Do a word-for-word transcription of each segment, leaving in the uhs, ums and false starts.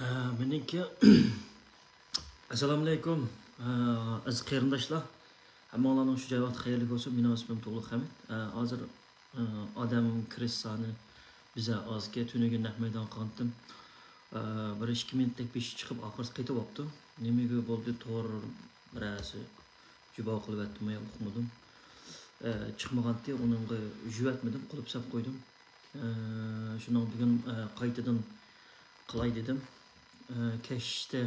ئە، مېنىڭكى ئەسسالامۇئەلەيكۇم، ئە، ئەزىز قېرىنداشلار. ھەممىڭلارنىڭ شۇ جاي ۋاقتى خەيرلىك بولسۇن. مېنىڭ ئىسمىم تۇغلۇق ھەمىت. ئە، ھازىر، ئە، ئادەم كىرىش سانى بىزە ئازكەن. تۈنۈگۈن نەق مەيدانغا قالغانتىم. ئە، بىر ئىككى مىنۇتتەك بېشى چىقىپ، ئاخىرسى قېتىۋاپتۇ. نېمىگە بولدى، تور بىرەرسى جۇبا قىلىۋەتتىمۇ يا ئۇقمىدىم. ئە، چىقمىغانتى، ئۇنىڭغا يۈۋەتمىدىم، قۇلۇپ سەپ قويدۇم. ئە، شۇنىڭ بۈگۈن، ئە، قايتىدىن قىلاي دېدىم. ئە، كەچتە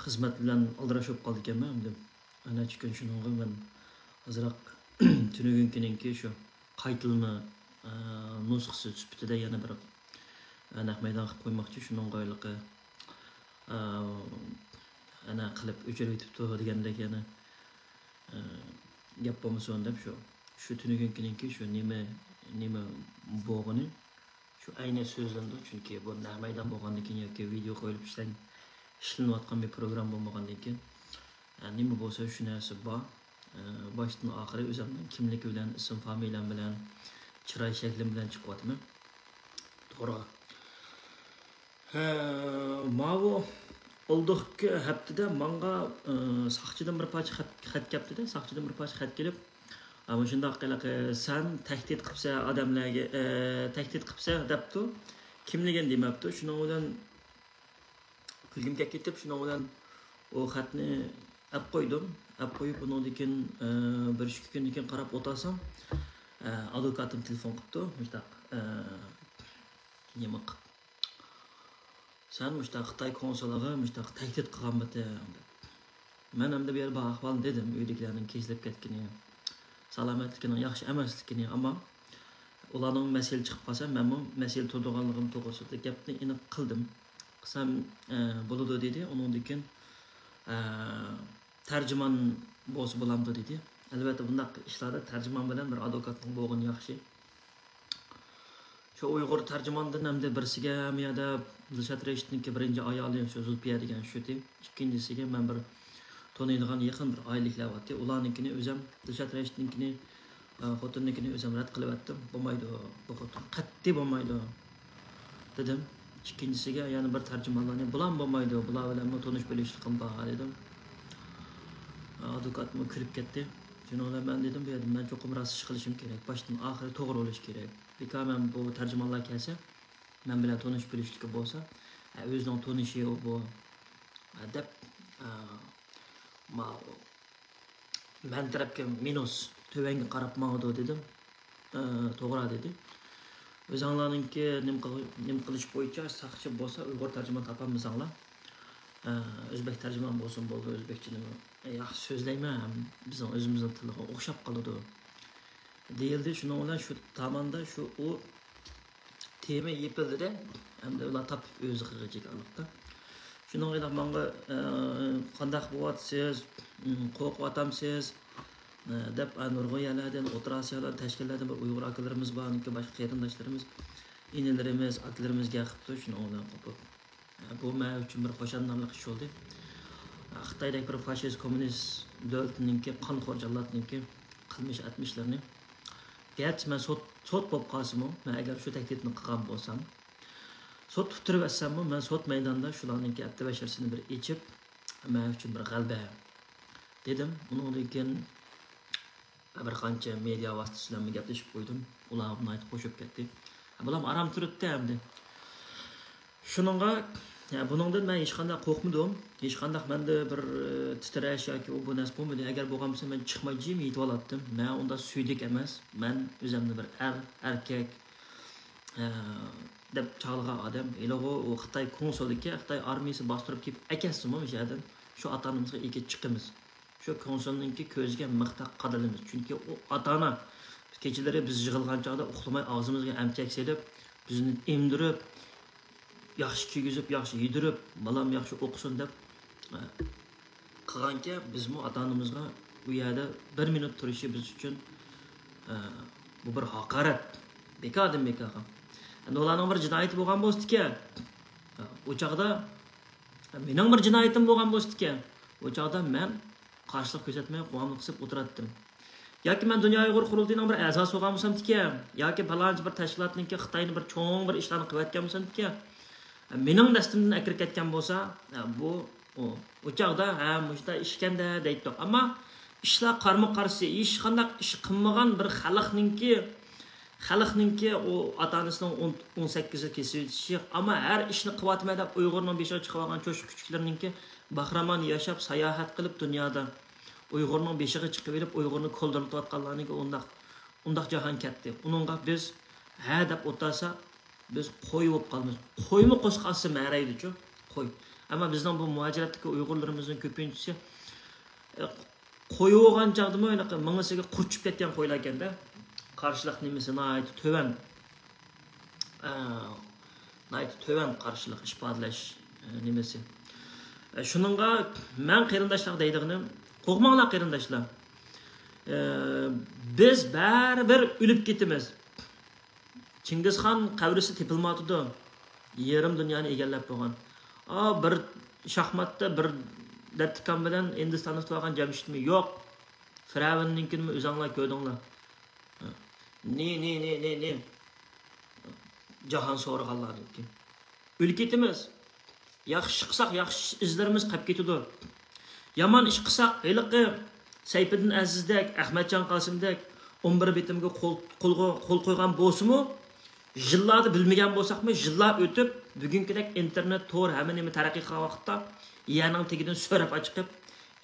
خىزمەت بىلەن ئالدىراش بولۇپ قالدىكەنمەن ئەمدى. نەچچە كۈن شۇنىڭغا مەن ئازراق تۈنۈگۈنكىنىڭكى شۇ قايتىلما، ئە، نۇسخىسى سۈپىتىدە يەنە بىر، ئە، نەق مەيدان قىلىپ قويماقچى. شۇنىڭغا ھېلىقى، ئە، ئەنە قىلىپ ئۆچۈرۈۋېتىپتۇ دېگەندەك يەنە، ئە، گەپ بولمىسۇن دەپ شۇ، شۇ تۈنۈگۈنكىنىڭكى شۇ نېمە، نېمە بولغىنى شۇ ئەينى سۆزلىنىدۇ. چۈنكى بۇ نەق مەيدان بولغاندىن كېيىن ياكى ۋىدېئو قويۇلۇپ ئىشلەن-، ئىشلىنىۋاتقان بىر پروگرامما بولمىغاندىن كېيىن، ئە، نېمە بولسا شۇ نەرسە بار. ئە، باشتىن ئاخىرى ئۆزۈمنىڭ كىملىكى بىلەن، ئىسىم فامىلەم بىلەن، چىراي شەكلىم بىلەن چىقىۋاتىمەن تورغا. ھە، ماۋۇ ئالدىقى ھەپتىدە ماڭا، ئە، ساقچىدىن بىر پارچە خەت، خەت كەپتىدە، ساقچىدىن بىر پارچە خەت كېلىپ، ئە، مۇشۇنداق قىلىقى، سەن تەھدىت قىپسەن ئادەملەرگە، ئە، تەھدىت قىپسەن دەپتۇ. كىملىكىنى دېمەپتۇ. شۇنىڭ بىلەن كۈلگۈم كەپ كېتىپ، شۇنىڭ بىلەن ئۇ خەتنى ئەپ قويدۇم. ئەپ قويۇپ، ئۇنىڭدىن كېيىن، ئە، بىر ئىككى كۈندىن كېيىن قاراپ ئولتۇرسام، ئە، ئادۋوكاتىم تېلېفون قىپتۇ، مۇشتاق، ئە، نېمە قىپ، سەن مۇشتاق خىتاي كونسۇلىغا مۇشتاق تەھدىت قىلغانمىتىڭ دەپ. مەن ئەمدى بۇ يەردە بار ئەھۋالنى دېدىم، ئۆيدىكىلەرنىڭ كېسىلىپ كەتكىنى، سالامەتلىكىنىڭ ياخشى ئەمەسلىكىنى، ئەمما ئۇلارنىڭ مەسىلە چىقىپ قالسا، مەنمۇ مەسىلە تۇرىدىغانلىقىم توغرىسىدا گەپنى ئېنىق قىلدىم. قىلسام، ئە، بولىدۇ دېدى. ئۇنىڭدىن كېيىن، ئە، تەرجىمان بولسا بولامدۇ دېدى. ئەلۋەتتە، بۇنداق ئىشلاردا تەرجىمان بىلەن بىر ئادۋوكاتنىڭ بولغىنى ياخشى. شۇ ئۇيغۇر تەرجىماندىن ئەمدى بىرسىگە مۇ يەردە دىلشات رەشىتنىڭكى بىرىنچى ئايالى شۇ زۇلپىيە دېگەن شۇتى. ئىككىنچىسىگە مەن بىر تونۇيدىغان يېقىن بىر ئائىلىلىكلەر بارتى. ئۇلارنىڭكىنى ئۆزەم، دىلشات رەشىتنىڭكىنى، ئە، خوتۇنىنىڭكىنى ئۆزەم رەت قىلىۋەتتىم. بولمايدۇ، بۇ خوتۇن قەتئىي بولمايدۇ دېدىم. ئىككىنچىسىگە يەنە بىر تەرجىمانلارنى، بۇلارمۇ بولمايدۇ، بۇلار بىلەنمۇ تونۇش بىلىشلىكىم بار دېدىم. ئادۋوكاتمۇ كۈلۈپ كەتتى. شۇنىڭ بىلەن مەن دېدىم، بۇ يەردە مەن چوقۇم راست ئىش قىلىشىم كېرەك، باشتىن ئاخىرى توغرا بولۇش كېرەك. بىكار مەن بۇ تەرجىمانلار كەلسە، مەن بىلەن تونۇشۇپ بىلىشلىكى بولسا، ئە، ئۆزىنىڭ تونۇشى بۇ، ئە، دەپ، ئە، ما-، مەن تەرەپكە مىنۇس، تۆۋەنگە قاراپ ماڭىدۇ دېدىم. ئە، توغرا دېدى. ئۆزۈڭلارنىڭكى نېمە قىل-، نېمە قىلىش بويىچە ساقچى بولسا ئۇيغۇر تەرجىمان تاپالمىساڭلار، ئە، ئۆزبەك تەرجىمان بولسۇن بولدى، ئۆزبەكچىنىمۇ ياخشى سۆزلەيمەن، بىزنىڭ ئۆزىمىزنىڭ تىلىغا ئوخشاپ قالىدۇ. دېيىلدى. شۇنىڭ بىلەن شۇ تاماندا شۇ ئۇ تېما يېپىلدىدە، ئەمدى ئۇلار تاپىپ ئۆزى قىلغۇچىكى ئارىلىقتا. شۇنىڭ بىلەن ماڭا، ئە، «قانداق بولۇۋاتىسىز؟ قورقۇۋاتامسىز؟» ئە، دەپ، ئە، نۇرغۇن يەرلەردىن، ئوتتۇرا ئاسىيالار، تەشكىللەردىن بىر ئۇيغۇر ئاكىلىرىمىز بار، باشقا قېرىنداشلىرىمىز، ئىنىلىرىمىز، ئاكىلىرىمىز گەپ قىپتۇ. شۇنىڭ بىلەن قوپۇپ، بۇ مەن ئۈچۈن بىر خۇشاللىنارلىق ئىش بولدى. خىتايدەك بىر فاشىست، كوممۇنىست دۆلىتىنىڭكى، قانخور جاللاتنىڭكى قىلمىش ئەتمىشلىرىنى، گەرچە مەن سوت، سوت بولۇپ قالسىمۇ، مەن ئەگەر شۇ تەھدىتنى قىلغان بولسام، سوت ئۇتتۇرۇۋەتسەممۇ، مەن سوت مەيدانىدا شۇلارنىڭكى ھەپتە بەشەرسىنى بىر ئېچىپ، مەن ئۈچۈن بىر غەلىبە دېدىم. ئۇنىڭدىن كېيىن بىر قانچە مېدىيا ۋاسىتىسى بىلەن گەپلىشىپ قويدۇم. ئۇلار ناھايىتى خوش بولۇپ كەتتى. بۇلارمۇ ئارام تۇرۇپتۇ ئەمدى. شۇنىڭغا، يا، بۇنىڭدىن مەن ھېچقانداق قورقمىدىم. ھېچقانداق مەندە بىر، ئى، تىترەش ياكى ئۇ بۇ نەرسە بولمىدى. ئەگەر بولغان بولسا، مەن چىقماي جىم يېتىۋالاتتىم. مەن ئۇنداق سۈيدۈك ئەمەس. مەن ئۆزۈمنى بىر ئەر، ئەركەك، ئە، دەپ چاغلىغان ئادەم. ھېلىغۇ ئۇ خىتاي كونسۇلىكى، خىتاي ئارمىيىسى باستۇرۇپ كېلىپ ئەكەتسىمۇ مۇشۇ يەردىن، شۇ ئاتا-ئانىمىزغا ئېلىپ چىقىمىز. شۇ كونسۇلنىڭكى كۆزىگە مىختاق قادىلىمىز. چۈنكى ئۇ ئاتا-ئانا كېچىلىرى بىز يىغلىغان چاغدا ئۇخلىماي ئاغزىمىزغا ئەمچەك سېلىپ، بىزنى ئېمدۈرۈپ، ياخشى كىيگۈزۈپ، ياخشى يېدۈرۈپ، بالام ياخشى ئوقۇسۇن دەپ، ئە، قىلغانكەن، بىزمۇ ئاتا-ئانىمىزغا ئۇ يەردە بىر مىنۇت تۇرۇشى بىز ئۈچۈن، ئە، بۇ بىر ھاقارەت. بىكاردىن بىكارغا. ئەمدى ئۇلارنىڭ بىر جىنايىتى بولغان بولسىدىكەن، ئۇ چاغدا مېنىڭ بىر جىنايىتىم بولغان بولسىدىكەن، ئۇ چاغدا مەن قارشىلىق كۆرسەتمەي، قوۋاملىق قىسىپ ئولتۇراتتىم. ياكى مەن دۇنيا ئۇيغۇر قۇرۇلتىيىنىڭ بىر ئەزاسى بولغان بولسامدىكەن، ياكى پالانچى بىر تەشكىلاتنىڭكى خىتاينى بىر چوڭ بىر ئىشلارنى قىلىۋەتكەن بولسامدىكەن، مېنىڭ دەستىمدىن ئەكىرىپ كەتكەن بولسا، بۇ، ئۇ، ئۇ چاغدا، ھە، مۇشۇنداق ئىش ئىكەندە دەيتتۇق. ئەمما ئىشلار قارمۇ قارشى، ھېچقانداق ئىش قىلمىغان بىر خەلقنىڭكى، خەلقنىڭكى ئۇ ئاتا-ئانىسىنىڭ ئون، ئون سەككىز يىل كېسىۋېتىشى، ئەمما ھەر ئىشنى قىلىۋاتىمەن دەپ ئۇيغۇرنىڭ بېشىغا چىقىۋالغان چوشقا كۈچۈكلىرىنىڭكى باخرامان ياشاپ، ساياھەت قىلىپ دۇنيادا ئۇيغۇرنىڭ بېشىغا چىقىۋېلىپ، ئۇيغۇرنى كولدۇرلىتىۋاتقانلارنىڭكى ئۇنداق، ئۇنداق جاھان كەتتى. ئۇنىڭغا بىز ھە دەپ ئولتۇرسا، بىز قوي بولۇپ قالىمىز. قويمۇ قوسۇق ئاتسا مەرەيدىچۇ، قوي. ئەمما بىزنىڭ بۇ مۇھاجىرەتتىكى ئۇيغۇرلىرىمىزنىڭ كۆپىنچىسى، ئە، قوي بولغان چاغدىمۇ ھېلىقى مېڭىسىگە قۇرت چۈشۈپ كەتكەن قويلار ئىكەندە. قارشىلىق نېمىسى ناھايىتى تۆۋەن. ئە، ناھايىتى تۆۋەن قارشىلىق ئىپادىلەش، ئە، نېمىسى. ئە، شۇنىڭغا مەن قېرىنداشلارغا دەيدىغىنىم، قورقماڭلار قېرىنداشلار. ئە، بىز بەرىبىر ئۆلۈپ كېتىمىز. چىڭگىزخان قەبرىسى تېپىلمايۋاتىدۇ. يېرىم دۇنيانى ئىگىلەپ بولغان. ئا، بىر شاھماتتا بىر دەتتىكان بىلەن ھىندىستاندا تۇتۇۋالغان جەمشىدمۇ يوق. فىرئەۋننىڭكىنىمۇ ئۆزۈڭلار كۆردۈڭلار. نى، نى، نى، نى، نى. جاھان سورىغانلاردىن كېيىن. ئۆلۈپ كېتىمىز. ياخشى ئىش قىلساق، ياخشى ئىزلىرىمىز قېلىپ كېتىدۇ. يامان ئىش قىلساق، ھېلىقى سەيپىدىن ئەزىزدەك، ئەخمەتجان قاسىمدەك ئون بىر بېتىمگە قول، قولغا، قول قويغان بولسىمۇ، يىللاردا بىلمىگەن بولساقمۇ، يىللار ئۆتۈپ، بۈگۈنكىدەك ئىنتېرنېت، تور، ھەممە نېمە تەرەققىي قىلغان ۋاقىتتا، يەرنىڭ تېگىدىن سۆرەپ ئاچىقىپ،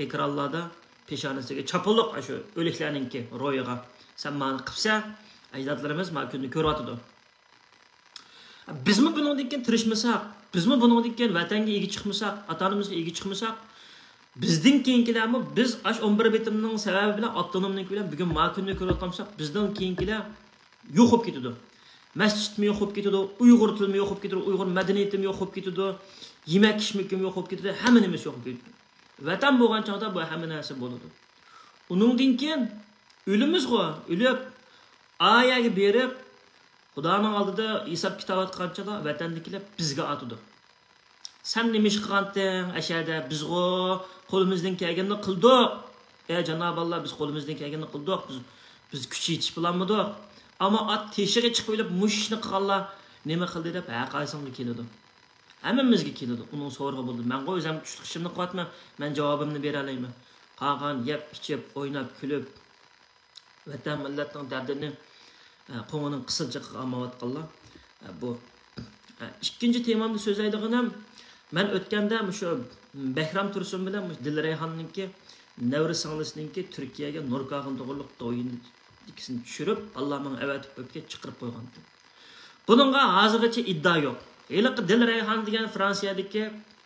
ئېكرانلاردا پېشانىسىگە چاپىلىق ئاشۇ ئۆلۈكلەرنىڭكى روھىغا، سەن مانى قىپسەن، ئەجدادلىرىمىز ما كۈننى كۆرۈۋاتىدۇ. بىزمۇ بۇنىڭدىن كېيىن تىرىشمىساق، بىزمۇ بۇنىڭدىن كېيىن ۋەتەنگە ئىگە چىقمىساق، ئاتا-ئانىمىزغا ئىگە چىقمىساق، بىزدىن كېيىنكىلەرمۇ، بىز ئاش ئون بىر بېتىمنىڭ سەۋەبى بىلەن، ئاپتونومنىڭكى بىلەن بۈگۈن ما كۈننى كۆرۈۋاتقان بولساق، بىزدىن كېيىنكىلەر يوق بولۇپ كېتىدۇ. مەسچىتمۇ يوق بولۇپ كېتىدۇ، ئۇيغۇر تىلىمۇ يوق بولۇپ كېتىدۇ، ئۇيغۇر مەدەنىيىتىمۇ يوق بولۇپ كېتىدۇ، يېمەك ئىچمىكىمۇ يوق بولۇپ كېتىدۇ، ھەممە نېمىسى يوق بولۇپ كېتىدۇ. ۋەتەن بولغان چاغدا بۇ ھەممە نەرسە بولىدۇ. ئۇنىڭدىن كېيىن ئۆلىمىزغۇ، ئۆلۈپ، ئا يەرگە بېرىپ، خۇدانىڭ ئالدىدا ھېساب-كىتاب ئاتقان چاغدا ۋەتەندىكىلەر بىزگە ئاتىدۇ. سەن نېمە ئىش قىلغانتىڭ ئەشەدە؟ بىزغۇ قولىمىزدىن كەلگىنىنى قىلدۇق. ئە جاناب ئاللا، بىز قولىمىزدىن كەلگىنىنى قىلدۇق. بىز، بىز كۈچ يېتىشىپ بولالمىدۇق. ئەمما ئات تېشىغا چىقىپ ئۆلۈپ، مۇشۇ ئىشنى قىلغانلار نېمە قىلدى دەپ ھەر قايسىڭغا كېلىدۇ. ھەممىمىزگە كېلىدۇ. ئۇنىڭ سورىقى بولىدۇ. مەنغۇ ئۆزۈم كۈچلۈك ئىشىمنى قىلىۋاتىمەن. مەن جاۋابىمنى بېرەلەيمەن. قالغان يەپ، ئىچىپ، ئويناپ، كۈلۈپ، ۋەتەن مىللەتنىڭ دەردىنى، ئە، قوڭىنىڭ قىسىلچىقىغا ئالمايۋاتقانلار، ئە، بۇ. ئە، ئىككىنچى تېمامدا سۆزلەيدىغىنىم، مەن ئۆتكەندە مۇشۇ بەھرام تۇرسۇن بىلەن مۇشۇ دىل رەيھاننىڭكى نەۋرە سىڭلىسىنىڭكى تۈركىيەگە نور كاغىن توغرىلىق دويىن ئىككىسىنى چۈشۈرۈپ، ئاللا ماڭا ئەۋەتىپ بېرىپكەن، چىقىرىپ قويغانتىم. بۇنىڭغا ھازىرغىچە ئىددا يوق. ھېلىقى دىل رەيھان دېگەن فرانسىيەدىكى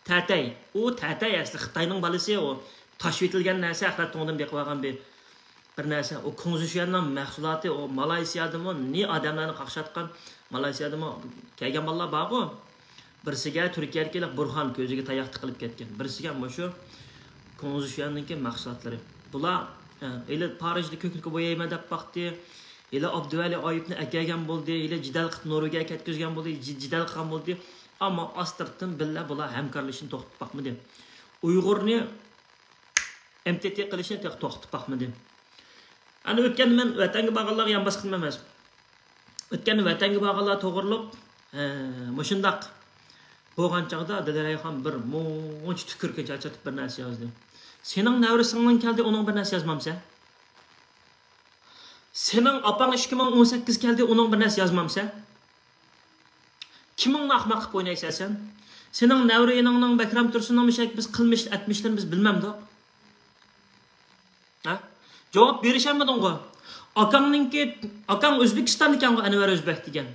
تەتەي. ئۇ تەتەي ئەسلى خىتاينىڭ بالىسى ئۇ. تاشلىۋېتىلگەن نەرسە، ئەخلەت تۇڭىدىن بېقىۋالغان بىر، بىر نەرسە. ئۇ كۇڭزىشۈەننىڭ مەھسۇلاتى، ئۇ مالايسىيادىمۇ نى ئادەملەرنى قاقشاتقان، مالايسىيادىمۇ كەلگەن بالىلار بارغۇ. بىرسىگە تۈركىيەدىكى بۇرھان كۆزىگە تاياق تىقىلىپ كەتكەن. بىرسىگە مۇشۇ كۇڭزىشۈەننىڭكى مەھسۇلاتلىرى. بۇلار، ئە، ھېلى پارىژدا كۆكرىكى بويايمەن دەپ باقتى. ھېلى ئابدۇۋەلى ئايۇپنى ئەكەلگەن بولدى. ھېلى جېدەل قىلىپ نورۋېگىيەگە كەتكۈزگەن بولدى. جى-، جېدەل قىلغان بولدى. ئەمما ئاستىرتتىن بىللە بۇلار ھەمكارلىشىشنى توختىتىپ باقمىدى. ئۇيغۇرنى ئېم تى تى قىلىشنى تېخى توختىتىپ باقمىدى. ئەنە ئۆتكەندە مەن ۋەتەنگە بارغانلارغا يان باسقىنىم ئەمەس. ئۆتكەندە ۋەتەنگە بارغانلار توغرۇلۇق، ھە، مۇشۇنداق بولغان چاغدا دىلرەيھان بىر مۇنچە تۈكۈرۈككە چاچرىتىپ بىر نەرسە يازدى. سېنىڭ نەۋرە سىڭلىڭ كەلدى، ئۇنىڭ بىر نەرسە يازمامسەن؟ سېنىڭ ئاپاڭ ئىككى مىڭ ئون سەككىز كەلدى، ئۇنىڭ بىر نەرسە يازمامسەن؟ كىمىڭنى ئاخماق قىلىپ ئوينايسەن سەن؟ سېنىڭ نەۋرە ئىنىڭنىڭ، بەكرەم تۇرسۇننىڭ مۇشۇ بىز قىلمىش ئەتمىشلىرىنى بىز بىلمەمدۇق؟ ھە؟ جاۋاب بېرىشەلمىدىڭغۇ؟ ئاكاڭنىڭكى، ئاكاڭ ئۆزبېكىستاندىكەنغۇ، ئەنۋەر ئۆزبەك دېگەن.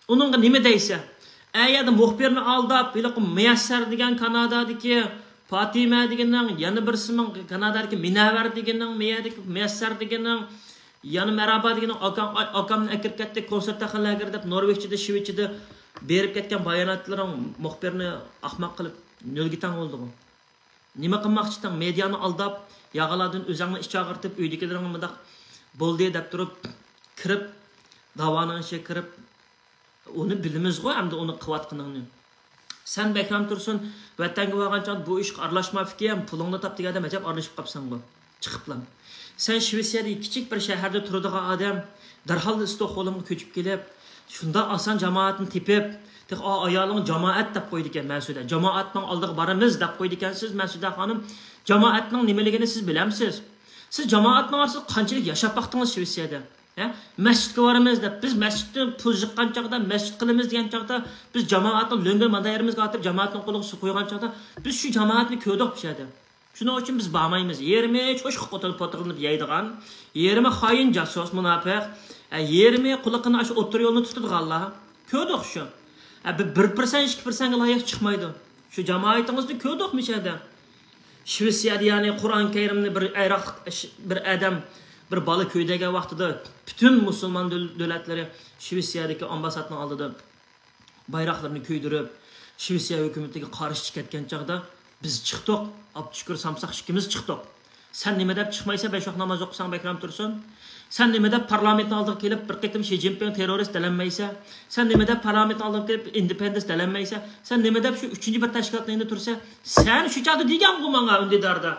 ئۇنىڭغا نېمە دەيسەن؟ ئە يەردە مۇخبىرنى ئالداپ، ھېلىقى مۇيەسسەر دېگەن كانادادىكى، پاتىمە دېگىنىنىڭ، يەنە بىرسىنىڭ كانادادىكى مىنەۋەر دېگىنىنىڭ، مەيەردىكى مۇيەسسەر دېگىنىنىڭ، يەنە مەرھابا دېگىنىنىڭ، ئاكام، ئاكامنى ئەكىرىپ كەتتى، كونسېرت تەخەللەگىر دەپ نورۋېگچىدا، شىۋېتچىدا بېرىپ كەتكەن باياناتلىرىڭ مۇخبىرنى ئاخماق قىلىپ نۆلگە تەڭ بولدىغۇ. نېمە قىلماقچىتىڭ؟ مېدىيانى ئالداپ، ياغىلاردىن ئۆزەڭنى ئىچ ئاغرىتىپ، ئۆيدىكىلىرىڭ مۇنداق بولدى دەپ تۇرۇپ، كىرىپ، داۋانىڭ ئىچىگە كىرىپ، ئۇنى بىلىمىزغۇ ئەمدى ئۇنى قىلىۋاتقىنىڭنى. سەن بەكرەم تۇرسۇن ۋەتەنگە بارغان چاغدا بۇ ئىشقا ئارىلاشماپتىكەن، پۇلۇڭنى تاپ دېگەندە ئەجەب ئارىلىشىپ قاپسەنغۇ. چىقىپلا. سەن شىۋېتسىيەدىكى كىچىك بىر شەھەردە تۇرىدىغان ئادەم، دەرھاللا ئىستوكھولمغا كۆچۈپ كېلىپ، شۇنداق ئاسان جامائەتنى تېپىپ، تېخى ئا-، ئايالىڭ جامائەت دەپ قويىدىكەن مەسۇدە. جامائەتنىڭ ئالدىغا بارىمىز دەپ قويىدىكەنسىز مەسۇدە خانىم. جامائەتنىڭ نېمىلىكىنى سىز بىلەمسىز؟ سىز جامائەتنىڭ ئارىسىدا قانچىلىك ياشاپ باقتىڭىز شىۋېتسىيەدە؟ ھە؟ مەسچىتكە بارىمىز دەپ، بىز مەسچىتتىن پۇل يىغقان چاغدا، مەسچىت قىلىمىز دېگەن چاغدا، بىز جامائەتنىڭ لۆڭگە مادايىمىزغا ئاتىپ، جامائەتنىڭ قولىغا سۇ قۇيغان چاغدا، بىز شۇ جامائەتنى كۆردۇق بۇ يەردە. شۇنىڭ ئۈچۈن بىز بارمايمىز. يېرىمى چوشقا قوتۇن پوتىرىلىنىپ يەيدىغان، يېرىمى خائىن، جاسۇس، مۇناپىق، ھە، يېرىمى قۇلىقىنى ئاشۇ ئوتتۇرا يولنى تۇتىدىغانلار. كۆردۇق شۇ. ھە، بىر، بىر پىرسەنت، ئىككى پىرسەنتكە لايىق چىقمايدۇ. شۇ جامائىتىڭىزنى كۆردۇق مۇشۇ يەردە. شىۋېتسىيەدە، يەنى قۇرئان كەرىمنى بىر ئەيراق، بىر ئادەم، بىر بالا كۆيدۈرگەن ۋاقتىدا پۈتۈن مۇسۇلمان دۆل-، دۆلەتلىرى شىۋېتسىيەدىكى ئامباسسادنىڭ ئالدىدا بايراقلىرىنى كۆيدۈرۈپ، شىۋېتسىيە ھۆكۈمىتىگە قارشى چىقىۋەتكەن چاغدا بىز چىقتۇق. ئابدۇشۈكۈر سامساق ئىككىمىز چىقتۇق. سەن نېمە دەپ چىقمايسەن، بەش ۋاق ناماز ئوقۇساڭ، بەكرام تۇرسۇن؟ سەن نېمە دەپ پارلامېنتنىڭ ئالدىغا كېلىپ، بىر قېتىم شى جىنپىڭ تېررورىست دەلەلمەيسەن؟ سەن نېمە دەپ پارلامېنتنىڭ ئالدىغا كېلىپ، ئىندېپېندېنس دەلەلمەيسەن؟ سەن نېمە دەپ شۇ ئۈچىنچى بىر تەشكىلاتنىڭ يېنىدا تۇرىسەن؟ سەن شۇ چاغدا دېگەنغۇ ماڭا ئۈندىداردا،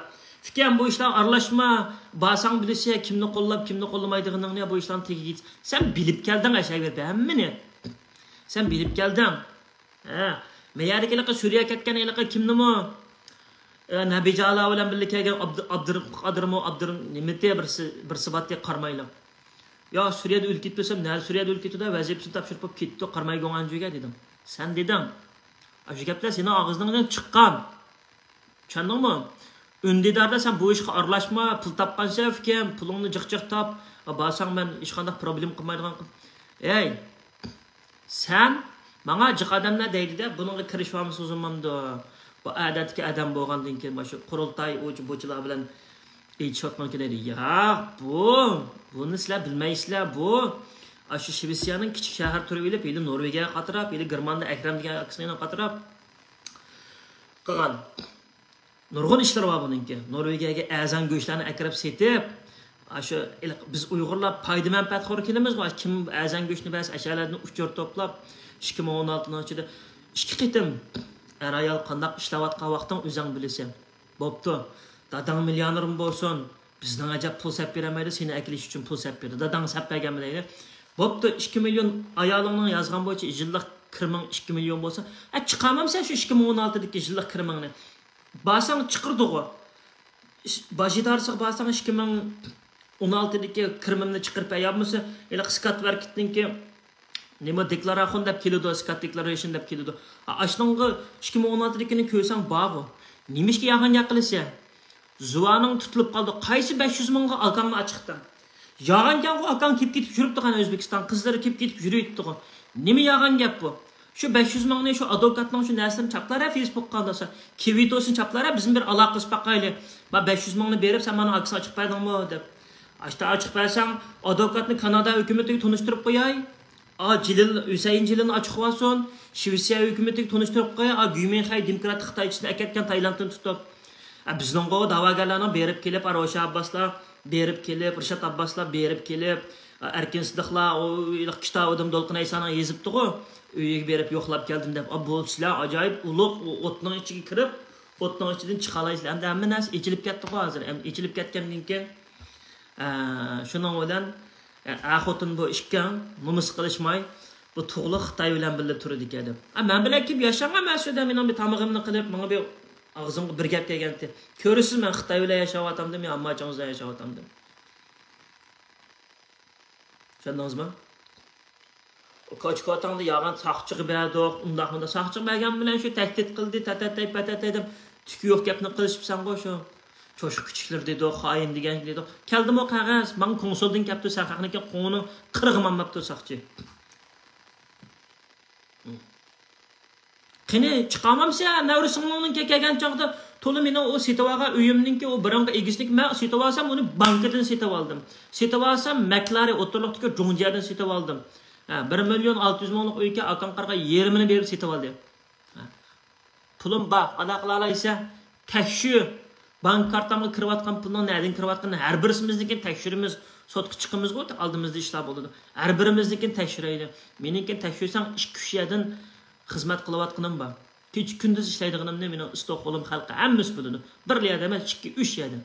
ئۇكام، بۇ ئىشلارغا ئارىلاشما، بارساڭ بىلىسەن، كىمنى قوللاپ، كىمنى قوللىمايدىغىنىڭنى، بۇ ئىشلارنى تېگىگە يېتىش. سەن بىلىپ كەلدىڭ ئەشەگە بېرىپ ھەممىنى. سەن بىلىپ كەلدىڭ. ھە، مەيەردىكى ھېلىقى سۈرىيەگە كەتكەن ھېلىقى كىمنىمۇ؟ ئە، نەبىجالا بىلەن بىللە كەلگەن ئابدۇ-، ئابدۇر-، قادىرمۇ، ئابدۇر-، نېمىتى بىرسى، بىرسى باتتى قارمايلا. يا سۈرىيەدە ئۆلۈپ كېتىپ بولسام، نەدە سۈرىيەدە ئۆلۈپ كېتىدۇ، ۋەزىپىسىنى تاپشۇرۇپ بولۇپ كېتىدۇ، قارماي گوڭئەنجۈگە دېدىم. سەن دېدىڭ. ئاشۇ گەپلەر سېنىڭ ئاغزىڭدىن چىققان. چۈشەندىڭمۇ؟ ئۈندىداردا سەن بۇ ئىشقا ئارىلاشما، پۇل تاپقانسەن ئۇكام، پۇلۇڭنى جىق جىق تاپ. بارساڭ مەن ھېچقانداق پروبلېما قىلمايدىغان قىل-، ھەي، سەن ماڭا جىق ئادەملەر دەيدۇ-دە، بۇنىڭغا كىرىشىۋالمىسا ئۇزۇنمامدۇ؟ بۇ ئادەتتىكى ئادەم بولغاندىن كېيىن، مانا شۇ قۇرۇلتاي ئۇچى بۇچىلار بىلەن ئېيتىشىۋاتقان كېلەيدۇ. ياق، بۇ، بۇنى سىلەر بىلمەيسىلەر، بۇ ئاشۇ شىۋېتسىيەنىڭ كىچىك شەھەر تۇرۇۋېلىپ، ھېلى نورۋېگىيەگە قاتراپ، ھېلى گېرماندا ئەكرەم دېگەن ئاكىسىنىڭ يېنىغا قاتراپ قىلغان. نۇرغۇن ئىشلىرى بار بۇنىڭكى. نورۋېگىيەگە ئەرزان گۆشلەرنى ئەكىرىپ سېتىپ، ئاشۇ ھېلىقى بىز ئۇيغۇرلار پايدا مەنپەئەتخور كېلىمىزغۇ، كىم ئەرزان گۆشنى بەرسە، ئەشەلەردىن ئۇچۇر توپلاپ، ئىككى مىڭ ئون ئالتىنىڭ ئىچىدە ئىككى قېتىم ئەر-ئايال قانداق ئىشلەۋاتقان ۋاقتىڭ ئۆزۈڭ بىلىسەن. بوپتۇ، داداڭ مىليونېرمۇ بولسۇن، بىزنىڭ ئەجەب پۇل سەپ بېرەلمەيدۇ، سېنى ئەكېلىش ئۈچۈن پۇل سەپ بېرىدۇ. داداڭ سەپ بەرگەنمۇ دەيلى. بوپتۇ، ئىككى مىليون ئايالىڭنىڭ يازغان بويىچە يىللىق كىرىمىڭ ئىككى مىليون بولسا، ئە، چىقارمامسەن شۇ ئىككى مىڭ ئون ئالتىدىكى يىللىق كىرىمىڭنى؟ بارساڭ چىقىرىدىغۇ. ئىش-، باج ئىدارىسىغا بارساڭ، ئىككى مىڭ ئون ئالتىدىكى كىرىمىمنى چىقىرىپ بەر، يا بولمىسا ھېلىقى سكات ۋەركىتنىڭكى نېمە دېكلاراتسىيە دەپ كېلىدۇ، سكات دېكلاراتسىيە دەپ كېلىدۇ. ئا، ئاشۇنىڭغا ئىككى مىڭ ئون ئالتىدىكىنى كۆرسەڭ بارغۇ. نېمىشقا يالغان گەپ قىلىسەن؟ زۇۋانىڭ تۇتۇلۇپ قالدى. قايسى بەش يۈز مىڭغا ئاكاڭنى ئاچىقتىڭ؟ يالغانكەنغۇ، ئاكاڭ كېلىپ كېتىپ يۈرۈپتىغان ئۆزبېكىستان، قىزلىرى كېلىپ كېتىپ يۈرۈۋېتىپتىغۇ. نېمە يالغان گەپ بۇ؟ شۇ بەش يۈز مىڭنى شۇ ئادۋوكاتنىڭ شۇ نەرسىلىرىنى چاپلار ھە، فېيسبۇكقا قالدۇرسا. كىۋىتوسنى چاپلار ھە، بىزمۇ بىر ئالاقىلىشىپ باقايلى. ما بەش يۈز مىڭنى بېرىپ، سەن مانا ئاكىسىنى ئاچىقىپ بەردىڭمۇ دەپ. ئاشتا ئاچىقىپ بەرسەڭ، ئادۋوكاتنى كانادا ھۆكۈمىتىگە تونۇشتۇرۇپ قوياي. ئا، جېلىل، ھۈسەيىن جېلىلنى ئاچىقىۋالسۇن. شىۋېتسىيە ھۆكۈمىتىگە تونۇشتۇرۇپ قوياي. ئا، گۈيمىنخەي دېموكراتىك خىتايچىسىنى ئەكەتكەن تايلاندتىن تۇتۇپ. ئا، بىزنىڭغۇ دەۋاگەرلەرنىڭ بېرىپ كېلىپ، ئا، روشەن ئابباسلار بېرىپ كېلىپ، رىشات ئابباسلار بېرىپ كېلىپ، ئا، ئەركىن سىدىقلار، ئۇ، ھېلىقى كىتابىدىمۇ دولقۇن ئەيسانىڭ يېزىپتىغۇ، ئۆيىگە بېرىپ يوقلاپ كەلدىم دەپ. ئا، بۇ سىلەر ئاجايىپ ئۇلۇغ ئوتنىڭ ئىچىگە كىرىپ، ئوتنىڭ ئىچىدىن چىقالايسىلەر. ئەمدى ھەممە نەرسە ئېچىلىپ كەتتىغۇ ھازىر. ئەمدى ئېچىلىپ كەتكەندىن كېيىن، ئە، شۇنىڭ بىلەن، ئە، ئەر خوتۇن بۇ ئىككىڭ نومۇس قىلىشماي، بۇ تۇغلۇق خىتاي بىلەن بىللە تۇرىدىكەن دەپ. ئە، مەن بىلەن كېلىپ ياشاڭ، مەسۇدە، مېنىڭ بىر تامىقىمنى قىلىپ، ماڭا بىر ئاغزىمغا بىر گەپ كەلگەنتى. كۆرىسىز، مەن خىتاي بىلەن ياشاۋاتامدىم يا ئامما ئاچىڭىز بىلەن ياشاۋاتامدىم. چۈشەندىڭىزمۇ؟ كاچكوتاڭدا يالغان ساقچىغا بەردۇق، ئۇنداق مۇنداق. ساقچىغا بەرگەن بىلەن شۇ تەھدىت قىلدى، تەتەتەي، پەتەتەي دەپ تۈكى يوق گەپنى قىلىشىپسەنغۇ شۇ. چوشقا كۈچۈكلىرى دېدۇق، خائىن دېگەن دېدۇق. كەلدىمۇ قەغەز، ماڭا كونسۇلدىن كەپتۇ، سەن خەقنىڭكى قوڭىنىڭ قىرىغا ماڭماپتۇ ساقچى. قېنى، چىقارمامسەن؟ نەۋرە سىڭلىڭنىڭكى كەلگەن چاغدا تولا مېنىڭ ئۇ سېتىۋالغان ئۆيۈمنىڭكى ئۇ بۇرۇنقى ئىگىسىنىڭكى مەن سېتىۋالسام، ئۇنى بانكىدىن سېتىۋالدىم. سېتىۋالسام، مەكلارى ئوتتۇرىلىقتىكى جۇڭجيەدىن سېتىۋالدىم. ھە، بىر مىليون ئالتە يۈز مىڭلىق ئۆيكەن، ئاكام قارىغان يېرىمىنى بېرىپ سېتىۋالدى. ھە. پۇلۇم بار، قانداق قىلالايسەن؟ تەكشۈر. بانكا كارتامغا كىرىۋاتقان پۇلنىڭ نەدىن كىرىۋاتقىنىنى ھەر بىرسىمىزنىڭكىنى تەكشۈرىمىز. سوتقا چىقىمىزغۇ، ئالدىمىزدا ئىشلار بولىدۇ. ھەر بىرىمىزنىڭكىنى تەكشۈرەيلى. مېنىڭكىنى تەكشۈرسەڭ، ئىككى، ئۈچ يەردىن خىزمەت قىلىۋاتقىنىم بار. كېچە كۈندۈز ئىشلەيدىغىنىمنى مېنىڭ ئىستوكھولم خەلقى ھەممىسى بىلىدۇ. بىر يەردە ئەمەس، ئىككى، ئۈچ يەردە.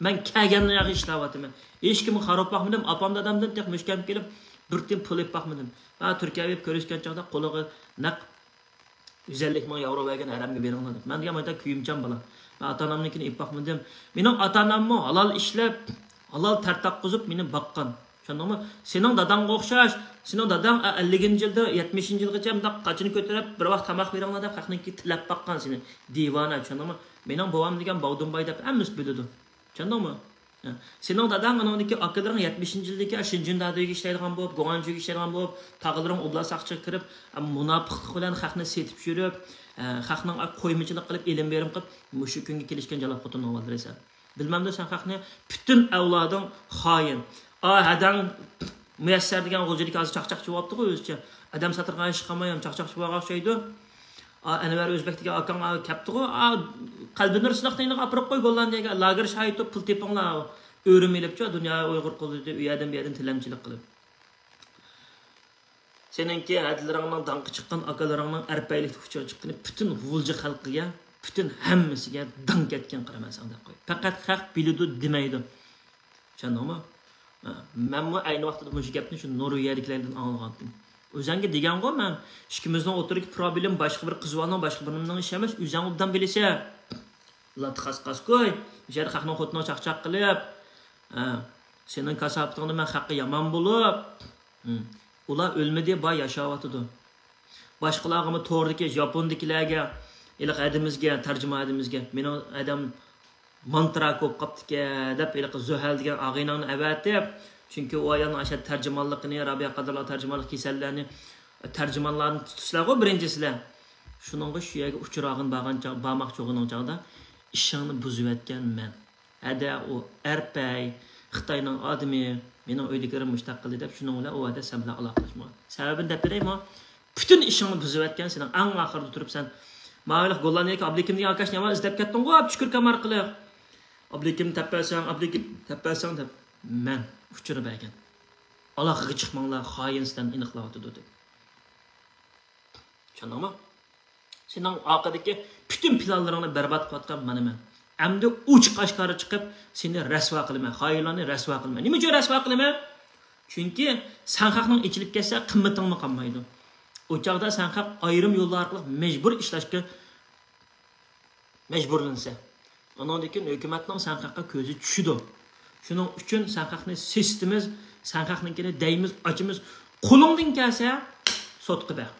مەن كەلگەندىن ياخشى ئىشلەۋاتىمەن. ھېچكىمگە خار بولۇپ باقمىدىم. ئاپام دادامدىن تېخى مۆشكەم كېلىپ، بىر تىيىن پۇل ئېلىپ باقمىدىم. ھە، تۈركىيەگە بېرىپ كۆرۈشكەن چاغدا قولىغا نەق يۈز ئەللىك مىڭ ياۋرو بەرگەن، ھەرەمگە بېرىڭلار دەپ. مەن دېگەن، مايدا كۆيۈمچان بالا. مەن ئاتا-ئانامنىڭكىنى ئېلىپ باقمىدىم. مېنىڭ ئاتا-ئاناممۇ ھالال ئىشلەپ، ھالال تەر تاققۇزۇپ مېنى باققان. چۈشەندىڭمۇ؟ سېنىڭ داداڭغا ئوخشاش، سېنىڭ داداڭ ئە، ئەللىكىنچى يىلدا يەتمىشىنچى يىلغىچە مۇنداق قاچىنى كۆتۈرۈپ، بىر ۋاق تاماق بېرىڭلار دەپ خەقنىڭكى تىلەپ باققان سېنى. دىۋانە، چۈشەندىڭمۇ؟ مېنىڭ بوۋام دېگەن باۋدۇمباي دەپ ھەممىسى بىلىدۇ. چۈشەندىڭمۇ؟ ھە. سېنىڭ داداڭ، ئانىڭدىكى ئاكىلىرىڭ يەتمىشىنچى يىلدىكى شىنجىندادىگە ئىشلەيدىغان بولۇپ، گۇاڭجۈگە ئىشلەيدىغان بولۇپ، تاغىلىرىڭ ئوبلاست ساقچىغا كىرىپ، مۇناپىقلىق بىلەن خەقنى سېتىپ يۈرۈپ، خەقنىڭ قويمىچىلىق قىلىپ، ئېلىم بېرىم قىلىپ، مۇشۇ كۈنگە كېلىشكەن جالاپ خوتۇننىڭ بالىلىرى سەن. بىلمەمدۇ سەن خەقنى؟ پۈتۈن ئەۋلادىڭ خائىن. ئا، ھەدەڭ مۇيەسسەر دېگەن غۇلجىدىكى ھازىر چاقچاقچى بولۇپتىغۇ ئۆزىچە. ئادەم ساتىدىغان ئىش قىلماي ھەم چاقچاقچى بولغان ئوخشايدۇ. ئا، ئەنۋەر ئۆزبەك دېگەن ئاكاڭ، ئا، كەپتىغۇ. ئا، قەلبىنۇر سىناقنى يېنىغا ئاپىرىپ قوي گوللاندىيەگە. لاگېر شاھىتى پۇل تېپىڭلار. ئۆرۈم ئېلىپچۇ، دۇنيا ئۇيغۇر قۇلى دېدى، ئۇ يەردىن بۇ يەردىن تىلەمچىلىك قىلىپ. سېنىڭكى ھەدىلىرىڭنىڭ داڭقى چىققان، ئاكىلىرىڭنىڭ ئەرپەيلىكتە ئۇچىغا چىققىنى پۈتۈن غۇلجا خەلقىگە، پۈتۈن ھەممىسىگە داڭ كەتكەن، قارا مەن ساڭا دەپ قوي. پەقەت خەق بىلىدۇ دېمەيدۇ. چۈشەندىڭمۇ؟ ھە، مەنمۇ ئەينى ۋاقتىدا مۇشۇ گەپنى شۇ نورۋېگىيەدىكىلەردىن ئاڭلىغانتىم. ئۆزەڭگە دېگەنغۇ مەن، ئىككىمىزنىڭ ئوتتۇرىدىكى پروبلېم باشقا بىر قىز بالىنىڭ، باشقا بىرىنىڭ ئىشى ئەمەس، ئۆزەڭ ئوبدان بىلىسەن. لات خاس خاس قوي. بۇ يەردە خەقنىڭ خوتۇنىغا چاقچاق قىلىپ، ھە، سېنىڭ كاساپىتىڭنى مەن خەققە يامان بولۇپ، ھىم، ئۇلار ئۆلمىدى، بار ياشاۋاتىدۇ. باشقىلارغىمۇ توردىكى ياپوندىكىلەرگە، ھېلىقى ھەدىمىزگە، تەرجىمە ھەدىمىزگە، مېنىڭ ھەدەم مانتراك بولۇپ قاپتىكەن دەپ، ھېلىقى زۆھەل دېگەن ئاغىنەڭنى ئەۋەتىپ، چۈنكى ئۇ ئايالنىڭ ئاشۇ تەرجىمانلىقىنى، رابىيە قادىرلار تەرجىمانلىق كېسەللەرنى، تەرجىمانلارنى تۇتۇشلارغۇ بىرىنچىسىلەر. شۇنىڭغا شۇ يەرگە ئۇچراغىن بارغان چاغ-، بارماقچى بولغىنىڭ چاغدا ئىشىڭنى بۇزۇۋەتكەن مەن. ھەدە ئۇ ئەرپەي، خىتاينىڭ ئادىمى، مېنىڭ ئۆيدىكىلىرىم مۇشۇنداق قىلدى دەپ، شۇنىڭ بىلەن ئۇ ھەدە سەن بىلەن ئالاقىلاشمىغان. سەۋەبىنى دەپ بېرەيمۇ؟ پۈتۈن ئىشىڭنى بۇزۇۋەتكەن سېنىڭ ئەڭ ئاخىرىدا تۇرۇپ سەن، ماۋۇ گوللاندىيەدىكى ئابلىكىم دېگەن ئاكاشنى يامان ئىزدەپ كەتتىڭغۇ، شۈكۈر كامار قىلىپ. ئابلىكىم تەپەرسەڭ، ئابلىكىم تەپەرسەڭ دەپ مەن ئۇچۇر بەرگەن. ئالاقىگە چىقماڭلار، خائىن سىلەرنى ئېنىقلاۋاتىدۇ دەپ. چۈشەندىڭمۇ؟ سېنىڭ ئارقىدىكى پۈتۈن پىلانلىرىڭنى بەربات قىلىۋاتقان مانا مەن. ئەمدى ئوچۇق ئاشكارا چىقىپ، سېنى رەسۋا قىلىمەن، خائىنلارنى رەسۋا قىلىمەن. نېمە ئۈچۈن رەسۋا قىلىمەن؟ چۈنكى سەن خەقنىڭ ئېچىلىپ كەتسە، قىممىتىڭمۇ قالمايدۇ. ئۇ چاغدا سەن خەق ئايرىم يوللار ئارقىلىق مەجبۇر ئىشلەشكە مەجبۇرلىنىسەن. ئۇنىڭدىن كېيىن ھۆكۈمەتنىڭ سەن خەققە كۆزى چۈشىدۇ. شۇنىڭ ئۈچۈن سەن خەقنى سېسىتىمىز، سەن خەقنىڭكىنى دەيمىز، ئاچىمىز. قولۇڭدىن كەلسە، سوتقا بەر.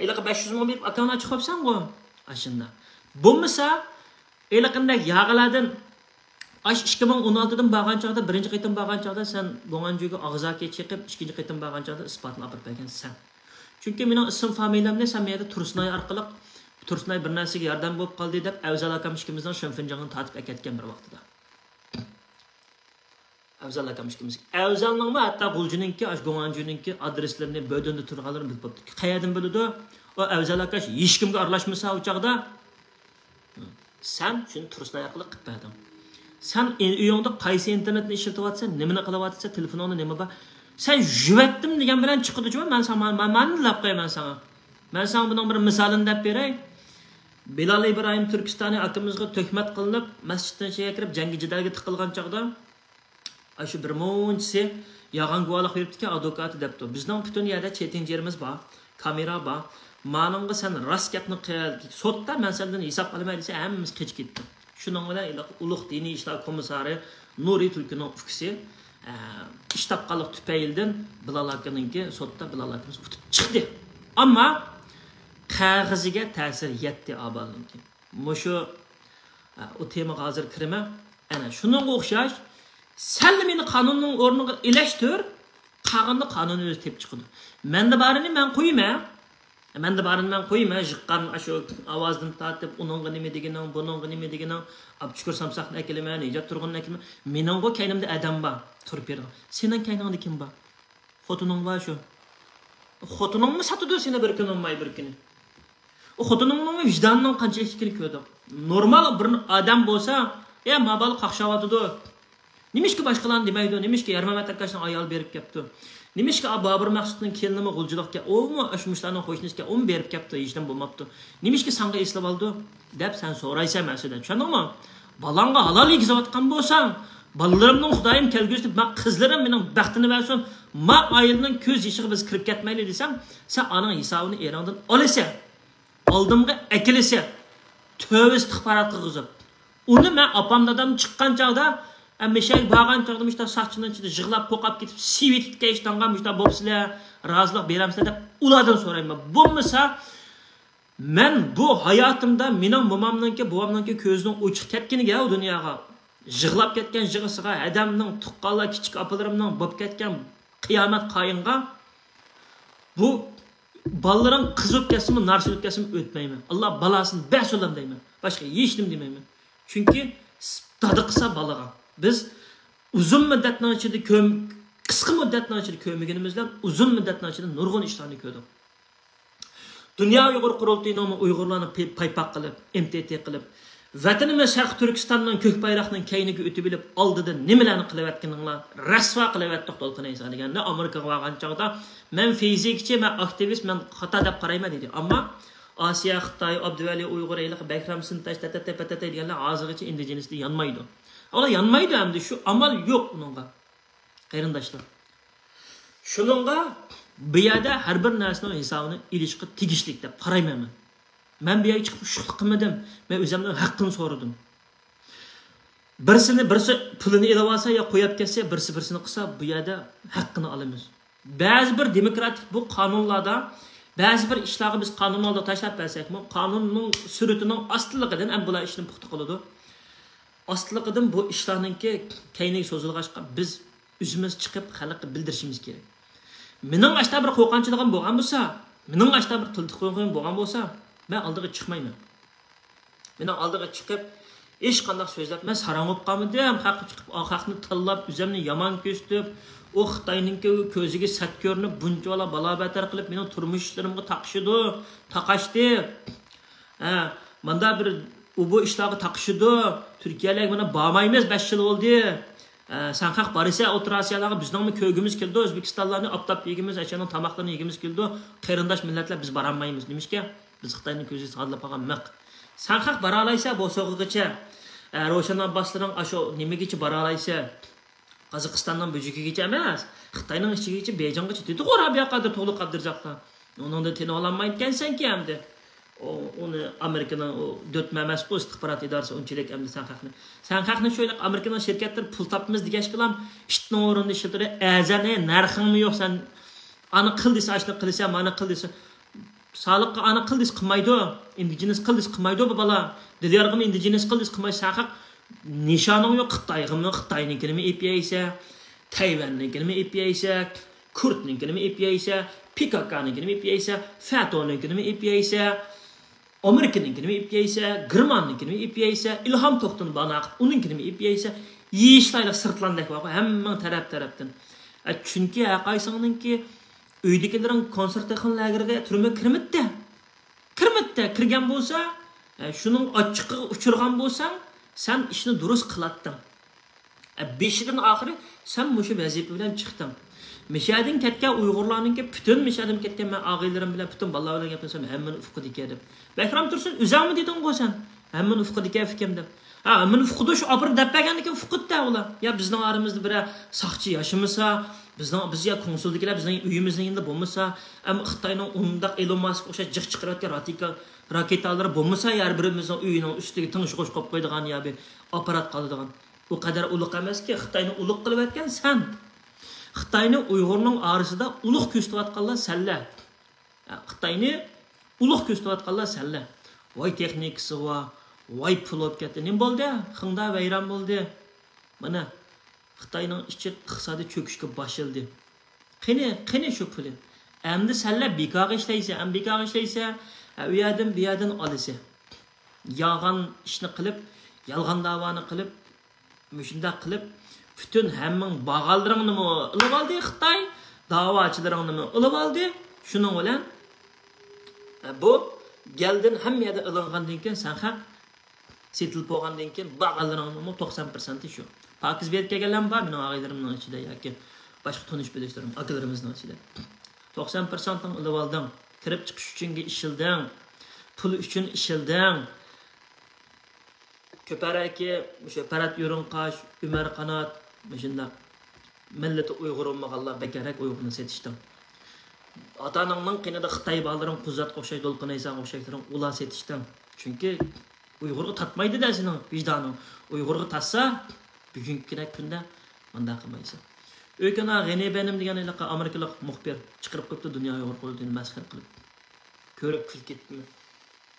ھېلىقى بەش يۈز مىڭ بېرىپ ئاكاڭنى ئاچىقىۋاپسەنغۇ. ئاشۇنداق. بولمىسا، ھېلىقىندەك ياغىلاردىن، ئاش ئىككى مىڭ ئون ئالتىدىن بارغان چاغدا، بىرىنچى قېتىم بارغان چاغدا سەن گۇاڭجۈگە ئاغزاكى چېقىپ، ئىككىنچى قېتىم بارغان چاغدا ئىسپاتىنى ئاپىرىپ بەرگەن سەن. چۈنكى مېنىڭ ئىسىم فامىلەمنى سەن مەيەردە تۇرسۇنئاي ئارقىلىق، تۇرسۇنئاي بىر نەرسىگە ياردەم بولۇپ قالدى دەپ، ئەۋزەل ئاكام ئىككىمىزنىڭ شېنفېنجاڭدىن تارتىپ ئەكەتكەن بىر ۋاقتىدا. ئەۋزەل ئاكام ئىككىمىز. ئەۋزەلنىڭمۇ ھەتتا غۇلجىنىڭكى، ئاشۇ گۇاڭجۈنىڭكى ئادرېسلىرىنى، بۆدۈندە تۇرغانلىرىنى بىلىپ بوپتۇ. قەيەردىن بىلىدۇ؟ ئۇ ئەۋزەل ئاكاش ھېچكىمگە ئارىلاشمىسا ئۇ چاغدا. سەن شۇنى تۇرسۇنئاي ئارقىلىق قىلىپ بەردىڭ. سەن ئۆيۈڭدە قايسى ئىنتېرنېتنى ئىشلىتىۋاتىسەن، نېمىنى قىلىۋاتىسەن، تېلېفونۇڭدا نېمە بار؟ سەن يۇۋەتتىم دېگەن بىلەن چىقىدۇ جۇمۇ، مەن ساڭا، مەن، مەن، مەنىلا دەپ قوياي مەن ساڭا. مەن ساڭا بۇنىڭ بىر مىسالىنى دەپ بېرەي. بىلال ئىبراھىم تۈركىستانى ئاكىمىزغا تۆھمەت قىلىنىپ، مەسچىتتىن ئىچىگە كىرىپ، جەڭگى جېدەلگە تىقىلغان چاغدا، ئاشۇ بىر مۇنچىسى يالغان گۇۋاھلىق بېرىپتىكەن، ئادۋوكاتى دەپتۇ. بىزنىڭ پۈتۈن يەردە چېتىنجېرىمىز بار، كامېرا بار. مانىڭغا سەن راست گەپنى قىل، سوتتا مەن سەندىن ھېساب ئالىمەن دېسە، ھەممىمىز قېچىپ كېتىپتۇ. شۇنىڭ بىلەن ھېلىقى ئۇلۇغ دىنىي ئىشلار كومىسسارى نۇرى تۈلكىنىڭ ئۇكىسى، ئە، ئىش تاپقانلىق تۈپەيلىدىن بىلال ئاكىنىڭكى سوتتا بىلال ئاكىمىز ئۇتۇپ چىقتى. ئەمما قەغىزىگە تەسىر يەتتى ئابالنىڭكى. مۇشۇ، ئە، ئۇ تېمىغا ھازىر كىرىمەن. ئەنە شۇنىڭغا ئوخشاش، سەنلا مېنى قانۇننىڭ ئورنىغا ئېلەشتۈر، قالغىنىنى قانۇن ئۆزى تېپىپ چىقىدۇ. مەندە بارىنى مەن قويىمەن. مەندە بارىنى مەن قويىمەن. ژىققان ئاشۇ ئاۋازدىن تارتىپ، ئۇنىڭغا نېمە دېگىنىڭ، بۇنىڭغا نېمە دېگىنىڭ، ئابدۇشۈكۈر سامساقنى ئەكېلىمەن، نىجات تۇرغۇننى ئەكېلىمەن. مېنىڭغۇ كەينىمدە ئادەم بار، تۇرۇپ بېرىدىغان. سېنىڭ كەينىڭدە كىم بار؟ خوتۇنۇڭ بار شۇ. خوتۇنۇڭمۇ ساتىدۇ سېنى بىر كۈن بولماي بىر كۈنى. ئۇ خوتۇنۇڭنىڭ ۋىجدانىنىڭ قانچىلىك ئىكەنلىكىنى كۆردۇق. نورمال بىر ئادەم بولسا، يا ما بالا قاقشاۋاتىدۇ. نېمىشقا باشقىلارنى دېمەيدۇ؟ نېمىشقا يارمەمەت ئاكاشنىڭ ئايالى بېرىپ كەپتۇ؟ نېمىشقا بابۇر مەخسۇتنىڭ كېلىنىمۇ غۇلجىلىقكەن، ئۇمۇ ئاشۇ مۇشۇلارنىڭ قوشنىسىكەن، ئۇمۇ بېرىپ كەپتۇ، ھېچنېمە بولماپتۇ. نېمىشقا ساڭا ئېسىلىۋالىدۇ؟ دەپ سەن سورايسەن مەن سېنىڭدىن. چۈشەندىڭمۇ؟ بالاڭغا ھالال يېگۈزۈۋاتقان بولساڭ، بالىلىرىمنىڭ خۇدايىم كەلگۈسىدە ما قىزلىرىم مېنىڭ بەختىنى بەرسۇن، ما ئائىلىنىڭ كۆز يېشىغا بىز كىرىپ كەتمەيلى دېسەڭ، سەن ئانىڭ ھېسابىنى ئېرىڭدىن ئالىسەن، ئالدىمغا ئەكېلىسەن، تۆۋە ئىستىغپارات قىلغۇزۇپ. ئۇنى مەن ئاپام دادام چىققان چاغدا، ئە، مەشەگە بارغان چاغدا مۇشتا ساقچىنىڭ ئىچىدە يىغلاپ، قوقاپ كېتىپ، سىۋېتكە ئىشتانغا مۇشتا بوپسىلەر، رازىلىق بېرەمسىلەر دەپ ئۇلاردىن سورايمەن. بولمىسا، مەن بۇ ھاياتىمدا مېنىڭ مومامنىڭكى، بوۋامنىڭكى كۆزىنىڭ ئوچۇق كەتكىنىگە ئۇ دۇنياغا، يىغلاپ كەتكەن يىغىسىغا، ھەدەمنىڭ، تۇغقانلار، كىچىك ئاپىلىرىمنىڭ بولۇپ كەتكەن قىيامەت قايىنغا، بۇ بالىلىرىڭ قىز بولۇپ كەتسىمۇ، نارسا بولۇپ كەتسىمۇ ئۆتمەيمەن. ئاللا بالاسىنى بەرسۇنلا دەيمەن. باشقا ھېچنېمە دېمەيمەن. چۈنكى دادا قىلسا بالىغا. بىز ئۇزۇن مۇددەتنىڭ ئىچىدە كۆم-، قىسقا مۇددەتنىڭ ئىچىدە كۆرمىگىنىمىز بىلەن ئۇزۇن مۇددەتنىڭ ئىچىدە نۇرغۇن ئىشلارنى كۆردۇق. دۇنيا ئۇيغۇر قۇرۇلتىيىنىڭمۇ ئۇيغۇرلارنى پاي-، پايپاق قىلىپ، ئېم تى تى قىلىپ، ۋەتىنىمىز شەرقىي تۈركىستاننىڭ كۆك بايراقنىڭ كەينىگە ئۆتۈۋېلىپ، ئالدىدا نېمىلەرنى قىلىۋەتكىنىڭلار، رەسۋا قىلىۋەتتۇق دولقۇن ئەيسا دېگەندە، ئامېرىكىغا بارغان چاغدا، مەن فىزىكچى، مەن ئاكتىۋىست، مەن خاتا دەپ قارايمەن دېدى. ئەمما ئاسىيا خىتاي، ئابدۇۋەلى ئۇيغۇر، ھېلىقى بەكرەم سىنتاش، تەتەتەي پەتەتەي دېگەنلەر ھازىرغىچە ئىندىجېنىستى يانمايدۇ. ئۇلار يانمايدۇ ئەمدى، شۇ ئامال يوق ئۇنىڭغا. قېرىنداشلار، شۇنىڭغا بۇ يەردە ھەر بىر نەرسىنىڭ ھېسابىنى ئېلىشقا تېگىشلىك دەپ قارايمەن مەن. مەن بۇ يەرگە چىقىپ ئۇششۇقلۇق قىلمىدىم. مەن ئۆزۈمنىڭ ھەققىنى سورىدىم. بىرسىنى بىرسى پۇلىنى ئېلىۋالسا يا قويۇپ كەتسە، بىرسى بىرسىنى قىلسا، بۇ يەردە ھەققىنى ئالىمىز. بەزى بىر دېموكراتىك بۇ قانۇنلاردا، بەزى بىر ئىشلارغا بىز قانۇنلاردا تاشلاپ بەرسەكمۇ، قانۇننىڭ سۈرىتىنىڭ ئاستىلىقىدىن ھەم بۇلار ئىشنى پۇختا قىلىدۇ. ئاستىلىقىدىن بۇ ئىشلارنىڭكى كەينىگە سوزۇلغاچقا، بىز ئۆزىمىز چىقىپ خەلققە بىلدۈرۈشىمىز كېرەك. مېنىڭ ئاشتا بىر قورقۇنچىلىقىم بولغان بولسا، مېنىڭ ئاشتا بىر تىلتىقلىقىم بولغان بولسا، مەن ئالدىغا چىقمايمەن. مېنىڭ ئالدىغا چىقىپ، ھېچقانداق سۆزلەپ، مەن ساراڭ بولۇپ قالمىدىم. خەققە چىقىپ، خەقنى تىللاپ، ئۆزۈمنى يامان كۆرسىتىپ، ئۇ خىتاينىڭكى كۆزىگە سەت كۆرۈنۈپ، بۇنچىۋالا بالا بەتەر قىلىپ، مېنىڭ تۇرمۇش ئىشلىرىمغا تاقىشىدۇ، تاقاشتى. ھە، ماندا بىر ئۇ بۇ ئىشلارغا تاقىشىدۇ. تۈركىيەلەرگە مانا بارمايمىز، بەش يىل بولدى. ھە، سەن خەق بارىسەن ئوتتۇرا ئاسىيالارغا، بىزنىڭمۇ كۆرگۈمىز كېلىدۇ، ئۆزبېكىستانلارنى ئاپتاپتا يېگۈمىز، ئاشۇنىڭ تاماقلىرىنى يېگۈمىز كېلىدۇ. قېرىنداش مىللەتلەر، بىز بارالمايمىز. نېمىشقا؟ بىز خىتاينىڭ كۆزى سادىلاپ قالغان مىق. سەن خەق بارالايسەن بوسۇغىغىچە، ئە، روشەن ئابباسلىرىڭ ئاشۇ نېمىگىچە بارالايسەن؟ قازاقىستاننىڭ بۆجىكىگىچە ئەمەس، خىتاينىڭ ئىچىگىچە، بېيجىڭغىچە دېدىغۇ رابىيە قادىر تۇغلۇق ئابدۇرزاقلار. ئۇنىڭدىن تىنىۋالالمايدىكەنسەنكى ئەمدى. ئۇ، ئۇنى ئامېرىكىنىڭ ئۇ دۆتمە ئەمەس، ئۇ ئىستىخبارات ئىدارىسى ئۇنچىلىك ئەمدى سەن خەقنى. سەن خەقنى شۇ ئامېرىكىنىڭ شىركەتلىرى پۇل تاپىمىز دېگەچكىلام، ئىتنىڭ ئورنىدا ئىشلىتىدۇ، ئەزەلنى نەرخىڭمۇ يوق سەن. ئانا قىل دېسە، ئاشۇنى قىلىسەن، مانا قىل دېسە. سالىققا ئانا قىل دېسە قىلمايدۇ، ئىندىجېنىس قىل دېسە قىلمايدۇ بۇ بالا. دىليارغىمۇ ئىندىجېنىس قىل دېسە قىلمايدۇ. سەن خەق نىشانىڭ يوق. خىتايغىمۇ، خىتاينىڭكىنىمۇ ئېلىپ يەيسەن، تەيۋەننىڭكىنىمۇ ئېلىپ يەيسەن، كۇردنىڭكىنىمۇ ئېلىپ يەيسەن، پى كى كىنىڭكىنىمۇ ئېلىپ يەيسەن، فەتونىڭكىنىمۇ ئېلىپ يەيسەن، ئامېرىكىنىڭكىنىمۇ ئېلىپ يەيسەن، گېرماننىڭكىنىمۇ ئېلىپ يەيسەن، ئىلھام توختىنى باناقىپ ئۇنىڭكىنىمۇ ئېلىپ يەيسەن. يېيىشلەيلىك سىرتلاندەك بارغۇ، ھەممىڭ تەرەپ تەرەپتىن. ئە، چۈنكى ھەرقايسىڭنىڭكى ئۆيدىكىلىرىڭ كونسېنتراتسىيە لاگېرىغا تۈرمىگە كىرمىدى. كىرمىدى. كىرگەن بولسا، ئە، شۇنىڭ ئاچچىقىغا ئۇچرىغان بولساڭ، سەن ئىشنى دۇرۇس قىلاتتىڭ. ئە، بېشىدىن ئاخىرى سەن مۇشۇ ۋەزىپە بىلەن چىقتىڭ. مىشەدىن كەتكەن ئۇيغۇرلارنىڭكى پۈتۈن، مىشەدىن كەتكەن، مەن ئاغىنىلىرىم بىلەن، پۈتۈن بالىلار بىلەن گەپلەشسەم، ھەممىنى ئۇقىدىكەن دەپ. بەكرام تۇرسۇن، ئۆزۈڭمۇ دېدىڭغۇ سەن، ھەممىنى ئۇقىدىكەن ئىكەن دەپ. ھە، ھەممىنى ئۇقىدۇ، شۇ ئاپىرىپ دەپ بەرگەندىكىن ئۇقىدىدە ئۇلار. يا بىزنىڭ ئارىمىزدا بىرەر ساقچى ياشىمىسا، بىزنىڭ، بىز يا كونسۇلدىكىلەر بىزنىڭ ئۆيىمىزنىڭ يېنىدا بولمىسا، ئەمما خىتاينىڭ ئۇنداق ئېلون ماسكقا ئوخشاش جىق چىقىرىۋەتكەن راتىكا-، راكېتالىرى بولمىسا، ھەر بىرىمىزنىڭ ئۆيىنىڭ ئۈستىگە تىڭشىغۇچ قويۇپ قويىدىغان يا بىر ئاپپارات قالىدىغان. ئۇ قەدەر ئۇلۇغ ئەمەسكى، خىتاينى ئۇلۇغ قىلىۋەتكەن سەن. خىتاينى ئۇيغۇرنىڭ ئارىسىدا ئۇلۇغ كۆرسىتىۋاتقانلار سەنلەر. خىتاينى ئۇلۇغ كۆرسىتىۋاتقانلار سەنلەر. ۋاي تېخنىكىسى ۋار، ۋاي پۇل بولۇپ كەتتى. نېمە بولدى؟ خىڭدا ۋەيران بولدى. مانا، خىتاينىڭ ئىچى ئىقتىسادى چۆكۈشكە باشلىدى. قېنى، قېنى شۇ پۇلى؟ ئەمدى سەنلەر بىكارغا ئىشلەيسەن، ئەمدى بىكارغا ئىشلەيسەن، ھە، ئۇ يەردىن، بۇ يەردىن ئالىسەن. يالغان ئىشنى قىلىپ، يالغان داۋانى قىلىپ، مۇشۇنداق قىلىپ، پۈتۈن ھەممىڭ بارغانلىرىڭنىمۇ ئېلىۋالدى خىتاي، داۋاچىلىرىڭنىمۇ ئېلىۋالدى. شۇنىڭ بىلەن، ئە، بۇ گەلدىن ھەممە يەردە ئېلىنغاندىن كېيىن، سەن خەق سېتىلىپ بولغاندىن كېيىن، بارغانلىرىڭنىڭمۇ توقسان پىرسەنتى شۇ. پاكىز بېرىپ كەلگەنلەرمۇ بار مېنىڭ ئاغىنىلىرىمنىڭ ئىچىدە ياكى باشقا تونۇش بىلىشلىرىم، ئاكىلىرىمىزنىڭ ئىچىدە. توقسان پىرسەنتىڭ ئېلىۋالدىڭ. كىرىپ چىقىش ئۈچۈنگە ئىشلىدىڭ. پۇل ئۈچۈن ئىشلىدىڭ. شۇ پەرەكى، شۇ پەرھات يورۇڭقاش، ئۆمەر قانات، مۇشۇنداق مىللىتى ئۇيغۇر بولمىغانلار بەكرەك ئۇيغۇرنى سېتىشتىڭ. ئاتا-ئاناڭنىڭ قېنىدا خىتاي بالىلىرىڭ، قۇزاتقا ئوخشاش، دولقۇن ئەيساغا ئوخشاشلىرىڭ ئۇلار سېتىشتىڭ. چۈنكى ئۇيغۇرغا تاتمايدۇ-دە سېنىڭ ۋىجدانىڭ. ئۇيغۇرغا تاتسا، بۈگۈنكىدەك كۈندە مانداق قىلمايسەن. ئۆكۈن، ھا، غېنى بەنىم دېگەن ھېلىقى ئامېرىكىلىق مۇخبىر چىقىرىپ قويۇپتۇ دۇنيا ئۇيغۇر قۇرۇلتىيىنى مەسخىرە قىلىپ. كۆرۈپ كۈلۈپ كەتتىمەن.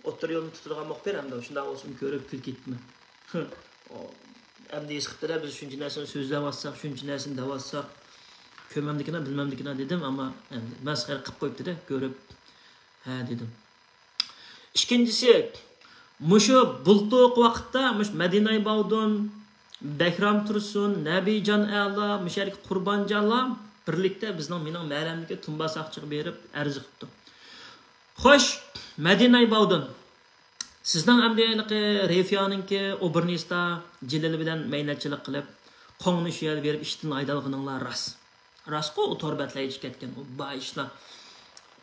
ئوتتۇرا يولنى تۇتىدىغان مۇخبىر ھەمدە شۇنداق بولسىمۇ كۆرۈپ كۈلۈپ كەتتىمەن. ئەمدى ھېس قىپتىدە، بىز شۇنچە نەرسىنى سۆزلەۋاتساق، شۇنچە نەرسىنى دەۋاتساق، كۆرمەمدىكىنا، بىلمەمدىكىنا دېدىم، ئەمما ئەمدى مەسخىرە قىلىپ قويۇپتىدە، كۆرۈپ، ھە دېدىم. ئىككىنچىسى، مۇشۇ بۇلتۇرقى ۋاقىتتا مۇشۇ مەدىنەي باۋدۇن، بەھرام تۇرسۇن، نەبىجان ئەلا، مۇشۇ يەردىكى قۇربانجانلار بىرلىكتە بىزنىڭ، مېنىڭ مەھەللەمدىكى تۇمبا ساقچىغا بېرىپ ئەرز قىپتۇ. خوش، مەدىنەي باۋدۇن، سىزنىڭ ئەمدى ھېلىقى رېفىيانىڭكى ئوبېرنىستا جېلىل بىلەن مەينەتچىلىك قىلىپ، قوڭنى شۇ يەردە بېرىپ ئىشتىن ھايدالغىنىڭلار راست. راستقۇ، ئۇ تور بەتلەرگە چىقىپ كەتكەن ئۇ بار ئىشلار.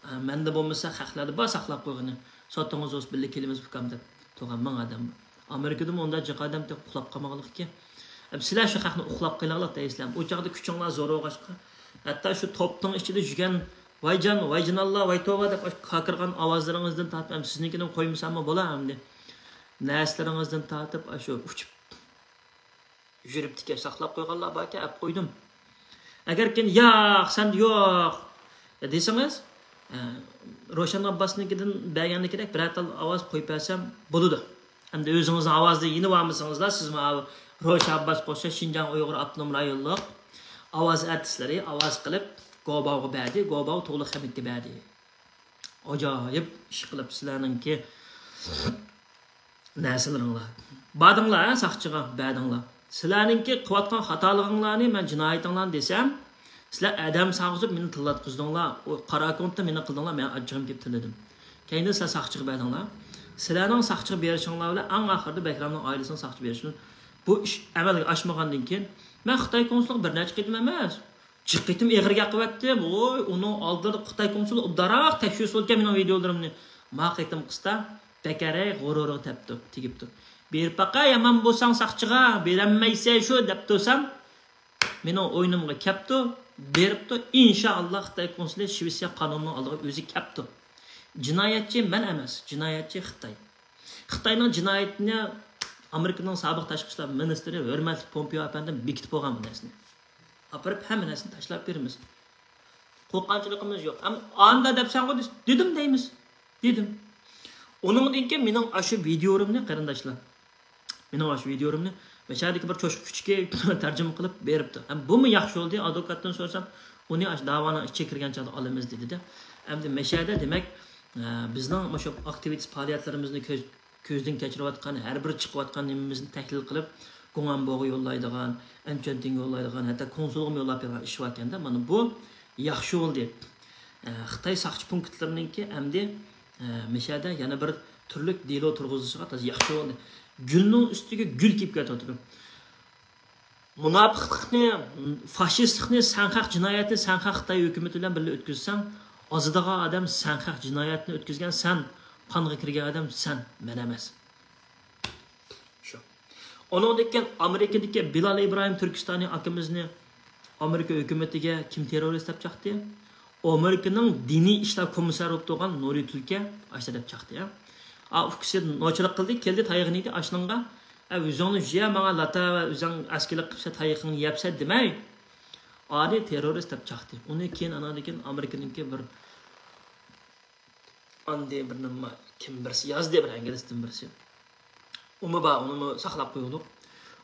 ئە، مەندە بولمىسا خەقلەردە بار ساقلاپ قويغىنى. سوتىڭىز بولسا بىللە كېلىمىز ئۇكام دەپ تۇرغان مىڭ ئادەم بار. ئامېرىكىدىمۇ ئۇنداق جىق ئادەم تېخى ئۇخلاپ قالمىغانلىقى ئىكەن. ئەمدى سىلەر شۇ خەقنى ئۇخلاپ قېلىڭلار دەيسىلەر. ئۇ چاغدا كۈچۈڭلار زور بولغاچقا، ھەتتا شۇ توپنىڭ ئىچىدە يۈرگەن ۋايجان، ۋايجاناللا، ۋايتوۋا دەپ ئاشۇ كاكىرغان ئاۋازلىرىڭىزدىن تارتىپ، ئەمدى سىزنىڭكىنى قويمىساممۇ بولا ئەمدى. نەرسىلىرىڭىزدىن تارتىپ ئاشۇ ئۇچۇپ يۈرۈپتىكەن، ساقلاپ قويغانلار باركەن، ئەپ قويدۇم. ئەگەركىن ياق، سەندە يوق دېسىڭىز، ئە، روشەن ئابباسنىڭكىدىن بەرگەندىكىدەك بىرەر تال ئاۋاز قويۇپ بەرسەم بولىدۇ. ئەمدى ئۆزىڭىزنىڭ ئاۋازىدا يېنىۋالمىسىڭىزلا، سىزمۇ ئاۋۇ روشەن ئابباس بولسا شىنجاڭ ئۇيغۇر ئاپتونوم رايونلۇق ئاۋاز ئارتىسلىرى ئاۋاز قىلىپ گوباۋغا بەردى، گوباۋ تۇغلۇق خەمىتكە بەردى. ئاجايىپ ئىش قىلىپ سىلەرنىڭكى نەرسىلىرىڭلار. باردىڭلار، ھە، ساقچىغا بەردىڭلار. سىلەرنىڭكى قىلىۋاتقان خاتالىقىڭلارنى مەن جىنايىتىڭلارنى دېسەم، سىلەر ئادەم ساغۇزۇپ مېنى تىللاتقۇزدۇڭلار. ئۇ قارا كونتتا مېنى قىلدىڭلار، مەن ئاچچىقىم كېلىپ تىللىدىم. كەينىدىن سىلەر ساقچىغا بەردىڭلار. سىلەرنىڭ ساقچىغا بېرىشىڭلار بىلەن ئەڭ ئاخىرىدا بەھرامنىڭ ئائىلىسىنىڭ ساقچىغا بېرىشى بىلەن بۇ ئىش ئەمەلگە ئاشمىغاندىن كېيىن، مەن خىتاي كونسۇلىغا بىر نەچچە قېتىم ئەمەس، جىق قېتىم ئېغىر گەپ قىلىۋەتتىم. ۋوي، ئۇنىڭ ئالدىدا خىتاي كونسۇلى ئوبدانراق تەكشۈرسە بولىدىكەن مېنىڭ ۋىدىيولىرىمنى. ما قېتىمقىسىدا بەكرەك غۇرۇرىغا تەپتۇ، تېگىپتۇ. بېرىپ باقاي، يامان بولساڭ ساقچىغا، بېرەلمەيسەن شۇ دەپ تۇرسام، مېنىڭ ئويۇنۇمغا كەپتۇ، بېرىپتۇ. ئىنشائاللا، خىتاي كونسۇلى شىۋېتسىيە قانۇنىنىڭ ئالدىغا ئۆزى كەپتۇ. جىنايەتچى مەن ئەمەس، جىنايەتچى خىتاي. خىتاينىڭ جىنايىتىنى ئامېرىكىنىڭ سابىق تاشقى ئىشلار مىنىستىرى ھۆرمەتلىك پومپېئو ئەپەندىم بېكىتىپ بولغان بۇ نەرسىنى. ئاپىرىپ ھەممە نەرسىنى تاشلاپ بېرىمىز. قورققانچىلىقىمىز يوق. ئەمما ئاندا دەپسەنغۇ دېدىم دەيمىز. دېدىم. ئۇنىڭدىن كېيىن مېنىڭ ئاشۇ ۋىدىيولىرىمنى، قېرىنداشلار، مېنىڭ ئاشۇ ۋىدىيولىرىمنى مەشەدىكى بىر چوشقا كۈچۈكى تەرجىمە قىلىپ بېرىپتۇ. ھەم بۇمۇ ياخشى بولدى، ئادۋوكاتتىن سورىسام، ئۇنى ئاشۇ داۋانىڭ ئىچىگە كىرگەن چاغدا ئالىمىز دېدى-دە. ئەمدى مەشەدە، دېمەك، ئە، بىزنىڭ مۇشۇ ئاكتىۋىست پائالىيەتلىرىمىزنى كۆز، كۆزدىن كەچۈرۈۋاتقان، ھەر بىر چىقىۋاتقان نېمىمىزنى تەھلىل قىلىپ، گۇڭئەنبوغا يوللايدىغان، ئەنچۈەنتىڭگە يوللايدىغان، ھەتتا كونسۇلغىمۇ يوللاپ بېرىدىغان ئىش باركەن-دە. مانا بۇ ياخشى بولدى. ئە، خىتاي ساقچى پونكىتلىرىنىڭكى ئەمدى، ئە، مىشەدە يەنە بىر تۈرلۈك دېلو تۇرغۇزۇشىغا تازا ياخشى بولدى. گۈلنىڭ ئۈستىگە گۈل كېلىپ كېتىۋاتىدۇ. مۇناپىقلىقنى، فاشىستلىقنى، سەن خەق جىنايەتنى سەن خەق خىتاي ھۆكۈمىتى بىلەن بىللە ئۆتكۈزسەڭ، ئازىدىغان ئادەم سەن خەق جىنايەتنى ئۆتكۈزگەن سەن، قانغا كىرگەن ئادەم سەن، مەن ئەمەس. شۇ. ئۇنىڭدىن كېيىن ئامېرىكىدىكى بىلال ئىبراھىم تۈركىستانى ئاكىمىزنى ئامېرىكا ھۆكۈمىتىگە كىم تېررورىست دەپ چاقتى؟ ئامېرىكىنىڭ دىنىي ئىشلار كومىسسارى بولۇپ تۇرغان نۇرى تۈلكە ئاشۇنداق دەپ چاقتى. ئا، ئۇكىسى نوچىلىق قىلدى، كەلدى تايىغىنى ئىدى ئاشنىڭغا. ئە، ئۆزۈڭنى جۇيە ماڭا لاتا ۋە ئۆزۈڭ ئەسكىلىك قىپسە تايىقىڭنى يەپسە دېمەي. ئانى تېررورىست دەپ چاقتى. ئۇنى كېيىن ئاناندىن كېيىن ئامېرىكىنىڭكى بىر ئاندىن بىر نېمە، كىم بىرسى يازدى، بىر ئىنگلىزدىن بىرسى. ئۇمۇ بار، ئۇنىمۇ ساقلاپ قويۇلدۇق.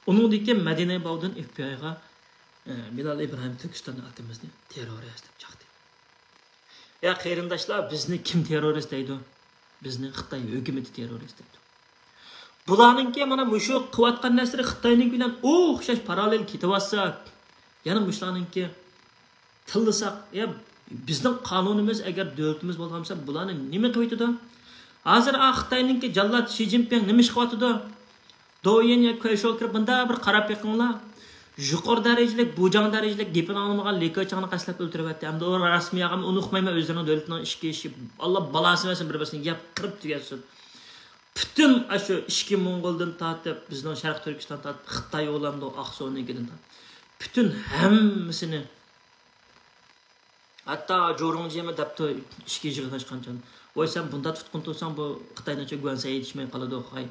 ئۇنىڭدىن كېيىن مەدىنە باۋدىن ئېف بى ئايغا، ئە، بىلال ئىبراھىم تۈركىستان ئاكىمىزنى تېررورىست دەپ چاقتى. يا قېرىنداشلار، بىزنى كىم تېررورىست دەيدۇ؟ بىزنى خىتاي ھۆكۈمىتى تېررورىست دەيدۇ. بۇلارنىڭكى مانا مۇشۇ قىلىۋاتقان نەرسىلىرى خىتاينىڭكى بىلەن ئوخشاش پاراللېل كېتىۋاتسا، يەنە مۇشۇلارنىڭكى تىللىساق، يا بىزنىڭ قانۇنىمىز ئەگەر دۆلىتىمىز بولغان بولسا، بۇلارنى نېمە قىلىۋېتىدۇ؟ ھازىر ئا خىتاينىڭكى جاللات شى جىنپىڭ نېمە ئىش قىلىۋاتىدۇ؟ دويىن يا كۇەيشو كىرىپ مۇنداق بىر قاراپ بېقىڭلار. يۇقىرى دەرىجىلىك، بۇجاڭ دەرىجىلىك گېپىنى ئاڭلىمىغان لى كېچاڭنى قەستلەپ ئۆلتۈرۈۋەتتى. ئەمدى ئۇ راستمۇ يالغانمۇ ئۇنى ئۇقمايمەن، ئۆزلىرىنىڭ دۆلىتىنىڭ ئىچكى ئىشى. ئاللا بالاسى بەرسۇن، بىر بىرسىنى يەپ قىرىپ تۈگەتسۇن. پۈتۈن ئاشۇ ئىچكى موڭغۇلدىن تارتىپ، بىزنىڭ شەرقىي تۈركىستان تارتىپ، خىتاي بولامدۇ، ئاقسۇنىڭكىدىن تارتىپ، پۈتۈن ھەممىسىنى، ھەتتا جۇرۇڭجىمۇ دەپتۇ ئىچكى يىغىنلاشقان چاغدا، ۋاي، سەن بۇنداق تۇتقۇن تۇرساڭ، بۇ خىتاينىڭچە گۇەنسەي يېتىشمەي قالىدۇ، خاي،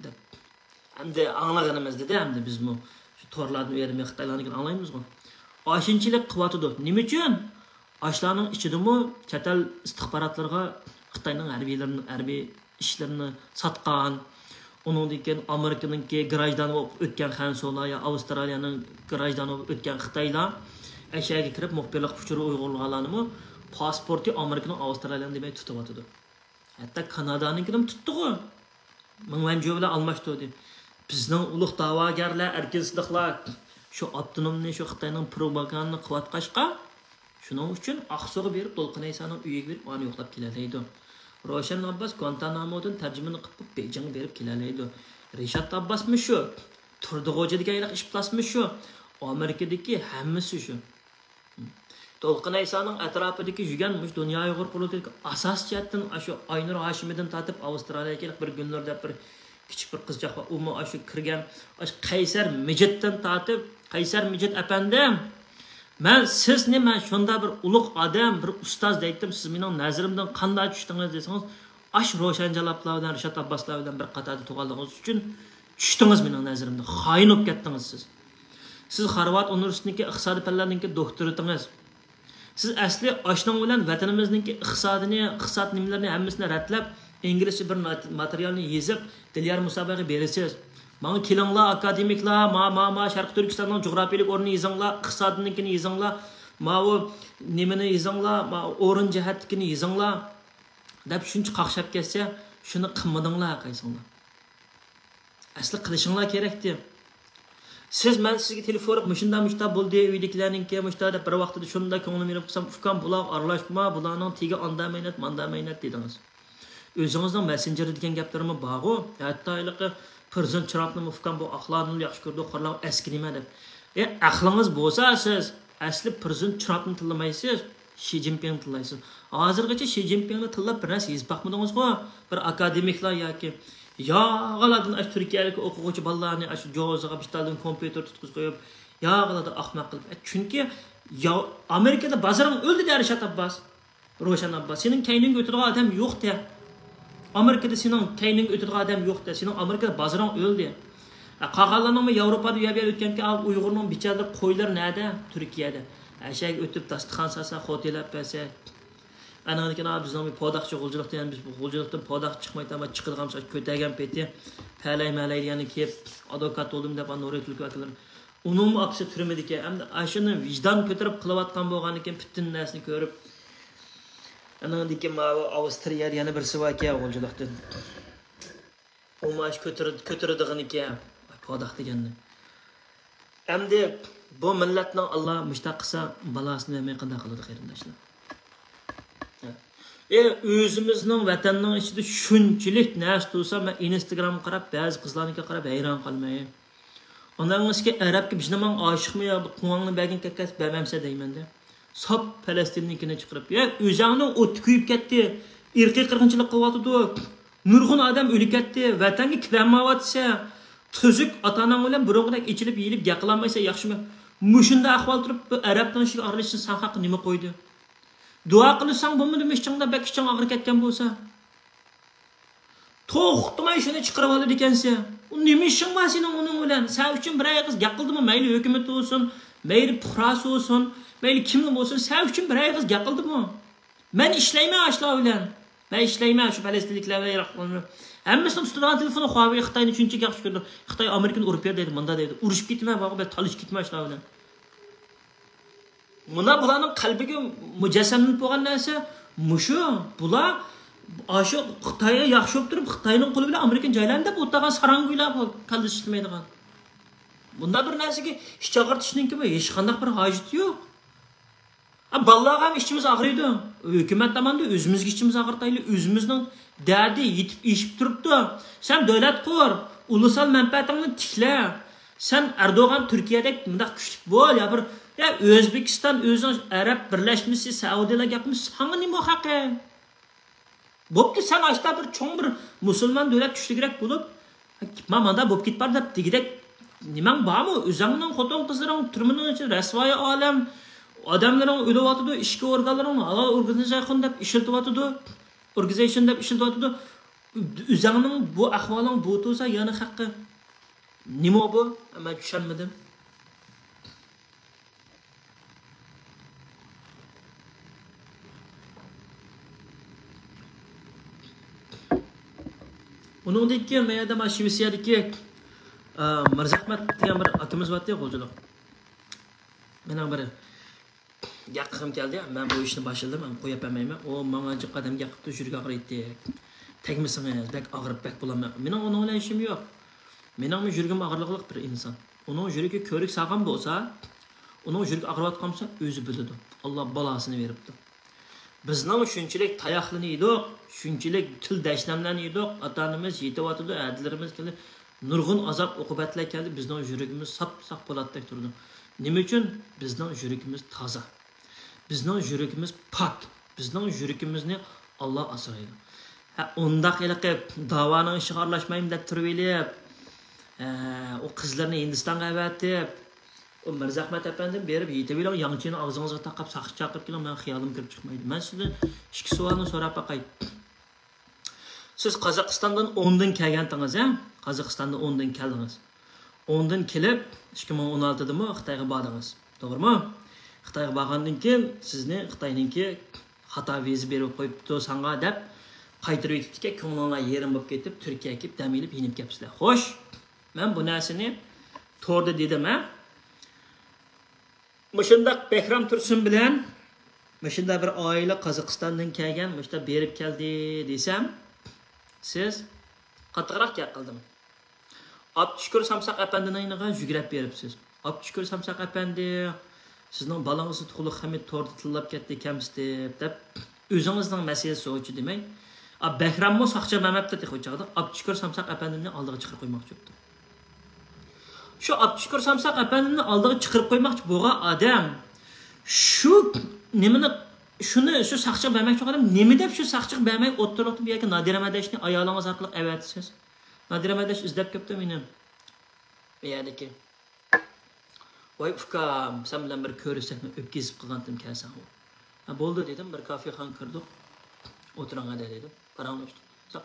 دەپ. ئەمدى ئاڭلىغىنىمىز دېدى، ئەمدى بىزمۇ شۇ تورلاردىن ئۇ يەردىن خىتايلارنىڭكىنى ئاڭلايمىزغۇ. ئاشۇنچىلىك قىلىۋاتىدۇ. نېمە ئۈچۈن؟ ئاشۇلارنىڭ ئىچىدىمۇ چەت ئەل ئىستىخباراتلىرىغا خىتاينىڭ ھەربىيلىرىنى، ھەربىي ئىشلىرىنى ساتقان، ئۇنىڭدىن كېيىن ئامېرىكىنىڭكى گراژدانى بولۇپ ئۆتكەن خەنسۇلار يا ئاۋسترالىيەنىڭ گراژدانى بولۇپ ئۆتكەن خىتايلار ئەشەگە كىرىپ مۇخبىرلىق ئۇچۇرى ئۇيغۇرلىغانلارنىمۇ پاسپورتى ئامېرىكىنىڭ، ئاۋسترالىيەنىڭ دېمەي تۇتۇۋاتىدۇ. ھەتتا كانادانىڭكىنىمۇ تۇتتىغۇ. مېڭ ۋەنجيو بىلەن ئالماشتۇردى. بىزنىڭ ئۇلۇغ دەۋاگەرلەر، ئەركىن سىدىقلار شۇ ئاپتونومنى، شۇ خىتاينىڭ پروپاگاندىنى قىلىۋاتقاچقا، شۇنىڭ ئۈچۈن ئاقسۇغا بېرىپ، دولقۇن ئەيسانىڭ ئۆيىگە بېرىپ، ئانى يوقلاپ كېلەلەيدۇ. روشەن ئابباس گۇانتانامودىن تەرجىمىنى قىلىپ، بېيجىڭغا بېرىپ كېلەلەيدۇ. رىشات ئابباسمۇ شۇ، تۇردى غوجىدىكى ھېلىقى ئىپلاسمۇ شۇ، ئامېرىكىدىكى ھەممىسى شۇ. دولقۇن ئەيسانىڭ ئەتراپىدىكى يۈگەن مۇشۇ دۇنيا ئۇيغۇر قۇرۇلتىيىدىكى ئاساسىي جەھەتتىن ئاشۇ ئاينۇر ھاشىمىدىن تارتىپ ئاۋسترالىيەگە كېلىپ بىر گۈلنۇر دەپ بىر كىچىك بىر قىزچاق بار. ئۇمۇ ئاشۇ كىرگەن، ئاشۇ قەيسەر مىجىتتىن تارتىپ، قەيسەر مىجىت ئەپەندىم، مەن سىزنى، مەن شۇنداق بىر ئۇلۇغ ئادەم، بىر ئۇستاز دەيتتىم، سىز مېنىڭ نەزىرىمدىن قانداق چۈشتىڭىز دېسىڭىز، ئاشۇ روشەن جاللاتلار بىلەن رىشات ئابباسلار بىلەن بىر قاتاردا تۇرغانلىقىڭىز ئۈچۈن چۈشتىڭىز مېنىڭ نەزىرىمدە. خائىن بولۇپ كەتتىڭىز سىز. سىز خارۋارد ئۇنىۋېرسىتېتىنىڭكى ئىقتىسادىي پەنلەرنىڭكى دوكتورىتىڭىز. سىز ئەسلى ئاشۇنىڭ بىلەن ۋەتىنىمىزنىڭكى ئىقتىسادىنى، ئىقتىساد نېمىلىرىنى ھەممىسىنى رەتلەپ، ئىنگلىزچە بىر نات-، ماتېرىيالنى يېزىپ، دىليار مۇسابىقىگە بېرىسىز. ماڭا كېلىڭلار، ئاكادېمىكلار، ما، ما، ما، شەرقىي تۈركىستاننىڭ جۇغراپىيىلىك ئورنىنى يېزىڭلار، ئىقتىسادىنىڭكىنى يېزىڭلار، ماۋۇ نېمىنى يېزىڭلار، ما، ئورۇن جەھەتتىكىنى يېزىڭلار، دەپ شۇنچە قاقشاپ كەتسە، شۇنى قىلمىدىڭلار قايسىڭلار. ئەسلى قىلىشىڭلار كېرەكتى. سىز، مەن سىزگە تېلېفون ئۇرۇپ، مۇشۇنداق، مۇشۇنداق بولدى، ئۆيدىكىلەرنىڭكى مۇشۇنداق دەپ، بىر ۋاقتىدا شۇنداق كۆڭلۈم ئېرىپ قالسام، ئۇكام، بۇلارغا ئارىلاشما، بۇلارنىڭ تېگى ئاندا مەينەت، ماندا مەينەت دېدىڭىز. ئۆزىڭىزنىڭ مەسسېنجېردا دېگەن گەپلىرىمۇ بارغۇ، ھەتتا ھېلىقى پىرېزىدېنت ترامپنىمۇ، ئۇكام، بۇ ئاقلارنىلا ياخشى كۆرىدۇ، قارىلار ئەسكىنىمە دەپ. ئە، ئەقلىڭىز بولسا سىز، ئەسلى پىرېزىدېنت ترامپنى تىللىمايسىز، شى جىنپىڭنى تىللايسىز. ھازىرغىچە شى جىنپىڭنى تىللاپ بىر نەرسە يېزىپ باقمىدىڭىزغۇ؟ بىر ئاكادېمىكلار ياكى ياغىلاردىن ئاشۇ تۈركىيەدىكى ئوقۇغۇچى بالىلارنى ئاشۇ جوزىغا بىر تالدىن كومپيۇتېر تۇتقۇزۇپ قويۇپ، ياغىلادا ئاخماق قىلىپ. ئە، چۈنكى يا-، ئامېرىكىدا بازىرىڭ ئۆلدى دە، رىشات ئابباس. روشەن ئابباس، سېنىڭ كەينىڭگە ئۆتىدىغان ئادەم يوق تە. ئامېرىكىدا سېنىڭ كەينىڭگە ئۆتىدىغان ئادەم يوق تە. سېنىڭ ئامېرىكىدا بازىرىڭ ئۆلدى. ھە، قالغانلارنىڭمۇ ياۋروپادا يەر ئۆتكەنكى، ئا، ئۇيغۇرنىڭ بىچارىلىرى قويلىرى نەدە؟ تۈركىيەدە. ئەشەگە ئۆتۈپ داستىخان سالسا، خوتۇن ئەپ بەرسە. ئانىڭدىن كېيىن، ئا، بىزنىڭ بىر پوداقچى غۇلجىلىقتا، يەنە بىز غۇلجىلىقتىن پوداق چىقمايدۇ، ئەمما چىقىدىغان بولسا كۆتەرگەن پېتى، پەلەي مەلەي دېگەننى كىيىپ، ئادۋوكات بولدۇم دەپ، ئا، نورۋېگ تۈركىي ۋەكىللىرى. ئۇنىڭمۇ ئاپىسى تۈرمىدىكەن. ئەمدى ئاشۇنى ۋىجدان كۆتۈرۈپ قىلىۋاتقان بولغاندىكىن، پۈتۈن نەرسىنى كۆرۈپ، ئانىڭدىكى ماۋۇ ئاۋسترىيەدە يەنە بىرسى باركەن، غۇلجىلىقتىن. ئۇ ماش كۆتۈر-، كۆتۈرىدىغىنىكەن، پوداق دېگەننى. ئەمدى بۇ مىللەتنىڭ ئاللا مۇشتاق قىلسا، بالاسىنى بەرمەي قانداق قىلىدۇ، قېرىنداشلار؟ ئە، ئۆزىمىزنىڭ ۋەتەننىڭ ئىچىدە شۇنچىلىك نەرسە تۇرسا، مەن ئىنستاگرامغا قاراپ، بەزى قىزلارنىڭكىگە قاراپ ھەيران قالماي. ئاناڭ ئىچكى ئەرەبكە بىزنى ماڭا ئاشىقمۇ يا بۇ قۇڭاڭنى بەرگىن كەتكەس بەرمەمسە دەيمەن-دە. ساپ پەلەستىننىڭكىنى چىقىرىپ، يا ئۆزەڭنىڭ ئوتتا كۆيۈپ كەتتى، ئىرقىي قىرغىنچىلىق قىلىۋاتىدۇ، نۇرغۇن ئادەم ئۆلۈپ كەتتى، ۋەتەنگە كىرەلمەيۋاتىسەن، تۈزۈك ئاتا-ئاناڭ بىلەن بۇرۇنقىدەك ئېچىلىپ يېيىلىپ گەپ قىلالمايسەن، ياخشىمۇ؟ مۇشۇنداق ئەھۋال تۇرۇپ، بۇ ئەرەبنىڭ ئىشىگە ئارىلىشىشنى ساڭا نېمە قويدى؟ دۇئا قىلساڭ بولمىدىمۇ ئىچىڭدە بەك ئىچىڭ ئاغرىپ كەتكەن بولسا؟ توختىماي شۇنى چىقىرىۋالىدىكەنسەن. ئۇ نېمە ئىشىڭ بار سېنىڭ ئۇنىڭ بىلەن؟ سەن ئۈچۈن بىر ئېغىز گەپ قىلدىمۇ؟ مەيلى ھۆكۈمىتى بولسۇن، مەيلى پۇقراسى بولسۇن، مەيلى كىملا بولسۇن، سەن ئۈچۈن بىر ئېغىز گەپ قىلدىمۇ؟ مەن ئىشلەيمەن ئاشۇلار بىلەن. مەن ئىشلەيمەن شۇ پەلەستىنلىكلەر بىلەن ئىراق. ھەممىسىنىڭ تۇتىدىغان تېلېفونى خۇاۋېي خىتاينى شۇنچىلىك ياخشى كۆرىدۇ. خىتاي ئامېرىكىنى ئۇرۇپ بېرىدۇ دەيدۇ، مۇنداق دەيدۇ. ئۇرۇشۇپ كېتىمەن، بارغۇ، بەك تالىشىپ كېتىمەن شۇلار بىلەن. مانا بۇلارنىڭ قەلبىگە مۇجەسسەملىنىپ بولغان نەرسە مۇشۇ. بۇلار ئاشۇ خىتايغا ياخشى بولۇپ تۇرۇپ، خىتاينىڭ قولى بىلەن ئامېرىكىنى جايلايمەن دەپ ئولتۇرغان ساراڭگۇيلار بۇ، كاللىسى ئىشلىمەيدىغان. بۇنداق بىر نەرسىگە ئىچ ئاغرىتىشنىڭكىمۇ ھېچقانداق بىر ھاجىتى يوق. ھە، بالىلارغا ھەم ئىچىمىز ئاغرىيدۇ. ھۆكۈمەت تاماندا ئۆزىمىزگە ئىچىمىز ئاغرىتايلى، ئۆزىمىزنىڭ دەردى يېتىپ ئېشىپ تۇرۇپتۇ. سەن دۆلەت قۇر، ئۇلۇسال مەنپەئەتىڭنى تىكلە. سەن ئەردوغان تۈركىيەدەك مۇنداق كۈچلۈك بول، يا بىر، يا ئۆزبېكىستان ئۆزىنىڭ ئەرەب بىرلەشمىسى، سەئۇدىيەلەر گەپمۇ ساڭا نېمە ھەققى؟ بوپتۇ، سەن ئاشتا بىر چوڭ بىر مۇسۇلمان دۆلەت كۈچلۈكرەك بولۇپ، ما ماندا بوپ كېتىپ بار دەپ دېگۈدەك نېمەڭ بارمۇ؟ ئۆزۈڭنىڭ خوتۇن قىزلىرىڭ تۈرمىنىڭ ئىچىدە رەسۋايى ئالەم، ئادەملىرىڭ ئۆلۈۋاتىدۇ، ئىچكى ئورگانلىرىڭ ھالال ئورگانىزايخۇن دەپ ئىشلىتىۋاتىدۇ، ئورگانىزېيشن دەپ ئىشلىتىۋاتىدۇ. ئۆزۈڭنىڭ بۇ ئەھۋالىڭ بۇ تۇرسا يەنە خەققە نېمە بۇ؟ مەن چۈشەنمىدىم. ئۇنىڭدىن كېيىن مەن يەردە مانا شىۋېتسىيەدىكى، ئە، مىرزەخمەت دېگەن بىر ئاكىمىز بارتى، غۇلجىلىق. مېنىڭ بىر گەپ قىلغۇم كەلدى. مەن بۇ ئىشنى باشلىدىم، مەن قويۇپ بەرمەيمەن. ئۇ ماڭا جىق ئادەم گەپ قىپتۇ، يۈرىكى ئاغرىيتتى. تەگمىسىڭىز، بەك ئاغرىپ، بەك بولامەن. مېنىڭ ئۇنىڭ بىلەن ئىشىم يوق. مېنىڭمۇ يۈرىكىم ئاغرىقلىق بىر ئىنسان. ئۇنىڭ يۈرىكى كۆۋرۈك سالغان بولسا، ئۇنىڭ يۈرىكى ئاغرىۋاتقان بولسا، ئۆزى بىلىدۇ. ئاللا بالاسىنى بېرىپتۇ. بىزنىڭ شۇنچىلىك تاياقلىنى يېدۇق، شۇنچىلىك تىل دەشنەملەرنى يېدۇق، ئاتا-ئانىمىز يېتىۋاتىدۇ، ھەدىلىرىمىز كەلدى، نۇرغۇن ئازاب-ئوقۇبەتلەر كەلدى، بىزنىڭ يۈرىكىمىز ساپ-ساق پولاتتەك تۇرىدۇ. نېمە ئۈچۈن؟ بىزنىڭ يۈرىكىمىز تازا. بىزنىڭ يۈرىكىمىز پاك. بىزنىڭ يۈرىكىمىزنى ئاللا ئاسرايدۇ. ھە، ئۇنداق ھېلىقى داۋانىڭ ئىشىغا ئارىلاشمايمەن دەپ تۇرۇۋېلىپ، ھە، ئۇ قىزلىرىنى ھىندىستانغا ئەۋەتىپ، ئۇ مىرزەخمەت ئەپەندىمۇ بېرىپ يېتىۋېلىڭ، ياڭچىنى ئاغزىڭىزغا تاقاپ ساقچى چاقىرىپ كېلىڭ، مېنىڭ خىيالىم كىرىپ چىقمايدۇ. مەن سىزدىن ئىككى سوئالنى سوراپ باقاي. سىز قازاقىستاندىن ئوندىن كەلگەنتىڭىز، ھە؟ قازاقىستاندىن ئوندىن كەلدىڭىز. ئوندىن كېلىپ، ئىككى مىڭ ئون ئالتىدىمۇ خىتايغا باردىڭىز. توغرىمۇ؟ خىتايغا بارغاندىن كېيىن سىزنى خىتاينىڭكى خاتا ۋىزا بېرىپ قويۇپتۇ ساڭا دەپ قايتۇرۇۋېتىپتىكەن، كۆڭلۈڭلار يېرىم بولۇپ كېتىپ، تۈركىيەگە كېلىپ دەم ئېلىپ يېنىپ كەپسىلەر. خوش، مەن بۇ نەرسىنى توردا دېدىم، ھە؟ مۇشۇنداق بەھرام تۇرسۇن بىلەن مۇشۇنداق بىر ئائىلە قازاقىستاندىن كەلگەن، مۇشۇنداق بېرىپ كەلدى دېسەم، سىز قاتتىقراق گەپ قىلدىم. ئابدۇشۈكۈر سامساق ئەپەندىنىڭ يېنىغا يۈگرەپ بېرىپسىز. ئابدۇشۈكۈر سامساق ئەپەندى، سىزنىڭ بالىڭىزنى تۇغلۇق خەمىت توردا تىللاپ كەتتى، كەمسىتىپ، دەپ ئۆزىڭىزنىڭ مەسىلىسى ئوچۇ دېمەي. ئا، بەھراممۇ ساقچى مەمەپتۇ تېخى ئۇ چاغدا. ئابدۇشۈكۈر سامساق ئەپەندىنى ئالدىغا چىقىرىپ قويماقچى بوپتۇ. شۇ ئابدۇشۈكۈر سامساق ئەپەندىنى ئالدىغا چىقىرىپ قويماقچى بولغان ئادەم، شۇ نېمىنى، شۇنى، شۇ ساقچىغا بەرمەكچى بولغان ئادەم نېمە دەپ شۇ ساقچىغا بەرمەي ئوتتۇرىلىقتا بۇ يەرگە نادىرە مەدەشنى ئايالىڭىز ئارقىلىق ئەۋەتىسىز؟ نادىرە مەدەش ئىزدەپ كەپتۇ مېنى. بۇ يەردىكى. ۋاي ئۇكام، سەن بىلەن بىر كۆرۈشسەك مەن ئۆپكە ئېزىپ قالغانتىم كەلسەڭ. ھە، بولدى دېدىم، بىر كافېخانىغا كىردۇق. ئوتۇرۇڭ ھەدە دېدىم. پاراڭلاشتۇق.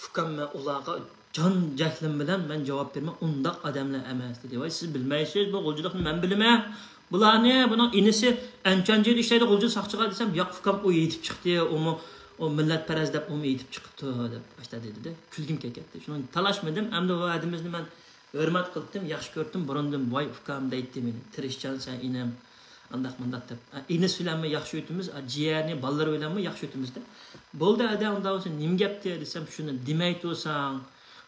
ئۇكام، مەن ئۇلارغا جان جەھلىم بىلەن مەن جاۋاب بېرىمەن، ئۇنداق ئادەملەر ئەمەس دېدى. ۋاي سىز بىلمەيسىز، بۇ غۇلجىلىقنى مەن بىلىمەن. بۇلارنى، بۇنىڭ ئىنىسى ئەنچۈەنجىدە ئىشلەيدۇ غۇلجا ساقچىغا دېسەم، ياق ئۇكام، ئۇ يېتىپ چىقتى، ئۇمۇ، ئۇ مىللەتپەرەس دەپ ئۇمۇ يېتىپ چىقىپتۇ دەپ ئاشتا دېدىدە. كۈلگۈم كېلىپ كەتتى. شۇنىڭ تالاشمىدىم، ئەمدى ئۇ ھەدىمىزنى مەن ھۆرمەت قىلتىم، ياخشى كۆرتۈم، بۇرۇندىن ۋاي ئۇكام دەيتتى مېنى، تىرىشچانسەن ئىنىم، ئانداق مۇنداق دەپ. ئىنىسى بىلەنمۇ ياخشى ئۆتىمىز، جىيەرنى، بالىلىرى بىلەنمۇ ياخشى ئۆتىمىزدە. بولدى ئەدە ئۇنداق بولسا نېمە گەپتى دېسەم، شۇنى دېمەي تۇرساڭ،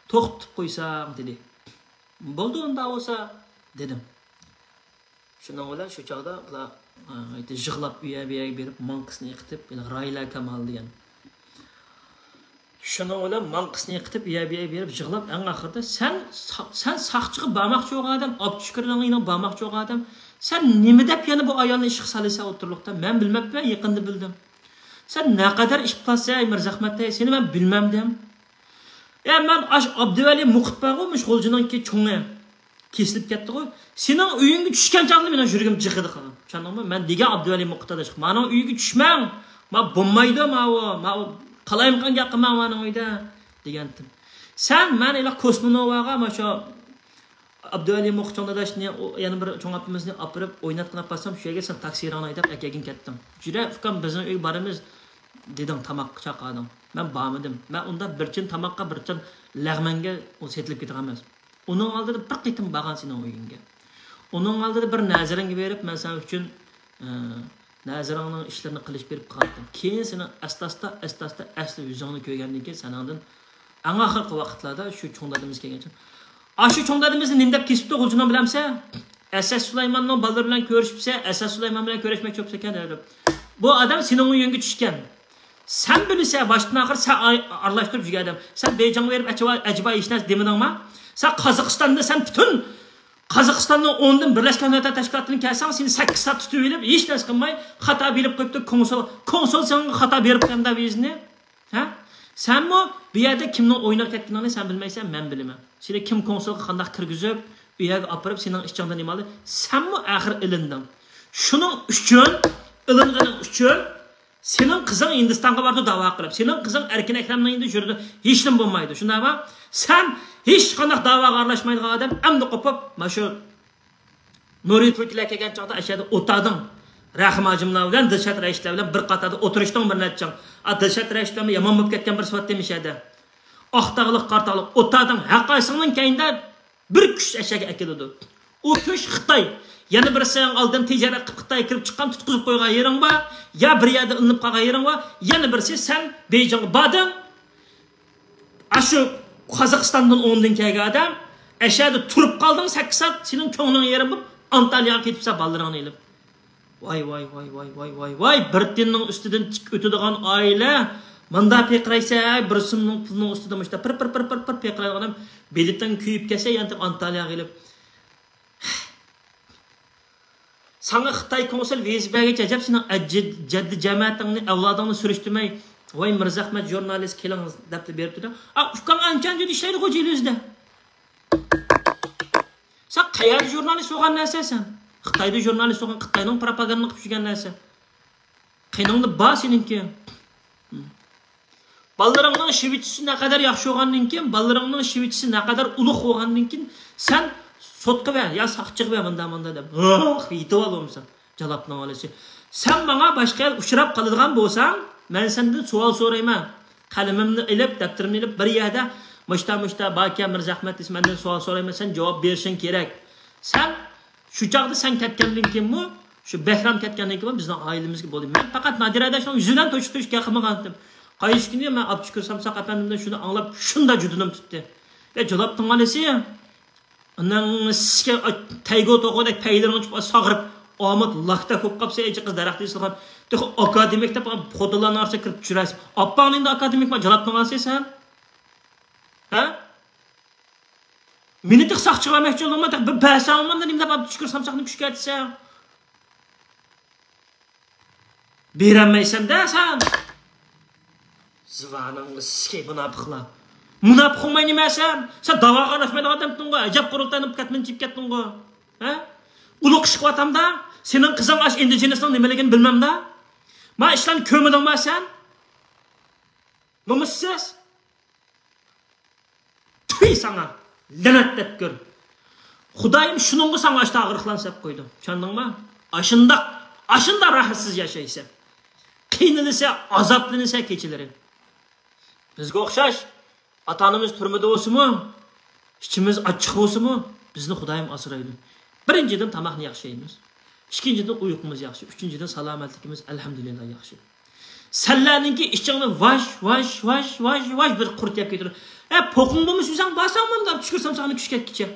توختىتىپ قويساڭ دېدى. بولدى ئۇنداق بولسا دېدىم. شۇنىڭ بىلەن شۇ چاغدا بۇلار، ئە، يىغلاپ ئۇ يەر بۇ يەرگە بېرىپ ماڭقىسىنى ئېقىتىپ، ھېلىقى راھىلە كامال دېگەن. شۇنىڭ بىلەن ماڭقىسىنى ئېقىتىپ، ئۇ يەر بۇ يەرگە بېرىپ يىغلاپ، ئەڭ ئاخىرىدا سەن سا-، سەن ساقچىغا بارماقچى بولغان ئادەم، ئابدۇشۈكۈرنىڭ يېنىغا بارماقچى بولغان ئادەم، سەن نېمە دەپ يەنە بۇ ئايالنى ئىشقا سالىسەن ئوتتۇرىلىقتا؟ مەن بىلمەپتىمەن، يېقىندا بىلدىم. سەن نەقەدەر ئىپلاسسەن، ئەي مىرزەخمەت، ئەي، سېنى مەن بىلمەمدىم. يا مەن ئاش ئابدۇۋەلى مۇقىت بارغۇ، مۇش غۇلجىنىڭكى چوڭى. كېسىلىپ كەتتىغۇ. سېنىڭ ئۆيۈڭگە چۈشكەن چاغدا مېنىڭ يۈرىكىم جىقىدى قىلغان. چۈشەندىڭمۇ؟ مەن دېگەن ئابدۇۋەلى مۇقىت ئاداش، مانىڭ ئۆيىگە چۈشمەڭ. ما بولمايدۇ، ماۋۇ، ماۋۇ قالايمىقان گەپ قىلماڭ مانىڭ ئۆيدە دېگەنتىم. سەن مەن ئىلا كوسمونوۋاغا ما شۇ ئابدۇۋەلى مۇقىت چوڭ داداشنى، ئۇ يەنە بىر چوڭ ئاپىمىزنى ئاپىرىپ ئويناتقىلى ئاپارسام، شۇ يەرگە سەن تاكسىرىڭنى ھەيدەپ ئەكەلگىن كەتتىڭ. جۈرە ئۇكام، بىزنىڭ ئۆيگە بارىمىز دېدىڭ، تاماققا چاقىردىڭ. مەن بارمىدىم. مەن ئۇنداق بىر چىن تاماققا، بىر چىن لەغمەنگە ئۇ سېتىلىپ كېتىدىغان ئەمەس. ئۇنىڭ ئالدىدا بىر قېتىم بارغان سېنىڭ ئۆيۈڭگە. ئۇنىڭ ئالدىدا بىر نەزىرىڭگە بېرىپ، مەن سەن ئۈچۈن، ئە، نەزىرىڭنىڭ ئىشلىرىنى قىلىشىپ بېرىپ قالاتتىم. كېيىن سېنىڭ ئاستا-ئاستا، ئاستا-ئاستا ئەسلى يۈزۈڭنى كۆرگەندىن كېيىن سېنىڭدىن ئەڭ ئاخىرقى ۋاقىتلاردا شۇ چوڭ دادىمىز كەلگەنچە، ئاشۇ چوڭ دادىمىزنى نېمە دەپ كېسىپتۇ غۇلجىنىڭ بىلەمسەن؟ ئەسەت سۇلايماننىڭ بالىلىرى بىلەن كۆرۈشۈپسەن، ئەسەت سۇلايمان بىلەن كۆرۈشمەكچى بوپسەن ئەكەن دەپ. بۇ ئادەم سېنىڭ ئۆيۈڭگە چۈشكەن. سەن بىلىسەن، باشتىن ئاخىر سەن ئار-، ئارىلاشتۇرۇپ يۈرگەن ئادەم. سەن بېيجىڭغا بېرىپ ئەجەبا، ئەجەبا ھېچ نەرسە دېمىدىڭما؟ سەن قازاقىستاندا، سەن پۈتۈن قازاقىستاننىڭ ئوندىن بىرلەشكەن دۆلەتلەر تەشكىلاتىدىن كەلسەڭ، سېنى سەككىز سائەت تۇتۇۋېلىپ، ھېچ نەرسە قىلماي، خاتا بېرىپ قويۇپتۇ، كونسۇل، كونسۇل ساڭا خاتا بېرىپ قويغاندا ۋىزىنى. ھە؟ سەنمۇ بۇ يەردە كىمنىڭ ئويۇنىغا كەتكىنىڭنى سەن بىلمەيسەن، مەن بىلىمەن. سېنى كىم كونسۇلغا قانداق كىرگۈزۈپ، ئۇ يەرگە ئاپىرىپ، سېنىڭ ئىچىڭدىن نېمە ئالدى؟ سەنمۇ ئاخىر ئېلىندىڭ. شۇنىڭ ئۈچۈن، ئېلىنغىنىڭ ئۈچۈن سېنىڭ قىزىڭ ھىندىستانغا بارىدۇ داۋا قىلىپ. سېنىڭ قىزىڭ ئەركىن ئەكرەمنىڭ يېنىدا يۈرىدۇ، ھېچنېمە بولمايدۇ. شۇنداقمۇ؟ سەن ھېچقانداق داۋاغا ئارىلاشمايدىغان ئادەم ئەمدى قوپۇپ، مانا شۇ نۇرى تۈركلەر كەلگەن چاغدا ئەشەدە ئولتۇردۇڭ. رەھىم ھاجىملار بىلەن دىلشات رەشىتلەر بىلەن بىر قاتاردا ئولتۇرۇشتۇڭ بىر نەچچە چاغ. ئا، دىلشات رەشىتلەرمۇ يامان بولۇپ كەتكەن بىر سۈپەتتە ئەشەدە. ئاق تاغلىق، قارا تاغلىق ئولتۇردۇڭ. ھەرقايسىڭنىڭ كەينىدە بىر كۈچ ئەشەگە ئەكېلىدۇ. ئۇ كۈچ خىتاي. يەنە بىرسى ئالدىن تىجارەت قىلىپ خىتايغا كىرىپ چىققان، تۇتقۇزۇپ قويغان يېرىڭ بار، يا بىر يەردە ئىلىنىپ قالغان يېرىڭ بار. يەنە بىرسى سەن بېيجىڭغا باردىڭ. ئاشۇ قازاقىستاندىن ئوندىن كەلگەن ئادەم ئەشەدە تۇرۇپ قالدىڭ سەككىز سائەت، سېنىڭ كۆڭلۈڭ يېرىم بولۇپ ئانتالياغا كېتىپسەن بالىلىرىڭنى ئېلىپ. ۋاي، ۋاي، ۋاي، ۋاي، ۋاي، ۋاي، ۋاي. بىر تىيىننىڭ ئۈستىدىن تىك ئۆتىدىغان ئائىلە ماندا پىرقىرايسەن، بىر سومنىڭ پۇلىنىڭ ئۈستىدە مۇشتا پىر، پىر، پىر، پىر، پىر پىرقىرايدىغان ئادەم بېلىتىڭ كۆيۈپ كەتسە، يانتىق ئانتالياغا ئېلىپ. ساڭا خىتاي كونسۇل ۋىزا بەرگۈچە ئەجەب سېنىڭ ئەجدىجەمەتىڭنى، ئەۋلادىڭنى سۈرۈشتۈرمەي، ۋاي مىرزەخمەت ژۇرنالىست كېلىڭ دەپلا بېرىپتۇ-دە. ئا، ئۇكاڭ ئانچە-ئانچە ئىشلەيدىغۇ جىلىزدە. سەن قەيەردە ژۇرنالىست بولغان نەرسە سەن؟ خىتايدا ژۇرنالىست بولغان، خىتاينىڭ پروپاگاندىنى قىلىپ يۈرگەن نەرسە. قېنىڭدا بار سېنىڭكى. بالىلىرىڭنىڭ شىۋىچىسى نەقەدەر ياخشى بولغاندىن كېيىن، بالىلىرىڭنىڭ شىۋىچىسى نەقەدەر ئۇلۇق بولغاندىن كېيىن، سەن سوتقا بەر يا ساقچىغا بەر، مۇنداق، مۇنداق دەپ. ھوھ، يېتىۋال بولمىسا، جالاپنىڭ ئالىسى. سەن ماڭا باشقا يەردە ئۇچراپ قالىدىغان بولساڭ، مەن سەندىن سوئال سورايمەن. قەلىمىمنى ئېلىپ، دەپتىرىمنى ئېلىپ، بىر يەردە مۇشتا، مۇشتا باركەن مىرزەخمەت دېسە، مەندىن سوئال سورايمەن، سەن جاۋاب بېرىشىڭ كېرەك. سەن شۇ چاغدا سەن كەتكەندىن كېيىنمۇ، شۇ بەھرام كەتكەندىن كېيىن بىزنىڭ ئائىلىمىزگە بولدى. مەن پەقەت نادىر ئاداشنىڭ يۈزى بىلەن توشۇپ تۇرۇشقا گەپ قىلمىغانتىم. قايسى كۈنى مەن ئابدۇشۈكۈر سامساق ئەپەندىمدىن شۇنى ئاڭلاپ، شۇنداق جۇدۇنۇم تۇتتى. يا جالاپتىڭ ئالىسى، ئاناڭ سىكە تەيگو توغۇدەك پەيلىرىڭ چىقىپ ساغرىپ، ئامەت لاكتا بولۇپ قاپسەن، ئېچى قىز دەرەختە ئېسىلغان. تېخى ئاكادېمىك دەپ خوتۇنلارنىڭ ئارىسىدا كىرىپ چۈشۈرەسەن. ئاپاڭنى ئەمدى ئاكادېمىكما جالاپتىڭ ئالىسى سەن؟ ھە؟ مېنى تېخى ساقچىغا بەرمەكچى بولدۇڭما؟ تېخى بىر بەرسەڭ ئالمامدا نېمە دەپ ئابدۇشۈكۈر سامساقنى كۈشكە ئەتىسەن؟ بېرەلمەيسەن-دە سەن. زىۋانىڭغا سىكەي مۇناپىقلار. مۇناپىق بولماي نېمە سەن؟ سەن داۋاغا ئارىلاشمايدىغان ئادەمتىڭغۇ، ئەجەب قۇرۇلتاينى كەتمىنى چېيىپ كەتتىڭغۇ. ھە؟ ئۇلۇغ ئىش قىلىۋاتامدا، سېنىڭ قىزىڭ ئاشۇ ئىندىجېنىسنىڭ نېمىلىكىنى بىلمەمدا. ما ئىشلارنى كۆرمىدىڭما سەن؟ نومۇسسىز. تۈي ساڭا، لەنەت دەپ كۆر. خۇدايىم شۇنىڭغا ساڭا ئاشتا ئاغرىقلارنى سەپ قويدۇم. چۈشەندىڭما؟ ئاشۇنداق، ئاشۇنداق راھەتسىز ياشايسەن. قىينىلىسە، ئازابلىنىسە كېچىلىرى. بىزگە ئوخشاش ئاتا-ئانىمىز تۈرمىدە بولسىمۇ، ئىچىمىز ئاچچىق بولسىمۇ، بىزنى خۇدايىم ئاسرايدۇ. بىرىنچىدىن، تاماقنى ياخشى يەيمىز. ئىككىنچىدىن، ئۇيقۇمىز ياخشى. ئۈچىنچىدىن، سالامەتلىكىمىز ئەلھەمدۇلىللا ياخشى. سەنلەرنىڭكى ئىچىڭنى ۋاش، ۋاش، ۋاش، ۋاش، ۋاش بىر قۇرت يەپ كېتىدۇ. ئە، پوقۇڭ بولمىسا ئۆزۈڭ بارساڭ بولمامدۇ، چۈشكۈرسەم ساڭا كۈشكەتكىچە.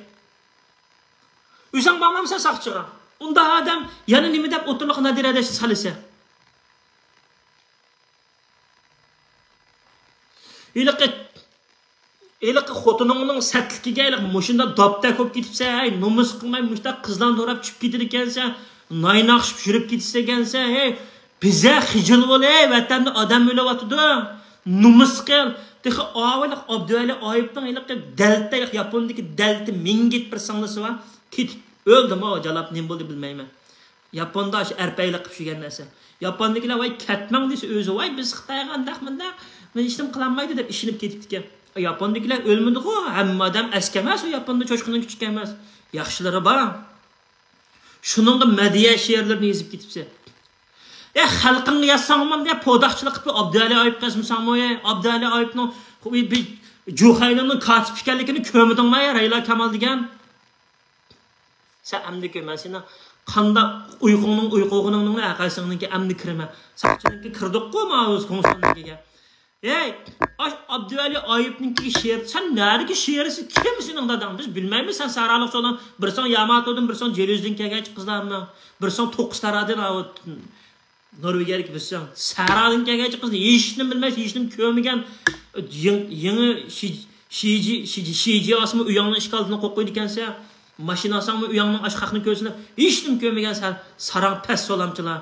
ئۆزۈڭ بارمامسەن ساقچىغا؟ ئۇنداق ئادەم يەنە نېمە دەپ ئوتتۇرىلىققا نادىرە ئاداشنى سالىسەن؟ ھېلىقى، ھېلىقى خوتۇنۇڭنىڭ سەتلىكىگە ھېلىقى مۇشۇنداق داپتەك بولۇپ كېتىپسەن، ھەي، نومۇس قىلماي مۇشۇنداق قىزلارنى دوراپ چۈشۈپ كېتىدىكەنسەن، نايناقشىپ يۈرۈپ كېتىسەن، ھەي، بىزە خىجىل بول، ھەي، ۋەتەندە ئادەم ئۆلۈۋاتىدۇ، نومۇس قىل. تېخى ئاۋۇ ھېلىقى ئابدۇۋەلى ئايۇپنىڭ ھېلىقى دەلتە، ھېلىقى ياپوندىكى دەلتە مىڭگىت بىر سىڭلىسى بار، كېتىپ ئۆلدىمۇ، جالاپ نېمە بولدى بىلمەيمەن. ياپوندا شۇ ئەرپەيلىك قىلىپ يۈرگەن نەرسە. ياپوندىكىلەر ۋاي كەتمەڭ دېسە ئۆزى ۋاي بىز خىتايغا ئانداق مۇنداق، مەن ھېچنېمە قىلالمايدۇ دەپ ئىشىنىپ كېتىپتىكەن. ياپوندىكىلەر ئۆلمىدىغۇ، ھەممە ئادەم ئەسكى ئەمەس، ئۇ ياپوندا چوشقىنىڭ كىچىكى ئەمەس. ياخشىلىرى بار. شۇنىڭغا مەدھىيە شېئىرلىرىنى يېزىپ كېتىپسەن. ئە خەلقىڭگە يازساڭمۇ دەپ پوداقچىلىق قىلىپ ئابدۇئەلى ئايۇپقا يازمىساڭمۇ، ئەي ئابدۇئەلى ئايۇپنىڭ بىر جۇخەيلىننىڭ كاتىپ ئىكەنلىكىنى كۆرمىدىڭمۇ، ئەي رەيلا كامال دېگەن. سەن ئەمدى كۆر، مەن سېنىڭ قانداق ئۇيقۇڭنىڭ ئۇيقۇغىنىڭنى ھەققەسىڭنىڭكى ئەمدى كىرىمەن. ساقچىنىڭكى كىردۇققۇ ماۋۇ كونسۇلنىڭكىگە. ھەي، ئاش ئابدۇۋەلى ئايۇپنىڭكى شېئىر، سەن نەدىكى شېئىرسى؟ كىم سېنىڭ داداڭ؟ بىز بىلمەيمىز سەن سەھرالىق سولان، بىرسىڭ ياماتودىن، بىرسىڭ جېلىزدىن كەلگەنچە قىزلارمۇ، بىرسىڭ توققۇز تارادىن ئاۋۇ نورۋېگىيەدىكى بىرسىڭ. سەھرادىن كەلگەنچە قىزنى ھېچنېمە بىلمەيسەن، ھېچنېمە كۆرمىگەن. يېڭى، يېڭى شى-، شىجى، شىجى، شىجى ئاسما ئۆيۈڭنىڭ ئىشىك ئالدىنى قوقۇيدىكەنسەن. ماشىنا ئالساڭمۇ ئۆيۈڭنىڭ ئاشۇ خەقنى كۆرسىلەپ، ھېچنېمە كۆرمىگەن سەن ساراڭ پەس سولامچىلار.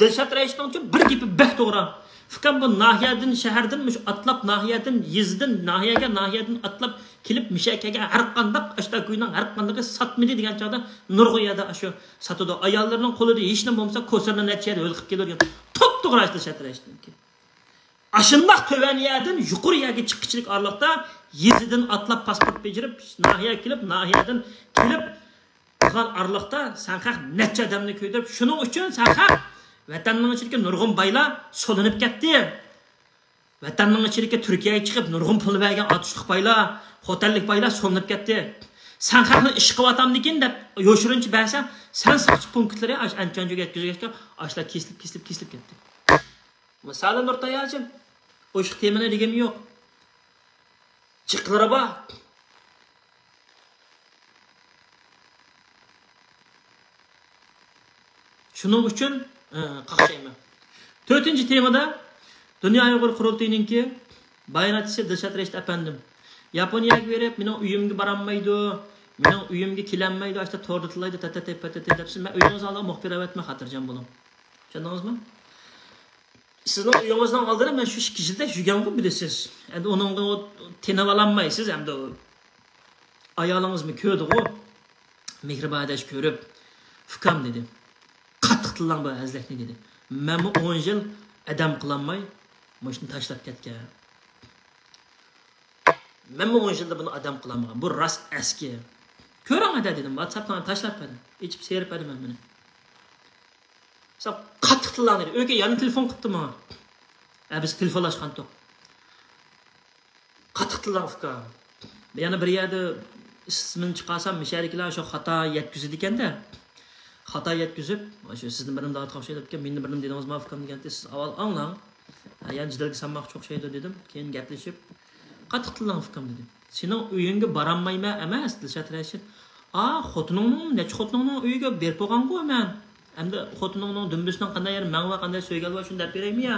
دىلشات رەئىسنىڭچۇ بىر گېپى بەك توغرا. ئۇكام، بۇ ناھىيەدىن، شەھەردىن، مۇشۇ ئاتلاپ ناھىيەدىن، يېزىدىن ناھىيەگە، ناھىيەدىن ئاتلاپ كېلىپ، مۇشۇ يەرگە كەلگەن ھەر قانداق ئاشتا كوينىڭ ھەر قاندىقى ساتمىدى دېگەن چاغدا نۇرغۇن يەردە ئاشۇ ساتىدۇ. ئاياللىرىنىڭ قولىدا ھېچنېمە بولمىسا، كوسىرنى نەچچە يەردە ھۆل قىلىپ كېلىدىغان توپتوغرا ئاشتا دىلشات رەئىسنىڭكى. ئاشۇنداق تۆۋەن يەردىن يۇقىرى يەرگە چىققۇچىلىك ئارىلىقتا يېزىدىن ئاتلاپ پاسپورت بېجىرىپ، ناھىيەگە كېلىپ، ناھىيەدىن كېلىپ قىلغان ئارىلىقتا سەن خەق نەچچە ئادەمنى كۆيدۈرۈپ، شۇنىڭ ئۈچۈن سەن خەق ۋەتەننىڭ ئىچىدىكى نۇرغۇن بايلار سولىنىپ كەتتى. ۋەتەننىڭ ئىچىدىكى تۈركىيەگە چىقىپ نۇرغۇن پۇل بەرگەن ئاتۇشلۇق بايلار، خوتەنلىك بايلار سولىنىپ كەتتى. سەن خەقنى ئىش قىلىۋاتامدىكىن دەپ يوشۇرۇنچە بەرسەڭ، سەن ساقچى پونكىتلىرى ئاش-، ئەنچۈەنچۈگە يەتكۈزگەچكە، ئاشۇلار كېسىلىپ، كېسىلىپ، كېسىلىپ كەتتى. مىسالى نۇرتاي ھاجىم، ئوشۇق تېمىنى دېگىنىم يوق. جىقلىرى بار. شۇنىڭ ئۈچۈن، ئى، قاقشايمەن. تۆتىنچى تېمىدا دۇنيا ئۇيغۇر قۇرۇلتىيىنىڭكى باياناتچىسى دىلشات رەشىت ئەپەندىم ياپونىيەگە بېرىپ، مېنىڭ ئۆيۈمگە بارالمايدۇ، مېنىڭ ئۆيۈمگە كېلەلمەيدۇ، ئاشتا توردا تىللايدۇ، تەتەتەي پەتەتەي دەپ، سىز مەن ئۆيىڭىز ئالدىغا مۇخبىر ئەۋەتمەي خاتىرجەم بولۇڭ. چۈشەندىڭىزمۇ؟ سىزنىڭ ئۆيىڭىزنىڭ ئالدىدا مەن شۇ ئىككى يىلدا يۈرگەنغۇ، بىلىسىز. ئەمدى ئۇنىڭغا تېنىۋالالمايسىز، ئەمدى ئايالىڭىزمۇ كۆردىغۇ. مېھرىبان ئاداش كۆرۈپ، ئۇكام دېدى، قاتتىق تىللاڭ بۇ ھەزلەكنى دېدى. مەنمۇ ئون يىل ئادەم قىلالماي مۇشۇنى تاشلاپ كەتكەن. مەنمۇ ئون يىلدا بۇنى ئادەم قىلالمىغان. بۇ راست ئەسكى. كۆرۈڭ ئەدە دېدىم، ۋاتساپتىن تاشلاپ بەردىم. ئېچىپ سېرىپ بەردىم مەن بۇنى. سەن قاتتىق تىللاڭ دېدى. ئۆيگە يەنە تېلېفون قىپتۇ ماڭا. ھە، بىز تېلېفونلاشقانتۇق. قاتتىق تىللاڭ ئۇكا. يەنە بىر يەردە ئىسمىنى چىقارسام، مىشەرىكلەر شۇ خاتا يەتكۈزىدىكەندە. خاتا يەتكۈزۈپ، شۇ سىزنى بىرنېمە دەۋاتقان ئوخشايدۇ دەپكەن، مېنى بىرنېمە دېدىڭىزمۇ ئۇكام دېگەندە، سىز ئاۋۋال ئاڭلاڭ. ھە، يەنە جېدەلگە سالماقچى ئوخشايدۇ دېدىم. كېيىن گەپلىشىپ، قاتتىق تىللاڭ ئۇكام دېدى. سېنىڭ ئۆيۈڭگە بارالمايمەن ئەمەس، دىلشات رەشىت. ئا، خوتۇنۇڭنىڭ، نەچچە خوتۇنۇڭنىڭ ئۆيىگە بېرىپ بولغانغۇ مەن. ئەمدى خوتۇنۇڭنىڭ دۈمبىسىنىڭ قانداق يېرى مەڭ بار، قانداق سۆيگەن بار، شۇنى دەپ بېرەيمۇ يا؟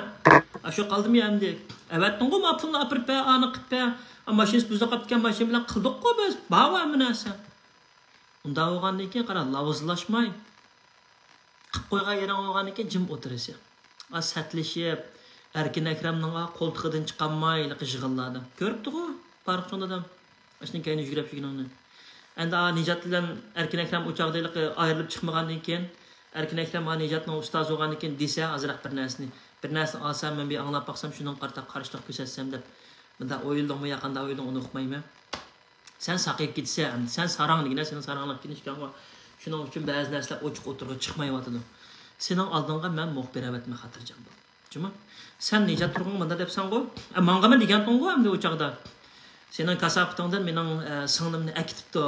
ئاشۇ قالدىمۇ يا ئەمدى؟ ئەۋەتتىڭغۇ ما پۇلنى ئاپىرىپ بەر، ئانى قىلىپ بەر. ئا، ماشىنىسى بۇزۇلۇپ قاپتىكەن، ماشىنا بىلەن قىلدۇققۇ بىز. بارغۇ ھەممە نەرسە. ئۇنداق بولغاندىن كېيىن قارا، لاۋزىلاشماي. قىلىپ قويغان يېرىڭ بولغاندىن كېيىن جىم ئولتۇرىسەن. ئا، سەتلىشىپ، ئەركىن ئەكرەمنىڭ، ئا، قولتۇقىدىن چىقالماي، ھېلىقى يىغىنلاردا. كۆرۈپتىغۇ، پاروق چوڭ دادام. ئاشۇنىڭ كەينىدە يۈگۈرۈپ يۈرگىنىڭنى. ئەمدى، ئا، نىجات بىلەن ئەركىن ئەكرەم ئۇ چاغدا ھېلىقى ئايرىلىپ چىقمىغاندىن كېيىن، ئەركىن ئەكرەم، ئا، نىجاتنىڭ ئۇستازى بولغاندىن كېيىن دېسە، ئازراق بىر نەرسىنى، بىر نەرسىنى ئالسام، مەن بىر ئاڭلاپ باقسام، شۇنىڭغا قارىتا قارشىلىق كۆرسەتسەم دەپ، مۇنداق ئويلىدىڭمۇ يا قانداق ئويلىدىڭ، ئۇنى ئۇقمايمەن. سەن ساقىيىپ كېتىسەن ئەمدى. سەن ساراڭ دېگىنە سېنىڭ ساراڭلىق كېلىشكەنغۇ. شۇنىڭ ئۈچۈن بەزى نەرسىلەر ئوچۇق ئوتتۇرىغا چىقمايۋاتىدۇ. سېنىڭ ئالدىڭغا مەن مۇخبىر ئەۋەتمەي خاتىرجەم بول. جۇمۇ؟ سەن نىجات تۇرغۇنغا مۇنداق دەپسەنغۇ. ئە، ماڭغىمۇ دېگەنتىڭغۇ ئەمدى ئۇ چاغدا. سېنىڭ كاساپىتىڭدىن مېنىڭ، ئە، سىڭلىمنى ئەكېتىپتۇ.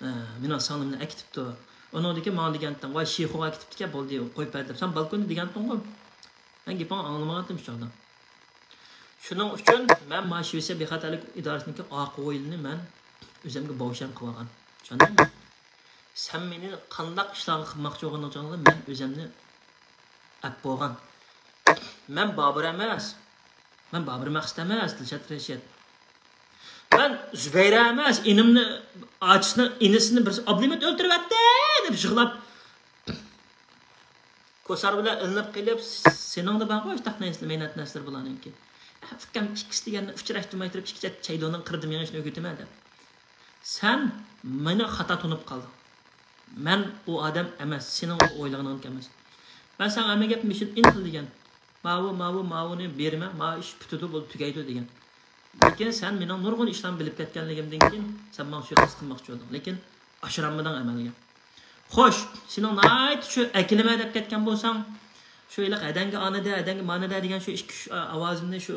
ئە، مېنىڭ سىڭلىمنى ئەكېتىپتۇ. ئۇنىڭدىن كېيىن ماڭا دېگەنتىڭ، ۋاي، شىخۇغا ئەكېتىپتىكەن، بولدى، قويۇپ بەر دەپ. سەن بالكوندا دېگەنتىڭغۇ. مەن گېپىڭنى ئاڭلىمىغانتىم شۇ چاغدا. شۇنىڭ ئۈچۈن مەن ما شىۋېتسىيە بىخەتەرلىك ئىدارىسىنىڭكى ئارقا ئويۇنىنى مەن ئۆزۈمگە باۋشان قىلىۋالغان. چۈشەندىڭمۇ؟ سەن مېنى قانداق ئىشلارغا قىلماقچى بولغىنىڭنى مەن ئۆزۈمنى ئەپ بولغان. مەن بابۇر ئەمەس. مەن بابۇر مەقسەت ئەمەس، دىلشات رەشىت. مەن زۇبەيرە ئەمەس، ئىنىمنى، ئاچىسىنى، ئىنىسىنى بىرسى ئابلىمىت ئۆلتۈرۈۋەتتى دەپ يىغلاپ، كوسار بىلەن ئىلىنىپ قېلىپ، سېنىڭدە بارغۇ ئاشتاق نەرسىلەر، مەينەت نەرسىلەر بۇلارنىڭكى. ئۇكام ئىككىسى دېگەننى ئۇچراشتۇرماي تۇرۇپ، ئىككى چەت چەيدۇنىڭ قىرىدا مېڭىشنى ئۆگىتىمەن دەپ. سەن مېنى خاتا تونۇپ قالدىڭ. مەن ئۇ ئادەم ئەمەس، سېنىڭ ئويلىغىنىڭدەك ئەمەس. مەن ساڭا ھەممە گەپنى بېشىدا ئېنىق دېگەن. ماۋۇ، ماۋۇ، ماۋۇنى بېرىمەن، ماۋۇ ئىش پۈتىدۇ، بولدى، تۈگەيدۇ دېگەن. لېكىن سەن مېنىڭ نۇرغۇن ئىشلارنى بىلىپ كەتكەنلىكىمدىن كېيىن، سەن ماڭا سۇيىقەست قىلماقچى بولدۇڭ. لېكىن ئاشۇرالمىدىڭ ئەمەلگە. خوش، سېنىڭ ناھايىتى شۇ ئەكېلىمەن دەپ كەتكەن بولساڭ، شۇ ھېلىقى ھەدەڭگە ئانىدە، ھەدەڭگە مانىدە دېگەن شۇ ئىككى، ئۈچ ئاۋازىمنى شۇ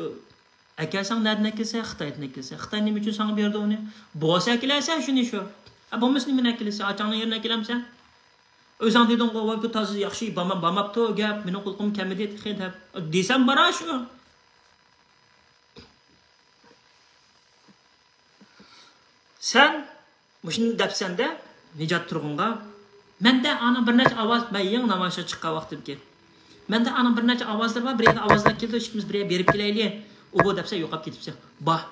ئەكەلسەڭ نەدىن ئەكەلسە؟ خىتايدىن ئەكەلسە. خىتاي نېمە ئۈچۈن ساڭا بېرىدۇ ئۇنى؟ بولسا ئەكېلەرسەن شۇنى شۇ. ئە، بولمىسا نېمىنى ئەكېلىسەن؟ ئاچاڭنىڭ يېرىنى ئەكېلەمسەن؟ ئۆزۈڭ دېدىڭغۇ، ۋاي، بۇ تازا ياخشى باماپ، باماپتۇ گەپ، مېنىڭ قۇلىقىمغا كەلمىدى تېخى دەپ. دېسەم بارا شۇ. سەن مۇشۇنى دەپسەندە، نىجات تۇرغۇنغا، مەندە ئانىڭ بىر نەچچە ئاۋاز، مەن يېڭى نامايىشقا چىققان ۋاقتىمكى. مەندە ئانىڭ بىر نەچچە ئاۋازلىرى بار، بىر يەردە ئاۋازلار كېلىدۇ، ئىككىمىز بىر يەرگە بېرىپ كېلەيلى. ئۇ بۇ دەپسە يوقاپ كېتىپسەن. بار.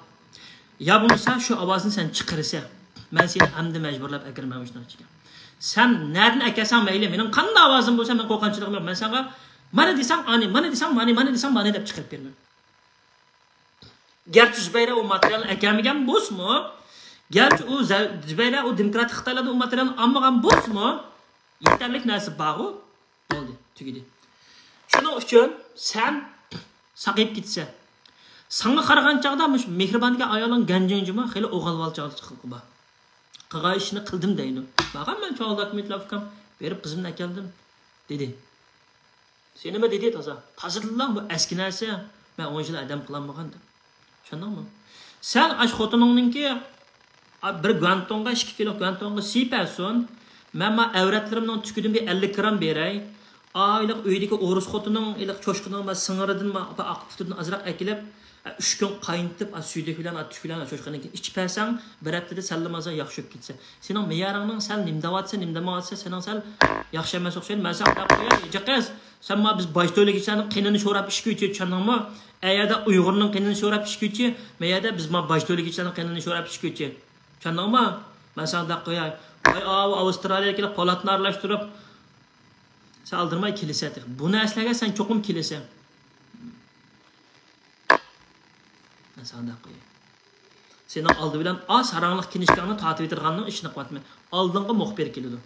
يا بولمىسا شۇ ئاۋازنى سەن چىقىرىسەن. مەن سېنى ئەمدى مەجبۇرلاپ ئەكىرىمەن مۇشۇنىڭ ئىچىگە. سەن نەدىن ئەكەلسەڭ مەيلى، مېنىڭ قانداق ئاۋازىم بولسا، مەن قورقۇنچىلىقىم يوق. مەن ساڭا مانا دېسەڭ ئانى، مانا دېسەڭ مانى، مانا دېسەڭ مانى دەپ چىقىرىپ بېرىمەن. گەرچە زۇبەيدە ئۇ ماتېرىيالنى ئەكەلمىگەن بولسىمۇ، گەرچە ئۇ زە-، زۇبەيدە ئۇ دېموكراتىك خىتايلاردا ئۇ ماتېرىيالنى ئالمىغان بولسىمۇ، يېتەرلىك نەرسە بارغۇ، بولدى، تۈگىدى. شۇنىڭ ئۈچۈن سەن ساقىيىپ كېتىسەن. ساڭا قارىغان چاغدا مۇشۇ مېھرىباندىكى ئايالىڭ گەنجىڭجىما خېلى ئوغۇل بالا چاغلىق قىلغۇ بار. قىلغان ئىشىنى قىلدىم دەيدۇ. بارغان مەن چوڭ دوكۇمېنتلار ئۇكام، بېرىپ قىزىمنى ئەكەلدىم، دېدى. سېنىمۇ دېدى تازا. تازىدىنلا بۇ ئەسكى نەرسە، مەن ئون يىل ئادەم قىلالمىغان دەپ. چۈشەندىڭمۇ؟ سەن ئاش خوتۇنۇڭنىڭكى، ئا، بىر گۇەنتۇڭغا، ئىككى كىلو گۇەنتۇڭغا سىيپەسۇن. مەن ما ئەۋرەتلىرىمنىڭ تۈكىدىن بىر ئەللىك گرام بېرەي. ئا، ھېلىق ئۆيدىكى ئورۇس خوتۇننىڭ ھېلىق چوشقىنىڭ ما سىڭىرىدىن، ما، ئاقا پۇتىدىن ئازراق ئەكېلىپ، ئا، ئۈچ كۈن قاينىتىپ، ئا، سۈيدۈك بىلەن، ئا، تۈك بىلەن، ئا، چوشقىنىڭكىنى ئىچىپ بەرسەڭ، بىر ھەپتىدە سەللىمازا ياخشى بولۇپ كېتىسەن. سېنىڭ مېيارىڭنىڭ سەل نېمە دەۋاتسا، نېمە دەۋاتسا، سېنىڭ سەل ياخشى ئەمەس ئوخشايدۇ. مەن ساڭا دەپ قوياي، جىقىز. سەن ما بىز باش تۆلىگۈچىلەرنىڭ قېنىنى شوراپ ئىچكۈچى، چۈشەندىڭمۇ؟ ئەيەردە ئۇيغۇرنىڭ قېنىنى شوراپ ئىچكۈچى، مەيەردە بىز ما باش تۆلىگۈچىلەرنىڭ قېنىنى شوراپ ئىچكۈچى. چۈشەندىڭمۇ؟ مەن ساڭا دەپ قوياي. ۋاي ئاۋۇ ئاۋسترالىيەگە كېلىپ پالاتنى ئارىلاشتۇرۇپ، سەن ئالدىرىماي كېلىسەن تېخى. بۇ نەرسىلەرگە سەن چوقۇم كېلىسەن. مەن ساڭا دەپ قوياي. سېنىڭ ئالدى بىلەن ئا ساراڭلىق كىنىشكاڭنى تارتىۋېتىدىغاننىڭ ئىشىنى قىلىۋاتىمەن. ئالدىڭغا مۇخبىر كېلىدۇ.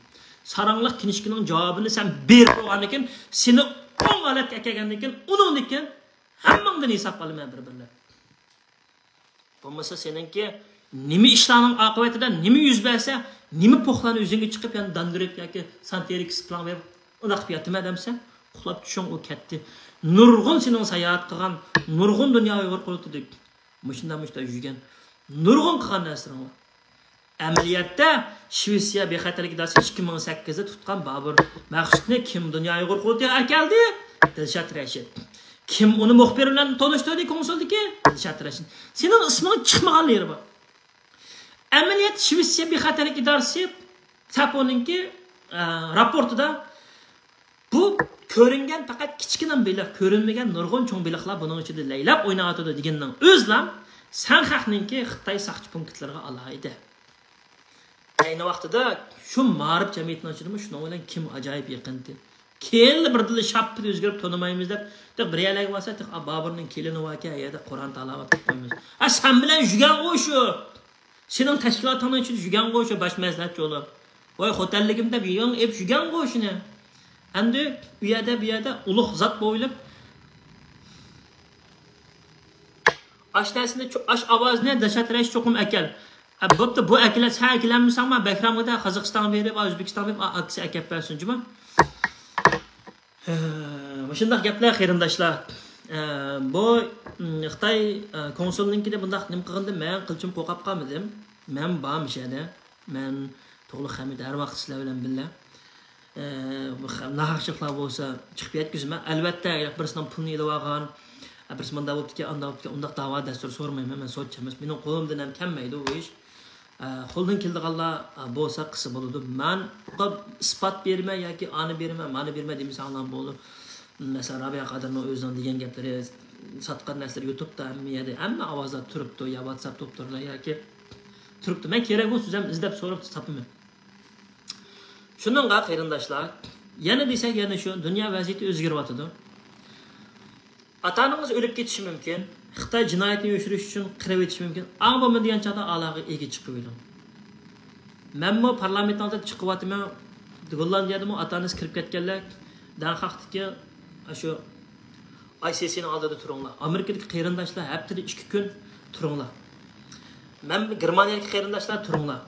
ساراڭلىق كىنىشكىنىڭ جاۋابىنى سەن بېرىپ بولغاندىن كېيىن، سېنى ئوڭ ھالەتكە ئەكەلگەندىن كېيىن، ئۇنىڭدىن كېيىن ھەممىڭدىن ھېساب ئالىمەن بىر-بىرلەپ. بولمىسا سېنىڭكى نېمە ئىشلارنىڭ ئاقىۋىتىدە نېمە يۈز بەرسە، نېمە پوخلارنى ئۆزۈڭگە چىقىپ، يەنە داندۇرۇپ ياكى سانتېرىكس پىلان بېرىپ، ئۇنداق قىلىپ ياتىمەن دەمسەن، ئۇخلاپ چۈشۈڭ، ئۇ كەتتى. نۇرغۇن سېنىڭ ساياھەت قىلغان، نۇرغۇن دۇنيا ئۇيغۇر قۇرۇلتىيىدىكى مۇشۇنداق، مۇشۇنداق يۈرگەن، نۇرغۇن قىلغان نەرسىلىرىڭ بار. ئەمەلىيەتتە شىۋېتسىيە بىخەتەرلىك ئىدارىسى ئىككى مىڭ سەككىزدە تۇتقان بابۇر مەخسۇتنى كىم دۇنيا ئۇيغۇر قۇرۇلتىيىغا ئەكەلدى؟ دىلشات رەشىت. كىم ئۇنى مۇخبىر بىلەن تونۇشتۇردى كونسۇلدىكى؟ دىلشات رەشىت. سېنىڭ ئىسمىڭ چىقمىغان يېرى بار. ئەمەلىيەتتە شىۋېتسىيە بىخەتەرلىك ئىدارىسى ساپونىڭكى، ئە، راپورتىدا بۇ كۆرۈنگەن پەقەت كىچىككىنە بېلىق، كۆرۈنمىگەن نۇرغۇن چوڭ بېلىقلار بۇنىڭ ئىچىدە لەيلەپ ئويناۋاتىدۇ دېگىنىنىڭ ئۆزىلا سەن خەقنىڭكى خىتاي ساقچى پونكىتلىرىغا ئالاھىدە. ئەينى ۋاقتىدا شۇ مائارىپ جەمئىيىتىنىڭ ئىچىدىمۇ شۇنىڭ بىلەن كىم ئاجايىپ يېقىنتى. كېيىنلا بىردىنلا شاپپىدە ئۆزگىرىپ تونۇمايمىز دەپ، بىر يەرلەرگە بارسا، تېخى بابۇرنىڭ كېلىنى باركەن، ئەيەردە قۇرئان تىلاۋەت قىلىپ قويىمىز. ئا، سەن بىلەن يۈرگەنغۇ شۇ. سېنىڭ تەشكىلاتىڭنىڭ ئىچىدە يۈرگەنغۇ شۇ باش مەسلىھەتچى بولۇپ. ۋاي خوتەنلىكىم دەپ يېڭى ئېپ يۈرگەنغۇ شۇنى. ئەمدى ئۇ يەردە، بۇ يەردە ئۇلۇغ زات بولۇپ، ئاش نەرسىنى، چو-، ئاش ئاۋازىنى دەشەترەش چوقۇم ئەكەل. ئە، بوپتۇ، بۇ ئەكىلە-، سەن ئەكىلەلمىسەڭمۇ، بەھرامغا دە، قازاقىستانغا بېرىپ، ئۆزبېكىستانغا بېرىپ، ئا-، ئاكىسى ئەكەپ بەرسۇن، جۇمۇ. ھە، مۇشۇنداق گەپلەر، قېرىنداشلار. ئە، بۇ، م، خىتاي، ئە، كونسۇلنىڭكىنى بۇنداق نېمە قىلغىنىدىن مەن قىلچىمۇ قورقۇپ قالمىدىم. مەن بار مۇشۇ يەردە. مەن تۇغلۇق ھەمىد ھەر ۋاقىت سىلەر بىلەن بىللە. ئە، بۇ خە-، ناھەقچىلىقلار بولسا چىقىپ يەتكۈزىمەن. ئەلۋەتتە، بىرسىنىڭ پۇلىنى ئېلىۋالغان، ئە، بىرسى مۇنداق بوپتىكەن، ئانداق بوپتىكەن، ئۇنداق داۋا دەستۇر سورىمايمەن، مەن سوتچى ئەمەس. مېنىڭ قولۇمدىن ھەم كەلمەيدۇ بۇ ئىش. ئە، قولدىن كېلىدىغانلار، ئە، بولسا قىلسا بولىدۇ. مەن ئىسپات بېرىمەن ياكى ئانى بېرىمەن، مانى بېرىمەن دېمىسەڭلار بولىدۇ. مەسىلەن، رابىيە قادىرنىڭ ئۆزىنىڭ دېگەن گەپلىرى، ساتقان نەرسىلىرى يۇتۇبتا ھەممە يەردە، ھەممە ئاۋازلار تۇرۇپتۇ، يا ۋاتساپتا تۇرۇپتۇ ياكى تۇرۇپتۇ. مەن كېرەك بولسا ئۆزۈم ئىزدەپ سوراپ تاپىمەن. شۇنىڭغا قېرىنداشلار، يەنە دېسەك يەنە شۇ، دۇنيا ۋەزىيىتى ئۆزگىرىۋاتىدۇ. ئاتا-ئانىڭىز ئۆلۈپ كېتىشى مۇمكىن، خىتاي جىنايەتنى يوشۇرۇش ئۈچۈن قىرىۋېتىشى مۇمكىن. ئاڭ بولمىدى دېگەن چاغدا ئالاغا ئىگە چىقىۋېلىڭ. مەنمۇ پارلامېنتنىڭ ئالدىدا چىقىۋاتىمەن. گوللاندىيەدىمۇ ئاتا-ئانىسى كىرىپ كەتكەنلەر. دەنخاقتىكى ئاشۇ ئاي سىسىنىڭ ئالدىدا تۇرۇڭلار. ئامېرىكىدىكى قېرىنداشلار ھەپتىدە ئىككى كۈن تۇرۇڭلار. مەن گېرمانىيەدىكى قېرىنداشلار تۇرۇڭلار.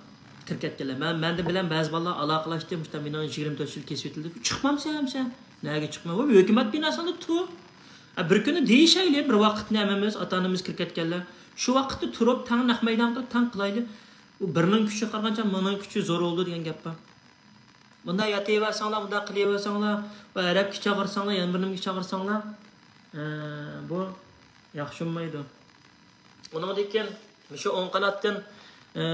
كىرىپ كەتكەنلەر. مەن، مەندىن بىلەن بەزى بالىلار ئالاقىلاشتى. مۇشۇنداق مېنىڭ يىگىرمە تۆت يىل كېسىۋېتىلدى. چىقمامسەن ھەمسە؟ نەگە چىقماي؟ ۋاي، ھۆكۈمەت بىناسىندا تۇر. ھە، بىر كۈنى دېيىشەيلى، بىر ۋاقىتنى ھەممىمىز، ئاتا-ئانىمىز كىرىپ كەتكەنلەر. شۇ ۋاقىتتا تۇرۇپ، تەڭ نەق مەيدان قىلىپ، تەڭ قىلايلى. ئۇ بىرنىڭ كۈچىگە قارىغانچە مىڭنىڭ كۈچى زور بولىدۇ دېگەن گەپ بار. بۇنداق ياتىۋەرسەڭلار، بۇنداق قىلىۋەرسەڭلار، بۇ ئەرەبكە چاقىرساڭلار، يەنە بىرنېمىگە چاقىرساڭلار، ئە، بۇ ياخشى بولمايدۇ. ئۇنىڭدىن كېيىن، مۇشۇ ئوڭ قاناتتىن، ئە،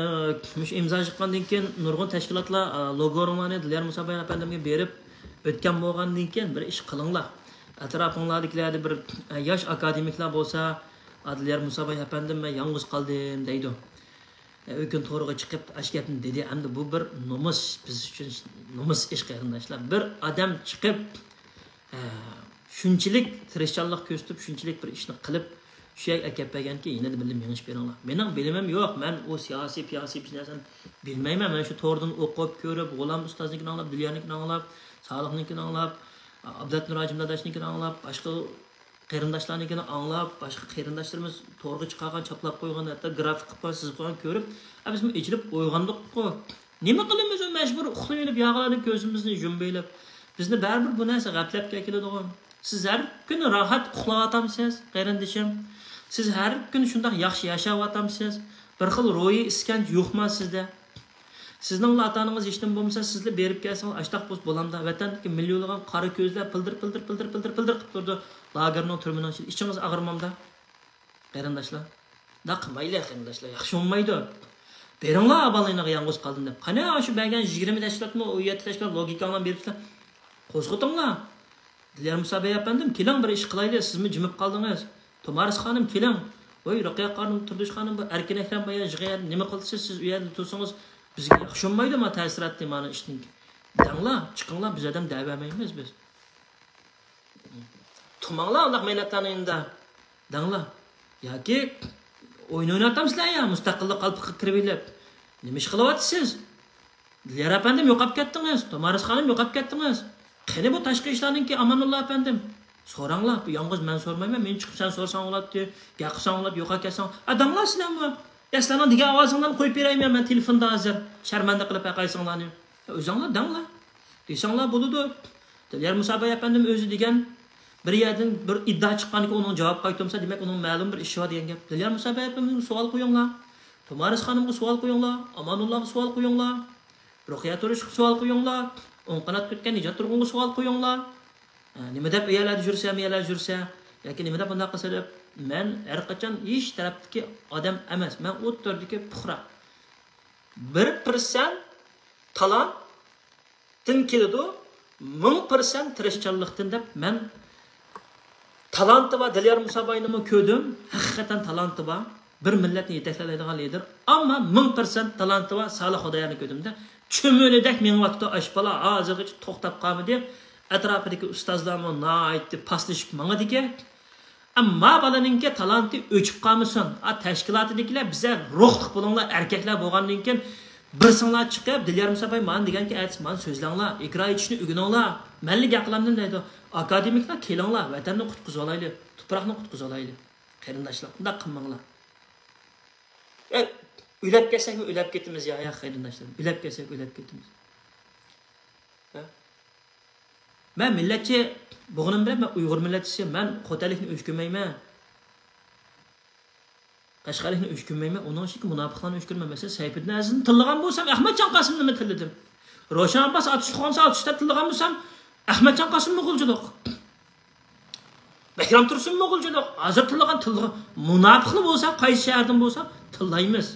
مۇشۇ ئىمزا چىققاندىن كېيىن، نۇرغۇن تەشكىلاتلار، ئە، لوگولىرىڭلارنى دىليار مۇساباي ئەپەندىمگە بېرىپ، ئۆتكەن بولغاندىن كېيىن بىر ئىش قىلىڭلار. ئەتراپىڭلاردىكىلەردە بىر، ئە، ياش ئاكادېمىكلار بولسا، ئە، دىليار مۇساباي ئەپەندىم، مەن يالغۇز قالدىم دەيدۇ. ئۆكۈن تورىغا چىقىپ ئاشۇ گەپنى دېدى. ئەمدى بۇ بىر نومۇس، بىز ئۈچۈن نومۇس ئىش، قېرىنداشلار. بىر ئادەم چىقىپ، ئە، شۇنچىلىك تىرىشچانلىق كۆرسىتىپ، شۇنچىلىك بىر ئىشنى قىلىپ، شۇ يەرگە ئەكەپ بەرگەنكى، يەنە بىللە مېڭىش بېرىڭلار. مېنىڭ بىلىمىم يوق، مەن ئۇ سىياسىي، پىياسىي بىر نەرسىنى بىلمەيمەن. مەن شۇ توردىن ئوقۇپ، كۆرۈپ، غۇلام ئۇستازنىڭكىنى ئاڭلاپ، دىليانىڭكىنى ئاڭلاپ، سالىھنىڭكىنى ئاڭلاپ، ئابلەت نۇر ھاجىم داداشنىڭكىنى ئاڭلاپ، باشقا قېرىنداشلارنىڭكىنى ئاڭلاپ، باشقا قېرىنداشلىرىمىز تورغا چىقارغان، چاپلاپ قويغان، ھەتتا گرافىك قىلىپ قويغان، سىزىپ قويغان كۆرۈپ، ئە، بىزمۇ ئېچىلىپ ئويغاندۇققۇ. نېمە قىلىمىز، ئۇ مەجبۇر ئۇخلىۋېلىپ، ياغىلارنى كۆزىمىزنى يۇمۇۋېلىپ. بىزنى بەرىبىر بۇ نەرسە غەپلەتكە ئەكېلىدىغۇ. سىز ھەر كۈنى راھەت ئۇخلاۋاتامسىز، قېرىندىشىم؟ سىز ھەر كۈنى شۇنداق ياخشى ياشاۋاتامسىز؟ بىر خىل روھىي ئىسكەنج يوقما سىزدە؟ سىزنىڭلا ئاتا-ئانىڭىز ھېچنېمە بولمىسا، سىزلا بېرىپ كەلسىڭىز، ئاشتاق بولسا بولامدا؟ ۋەتەندىكى مىليونلىغان قارا كۆزلەر پىلدىر، پىلدىر، پىلدىر، پىلدىر، پىلدىر قىلىپ تۇرىدۇ لاگېرنىڭ، تۈرمىنىڭ ئىچىدە. ئىچىڭىز ئاغرىمامدا؟ قېرىنداشلار، مۇنداق قىلمايلى، قېرىنداشلار، ياخشى بولمايدۇ. بېرىڭلار بالىنىڭغا، يالغۇز قالدىم دەپ. قېنى، شۇ بەرگەن يىگىرمە تەشكىلاتمۇ، ئون يەتتە تەشكىلات لوگىكاڭلارنى بېرىپسىلەر. قوزغىتىڭلار. دىليار مۇسابەي ئەپەندىم، كېلىڭ، بىر ئىش قىلايلى، سىزمۇ جىمىپ قالدىڭىز. تۇمارىس خانىم، كېلىڭ. ۋوي، رۇقىيە خانىم، تۇردۇش خانىم، بۇ ئەركىن ئەكرەم بايا يىغىن، نېمە قىلدى سىز، سىز ئۇ يەردە تۇرسىڭىز، بىزگە ياخشى بولمايدۇ، ما تەسىراتنى، مانا ئىشنىڭ. دەڭلار، چىقىڭلار، بىز ئادەم دەۋەرمەيمىز بىز. تۇماڭلار ئۇنداق مەينەتلەرنى ئىندا. دەڭلار. ياكى ئويۇن ئويناۋاتامسىلەر يا، مۇستەقىللىق قالپىقىغا كىرىۋېلىپ. نېمە ئىش قىلىۋاتىسىز؟ دىليار ئەپەندىم يوقاپ كەتتىڭىز، تۇمارىس خانىم يوقاپ كەتتىڭىز. قېنى بۇ تاشقى ئىشلارنىڭكى ئامانۇللا ئەپەندىم؟ سوراڭلار، بۇ يالغۇز مەن سورىمايمەن، مېنى چىقىپ سەن سورىساڭ بولاتتى، گەپ قىلساڭ بولاتتى، يوقاپ كەتسەڭ. ئا، دەڭلار سىلەرمۇ. يا سىلەرنىڭ دېگەن ئاۋازىڭلارنى قويۇپ بېرەيمەن مەن تېلېفوندا ھازىر، شەرمەندە قىلىپ ھەقايسىڭلارنى. ئۆزۈڭلار دەڭلار. دېسەڭلار بولىدۇ. دىليار مۇسابەي ئەپەندىم ئۆزى دېگەن، بىر يەردىن بىر ئىدىئا چىققاندىكىن ئۇنىڭ جاۋاب قايتۇرمىسا، دېمەك، ئۇنىڭ مەلۇم بىر ئىشى بار دېگەن گەپ. دىليار مۇسابەي ئەپەندىمگە سوئال قويۇڭلار. تۇمارىس خانىمغا سوئال قويۇڭلار. ئامانۇللاغا سوئال قويۇڭلار. رۇقىيە تۇرۇشقا سوئال قويۇڭلار. ئوڭ قانات كۈتكەن نىجات تۇرغۇنغا سوئال قويۇڭلار. ئە، نېمە دەپ ئۇ يەرلەردە يۈرسە، مۇ يەرلەردە يۈرسە، ياكى نېمە دەپ بۇنداق قىلسا دەپ، مەن ھەر قاچان ھېچ تەرەپتىكى ئادەم ئەمەس. مەن ئوتتۇرىدىكى پۇقرا. بىر پىرسەنت تالانتتىن كېلىدۇ، مىڭ پىرسەنت تىرىشچانلىقتىن دەپ مەن تالانتى بار دىليار مۇساباينىمۇ كۆردۈم. ھەقىقەتەن تالانتى بار. بىر مىللەتنى يېتەكلەيدىغان لىدېر. ئەمما مىڭ پىرسەنت تالانتى بار سالىھ خۇدايارنى كۆردۈمدە. چۈمۈلىدەك مېڭىۋاتىدۇ ئاشۇ بالا، ھازىرغىچە توختاپ قالمىدى. ئەتراپىدىكى ئۇستازلارمۇ ناھايىتى پاسلىشىپ ماڭىدىكەن. ئەمما بالىنىڭكى تالانتى ئۆچۈپ قالمىسۇن. ئا، تەشكىلاتىدىكىلەر، بىزە روھلۇق بولۇڭلار، ئەركەكلەر بولغاندىن كېيىن بىرسىڭلار چىقىپ، دىليار مۇساباي مانا دېگەنكى ئەتىسى مانا سۆزلەڭلار، ئىجرا ئېتىشنى ئۆگىنىڭلار. مەنلا گەپ قىلامدىم دەيدۇ. ئاكادېمىكلار، كېلىڭلار، ۋەتەننى قۇتقۇزۇۋالايلى، تۇپراقنى قۇتقۇزۇۋالايلى. قېرىنداشلار، ئۇنداق قىلماڭلار. ئە، ئۆلەپ كەتسەكمۇ ئۆلەپ كېتىمىز يا، يا قېرىنداشلار. ئۆلەپ كەتسەك ئۆلەپ كېتىمىز. ھە؟ مەن مىللەتچى بولغىنىم بىلەن مەن ئۇيغۇر مىللەتچىسى، مەن خوتەنلىكنى ئۆچ كۆرمەيمەن. قەشقەرلىكنى ئۆچ كۆرمەيمەن، ئۇنىڭ ئىچىدىكى مۇناپىقلارنى ئۆچ كۆرىمەن. مەسىلەن، سەيپىدىن ئەزىزنى تىللىغان بولسام، ئەخمەتجان قاسىمنىمۇ تىللىدىم. روشەن ئابباس ئاتۇشلۇق بولسا ئاتۇشتا تىللىغان بولسام، ئەخمەتجان قاسىممۇ غۇلجىلىق. بەكرەم تۇرسۇنمۇ غۇلجىلىق. ھازىر تىللىغان تىللىغان مۇناپىقلا بولسا، قايسى شەھەردىن بولسا تىللايمىز.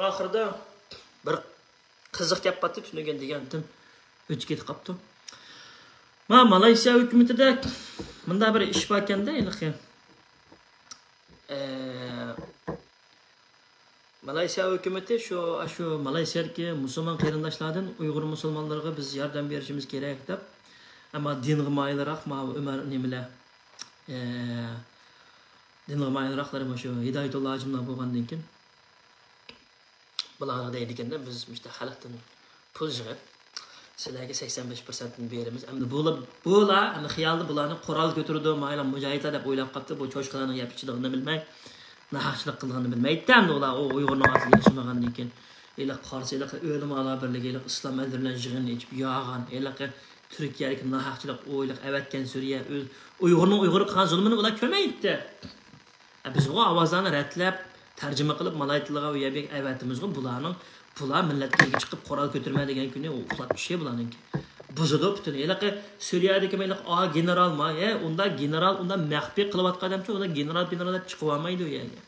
ئاخىرىدا بىر قىزىق گەپ بارتتى، تۈنۈگۈن دېگەنتىم، ئۆچۈپ كېتىپ قاپتۇ. ما، مالايسىيا ھۆكۈمىتىدە مۇنداق بىر ئىش باركەندە، ھېلىقى. ئە، مالايسىيا ھۆكۈمىتى شۇ، شۇ مالايسىيادىكى مۇسۇلمان قېرىنداشلاردىن ئۇيغۇر مۇسۇلمانلىرىغا بىز ياردەم بېرىشىمىز كېرەك دەپ، ئەمما دىنغا مايىلراق، ماۋۇ ئۆمەر نېمىلەر، ئە، دىنغا مايىلراقلىرى مۇشۇ ھىدايەتۇللا ھاجىملار بولغاندىن كېيىن، بۇلارغا دەيدىكەندە، بىز مۇشۇنداق خەلقتىن پۇل يىغىپ، سىلەرگە سەكسەن بەش پىرسەنتنى بېرىمىز. ئەمدى بۇلار، بۇلار ئەمدى خىيالدا بۇلارنى قورال كۆتۈرىدۇ، مايلام مۇجاھىدلار دەپ ئويلاپ قاپتۇ. بۇ چوشقىلارنىڭ يەپ ئىچىدىغىنىنى بىلمەي، ناھەقچىلىق قىلىدىغىنىنى بىلمەيتتى. ئەمدى ئۇلار ئۇ ئۇيغۇرنىڭ ئالدىدا ياشىمىغاندىن كېيىن، ھېلىقى قارىسا، ھېلىقى ئۆلىمالار بىرلىكى، ھېلىقى ئىسلام ئەللىرى بىلەن يىغىن ئېچىپ ياغان، ھېلىقى تۈركىيەدىكى ناھەقچىلىق، ئۇ ھېلىقى ئەۋەتكەن سۈرىيە، ئۆز ئۇيغۇرنىڭ ئۇيغۇرغا قىلغان زۇلمىنى ئۇلار كۆرمەيتتى. ئە، بىز بۇ ئاۋازلارنى رەتلەپ، تەرجىمە قىلىپ، مالاي تىلىغا ئۇ يەرگە ئەۋەتىمىزغۇ، بۇلارنىڭ، بۇلار مىللەتكە ئىگە چىقىپ، قورال كۆتۈرمە دېگەن كۈنى ئۇخلاپ چۈشى بۇلارنىڭكى. بۇزىدۇ پۈتۈن. ھېلىقى سۈرىيەدىكى ھېلىقى، ئا، گېنېرال ما، ھە، ئۇنداق گېنېرال، ئۇنداق مەخپىي قىلىۋاتقان ئادەمچۇ، ئۇنداق گېنېرال، گېنېرال دەپ چىقىۋالمايدۇ ئۇ يەرگە.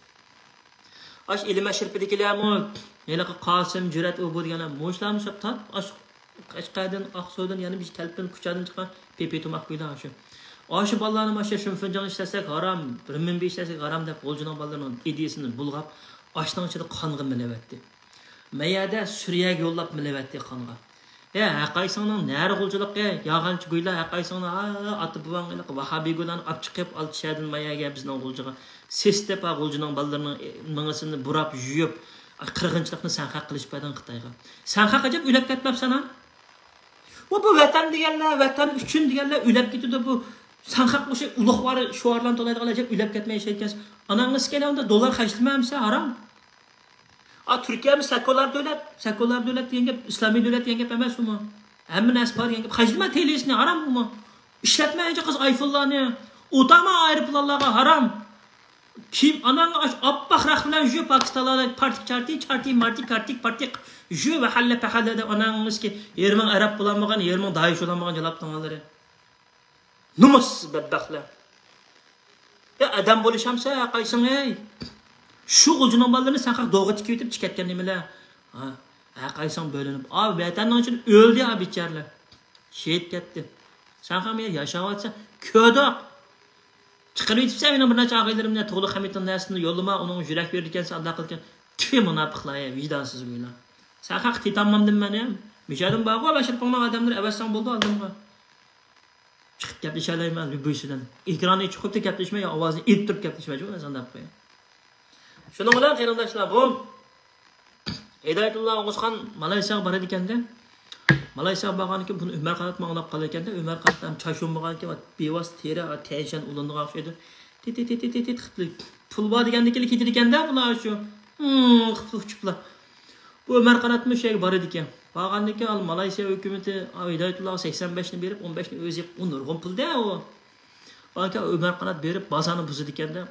ئاش ئىلىم ئەشرىپىدىكىلەرمۇ ھېلىقى قاسىم، جۈرئەت، ئۇ بۇ دېگەنلەر مۇشۇلارمۇ شۇ تاپ، ئاش قەشقەردىن، ئاقسۇدىن، يەنە بىر تەلپىن كۇچادىن چىققان پىپى تۇماق بىلەن شۇ. ئاشۇ بالىلارنى ماشۇ شىنفېنجاڭ ئىشلەتسەك ھارام، رېنمىنبى ئىشلەتسەك ھارام دەپ، غۇلجىنىڭ بالىلىرىنىڭ ئىدىيىسىنى بۇلغاپ، ئاشنىڭ ئىچىدە قانغا مىلىۋەتتى. مەيەدە سۈرىيەگە يوللاپ مىلىۋەتتى قانغا. ھە، ھەقايسىڭنىڭ نەرە غۇلجىلىقى، يالغانچى گۇيلا، ھەقايسىڭنىڭ، ھە، ئاتا بوۋاڭ ۋاھابىي گۇيلارنى ئاپ چىقىپ، ئالتە شەھەردىن مايەگە بىزنىڭ غۇلجىغا سېسىتىپ، ھە، غۇلجىنىڭ بالىلىرىنىڭ مېڭىسىنى بۇراپ، يۇيۇپ، قىرغىنچىلىقنى سەن خەق قىلىشىپ بەردىڭ خىتايغا. سەن خەق ئەجەب ئۆلەپ كەتمەپسەن، ھە؟ ۋە بۇ ۋەتەن دېگەنلەر، ۋەتەن ئۈچۈن دېگەنلەر ئۆلەپ كېتىدۇ. بۇ سەن خەق مۇشۇ ئۇلۇغۋار شوئارلارنى تولايدىغان ئەجەب ئۆلەپ كەتمەي ياشايدىكەنسەن. ئاناڭ ئىسكەنە ئۇندا دوللار خەجلىمەمسە ھارام. ئا، تۈركىيەمۇ سەكۇلار دۆلەت، سەكۇلار دۆلەت دېگەن گەپ، ئىسلامىي دۆلەت دېگەن گەپ ئەمەس ئۇمۇ. ھەممە نەرسە بار دېگەن گەپ. خەجلىمە تېلېسىنى ھارام ئۇمۇ. ئىشلەتمە ئەجە قىز ئايفونلارنى. ئولتۇرما ئايروپىلانلارغا ھارام. كىيىم ئاناڭغا ئاشۇ ئاپئاق راخ بىلەن يۇ پاكىستانلاردا پارتىك چارتى، چارتى مارتى كارتىك پارتىك يۇ ۋەھەللە پەھەللە دەپ ئاناڭىزكى يېرىمىڭ ئەرەب بولالمىغان، يېرىمىڭ دايىش بولالمىغان جالاپ تۇرغانلىرى. نومۇس بەتبەختلەر. يا ئادەم بولۇشامسە قايسىڭ ئەي؟ شۇ غۇلجىنىڭ بالىلىرىنى سەن خەق دوغا تىكىۋېتىپ چىكەتكەن نېمىلەر؟ ھە، ھە، قايسىڭ بۆلۈنۈپ. ئا، ۋەتەننىڭ ئىچىدە ئۆلدى ئا بىچارىلەر. شېھىت كەتتى. سەن خەق مەن ياشاۋاتسا كۆردۇق. چىقىرىۋېتىپسەن مېنىڭ بىر نەچچە ئاغىنىلىرىمنى، تۇغلۇق خەمىتنىڭ نەرسىنى يوللىما، ئۇنىڭغا يۈرەك بېرىدىكەنسەن، ئانداق قىلىدىكەن. تۈ مۇناپىقلار يا، ۋىجدانسىز گۇيلار. سەن خەق تېتالمامدىم مەن يا. مىجەدىم بارغۇ، بەشىرىپ قوڭلار ئادەملىرى ئەۋەتسەڭ بولدى ئالدىمغا. چىقىپ گەپلىشەلەيمەن لۈبۈيسىدىن. ئېكراننى ئېچىپ قويۇپ گەپلەشمەي، ئاۋازىنى ئېلىپ تۇرۇپ گەپلىشمەيچۇ، سەن دەپ قويۇڭ. شۇنىڭ بىلەن قېرىنداشلار، بۇ ھىدايەتۇللا ئوڭۇزخان مالايسىياغا بارىدىكەندە، مالايسىياغا بارغاندىن كېيىن بۇنى ئۆمەر قانات ماڭلاپ قالىدىكەندە، ئۆمەر قانات ھەم چاشۇنمىغانكەن، بىۋاسىتە تېرە، تەنشەن ئۇلىنىدىغان ئوخشايدۇ. تىت، تىت، تىت، تىت، تىت قىپتۇ. پۇل بار دېگەندىكىلا كېتىدىكەندە بۇلار شۇ. ھىم، قىپتۇ ئۇچۇپلا. بۇ ئۆمەر قاناتمۇ شۇ يەرگە بارىدىكەن. بارغاندىن كېيىن مالايسىيا ھۆكۈمىتى ھىدايەتۇللاغا سەكسەن بەشنى بېرىپ، ئون بەشنى ئۆزى يەپ، ئۇ نۇرغۇن پۇل-دە ئۇ. ئاكا ئۆمەر قانات بېرىپ بازارنى بۇزىدىكەندە،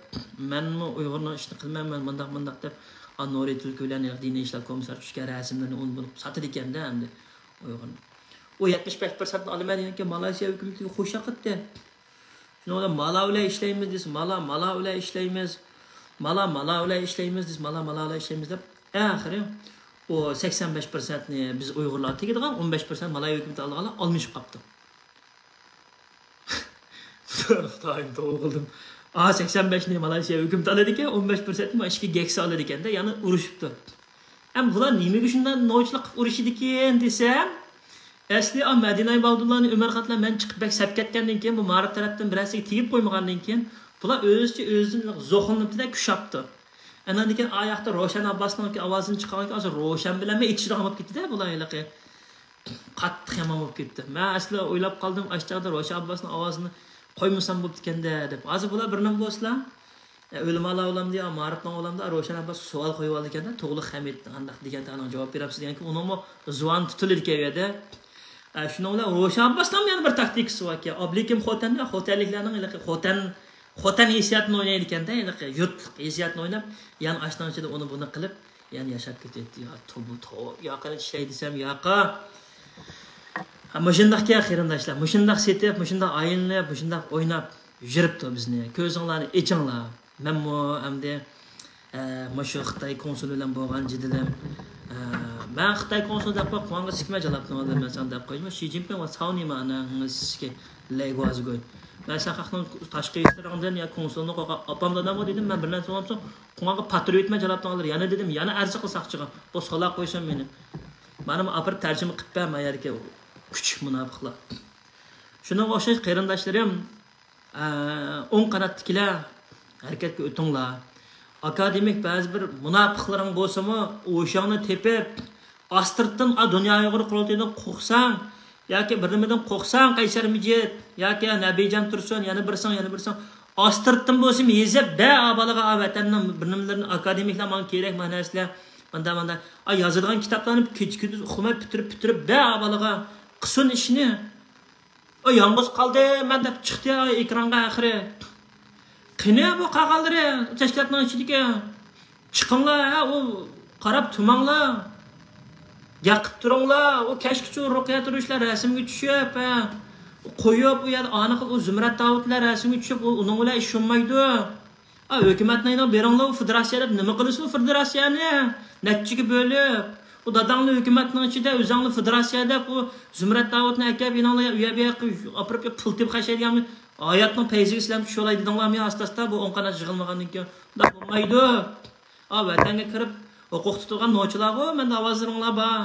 مەنمۇ ئۇيغۇرنىڭ ئىشىنى قىلىمەن، مەن مۇنداق، مۇنداق دەپ، ئا، نۇرى تۈلكە بىلەن دىنىي ئىشلار كومىسسارى چۈشكەن رەسىملىرىنى ئۇنى بۇنى ساتىدىكەندە ئەمدى ئۇيغۇرنى. ئۇ يەتمىش بەش پىرسەنتنى ئالىمەن دېگەنكەن، مالايسىيا ھۆكۈمىتىگە خوش ياقىتتى. شۇنىڭ بىلەن مالا بىلەن ئىشلەيمىز دېسە، مالا، مالا بىلەن ئىشلەيمىز. مالا، مالا بىلەن ئىشلەيمىز دېسە، مالا، مالا بىلەن ئىشلەيمىز دەپ، ئاخىرى ئۇ سەكسەن بەش پىرسەنتنى بىز ئۇيغۇرلارغا تېگىدىغان، ئون بەش پىرسەنت مالايا ھۆكۈمىتى ئالىدىغانلار ئالمىشىپ قاپتۇ. خۇدايىم، توۋا قىلدىم. ئا، سەكسەن بەشنى مالايسىيا ھۆكۈمىتى ئالىدىكەن، ئون بەش پىرسەنتنى ئىككى گەكسى ئالىدىكەندە، يەنە ئۇرۇشۇپتۇ. ھەم بۇلار نېمىگە شۇنداق نوچىلىق قىلىپ ئۇرۇشىدىكەن دېسەم، ئەسلى ئا مەدىنە ئابدۇللانى ئۆمەر قاتلا مەن چىقىپ بەك سەپ كەتكەندىن كېيىن، بۇ مائارىپ تەرەپتىن بىرەرسىگە تېگىپ قويمىغاندىن كېيىن، بۇلار ئۆزىچە ئۆزىدىن زوقلىنىپتىدە كۈچ ئاپتۇ. ئاندىن كېيىن ئاياقتا روشەن ئابباسنىڭ ئاۋازىنى چىقارغانكەن، ھازىر روشەن بىلەنمۇ ئېتىشىدىغان بولۇپ كېتىدە بۇلار ھېلىقى. قاتتىق يامان بولۇپ كېتىپتۇ. مەن ئەسلى ئويلاپ قالدىم، ئاشۇ چاغدا روشەن ئابباسنىڭ ئاۋازىنى قويمىسام بوپتىكەندە دەپ. ھازىر بۇلار بىر نېمە بولسىلا، ئۆلىمالار بولامدۇ يا مائارىپنىڭ بولامدۇ، روشەن ئابباس سوئال قويۇۋالىدىكەندە، تۇغلۇق خەمىت ئانداق دېگەن تاغنىڭ جاۋاب بېرەمسىز دېگەنكى، ئۇنىڭمۇ زۇۋانى تۇتۇلىدىكەن ئۇ يەردە. ئە، شۇنىڭ بىلەن روشەن ئابباسنىڭمۇ يەنە بىر تاكتىكىسى باركەن. ئابلىكىم خوتەن، خوتەنلىكلەرنىڭ ھېلىقى خوتەن، خوتەن ھېسسىياتىنى ئوينايدىكەندە، ھېلىقى يۇرتلۇق ھېسسىياتىنى ئويناپ، يەنە ئاشنىڭ ئىچىدە ئۇنى بۇنى قىلىپ، يەنە ياشاپ كېتەتتى. يا توبا، توبا، ياقىنى چىشەي دېسەم ياقا. ھە، مۇشۇنداقكەن قېرىنداشلار، مۇشۇنداق سېتىپ، مۇشۇنداق ئايلىنىپ، مۇشۇنداق ئويناپ يۈرۈپتۇ بىزنى. كۆزۈڭلارنى ئېچىڭلار. مەنمۇ ئەمدى، ئە، مۇشۇ خىتاي كونسۇلى بىلەن بولغان جېدىلىم. ئە، مەن خىتاي كونسۇلى دەپ قويۇپ، قۇڭغا سىكمە جالاپتىڭ، مەن ساڭا دەپ قويدۇم. شى جىنپىڭ ۋە ساۋنى مانا سىكى لەيگۇازىگوي. مەن سەن خەقنىڭ تاشقى ئىشلىرىڭدىن يا كونسۇلنى قويغان ئاپام دادامغا دېدىم، مەن بىر نەرسە بولمىسۇن، قۇڭغا پاتۇرۇۋېتىمەن جالاپتىڭلار. يەنە دېدىم، يەنە ئەرز قىل ساقچىغا. بۇ سالا قويسۇن مېنى. مانا ئاپىرىپ تەرجىمە قىلىپ بەر ما يەردىكى كۈچۈك مۇناپىقلار. شۇنىڭغا ئوخشاش قېرىنداشلىرىم، ئە، ئوڭ قاناتتىكىلەر ھەرىكەتكە ئۆتۈڭلار. ئاكادېمىك بەزى بىر مۇناپىقلىرىڭ بولسىمۇ، ئوشاڭنى تېپىپ، ئاستىرتتىن، ئا، دۇنيا ئۇيغۇر قۇرۇلتىيىدىن قورقساڭ ياكى بىر نېمىدىن قورقساڭ، قەيسەر مىجىت ياكى نەبىجان تۇرسۇن، يەنە بىرسىڭ، يەنە بىرسىڭ، ئاستىرتتىن بولسىمۇ يېزىپ بەر ئا بالىغا، ئا، ۋەتەننىڭ بىر نېمىلىرىنى، ئاكادېمىكلار ماڭا كېرەك، مانا نەرسىلەر، مانداق، مانداق. ئا، يازىدىغان كىتابلارنى كېچە كۈندۈز ئۇخلىماي پۈتتۈرۈپ، پۈتتۈرۈپ بەر ئا بالىغا، قىلسۇن ئىشىنى. ئا، يالغۇز قالدىم مەن دەپ چىقتى ئېكرانغا ئاخىرى. قېنى بۇ قالغانلىرى تەشكىلاتنىڭ ئىچىدىكى؟ چىقىڭلار، ھە، ئۇ قاراپ تۇرماڭلار. گەپ قىلىپ تۇرۇڭلار. ئۇ كەچكىچە رۇقىيە تۇرۇشلار رەسىمگە چۈشۈپ، ھە، قويۇپ، ئۇ يەردە ئانىقى ئۇ زۇمرەت داۋۇتلار رەسىمگە چۈشۈپ، ئۇ ئۇنىڭ بىلەن ئىش يولمايدۇ. ئا، ھۆكۈمەتنى ئېلىڭ بېرىڭلار، ئۇ فېدېراتسىيە دەپ نېمە قىلىسىز ئۇ فېدېراتسىيەنى؟ نەچچىگە بۆلۈپ، ئۇ داداڭنى ھۆكۈمەتنىڭ ئىچىدە ئۆزەڭنى فېدېراتسىيە دەپ، ئۇ زۇمرەت داۋۇتنى ئەكەپ، ئېلىڭلار ئۇ يەرگە ئاپىرىپ پۇل تېپىپ خەجلەيدىغاننى. ھاياتنىڭ پەيزىگە سىلەرمۇ چۈشۈۋالاي دېدىڭلارمۇ يا ئاستا-ئاستا بۇ ئون قانات يىغىلمىغاندىن كېيىن؟ ئۇنداق بولمايدۇ. ئا، ۋەتەنگە كىرىپ ھوقۇق تۇتىدىغان نوچىلارغۇ مەندە ئاۋازلىرىڭلار بار.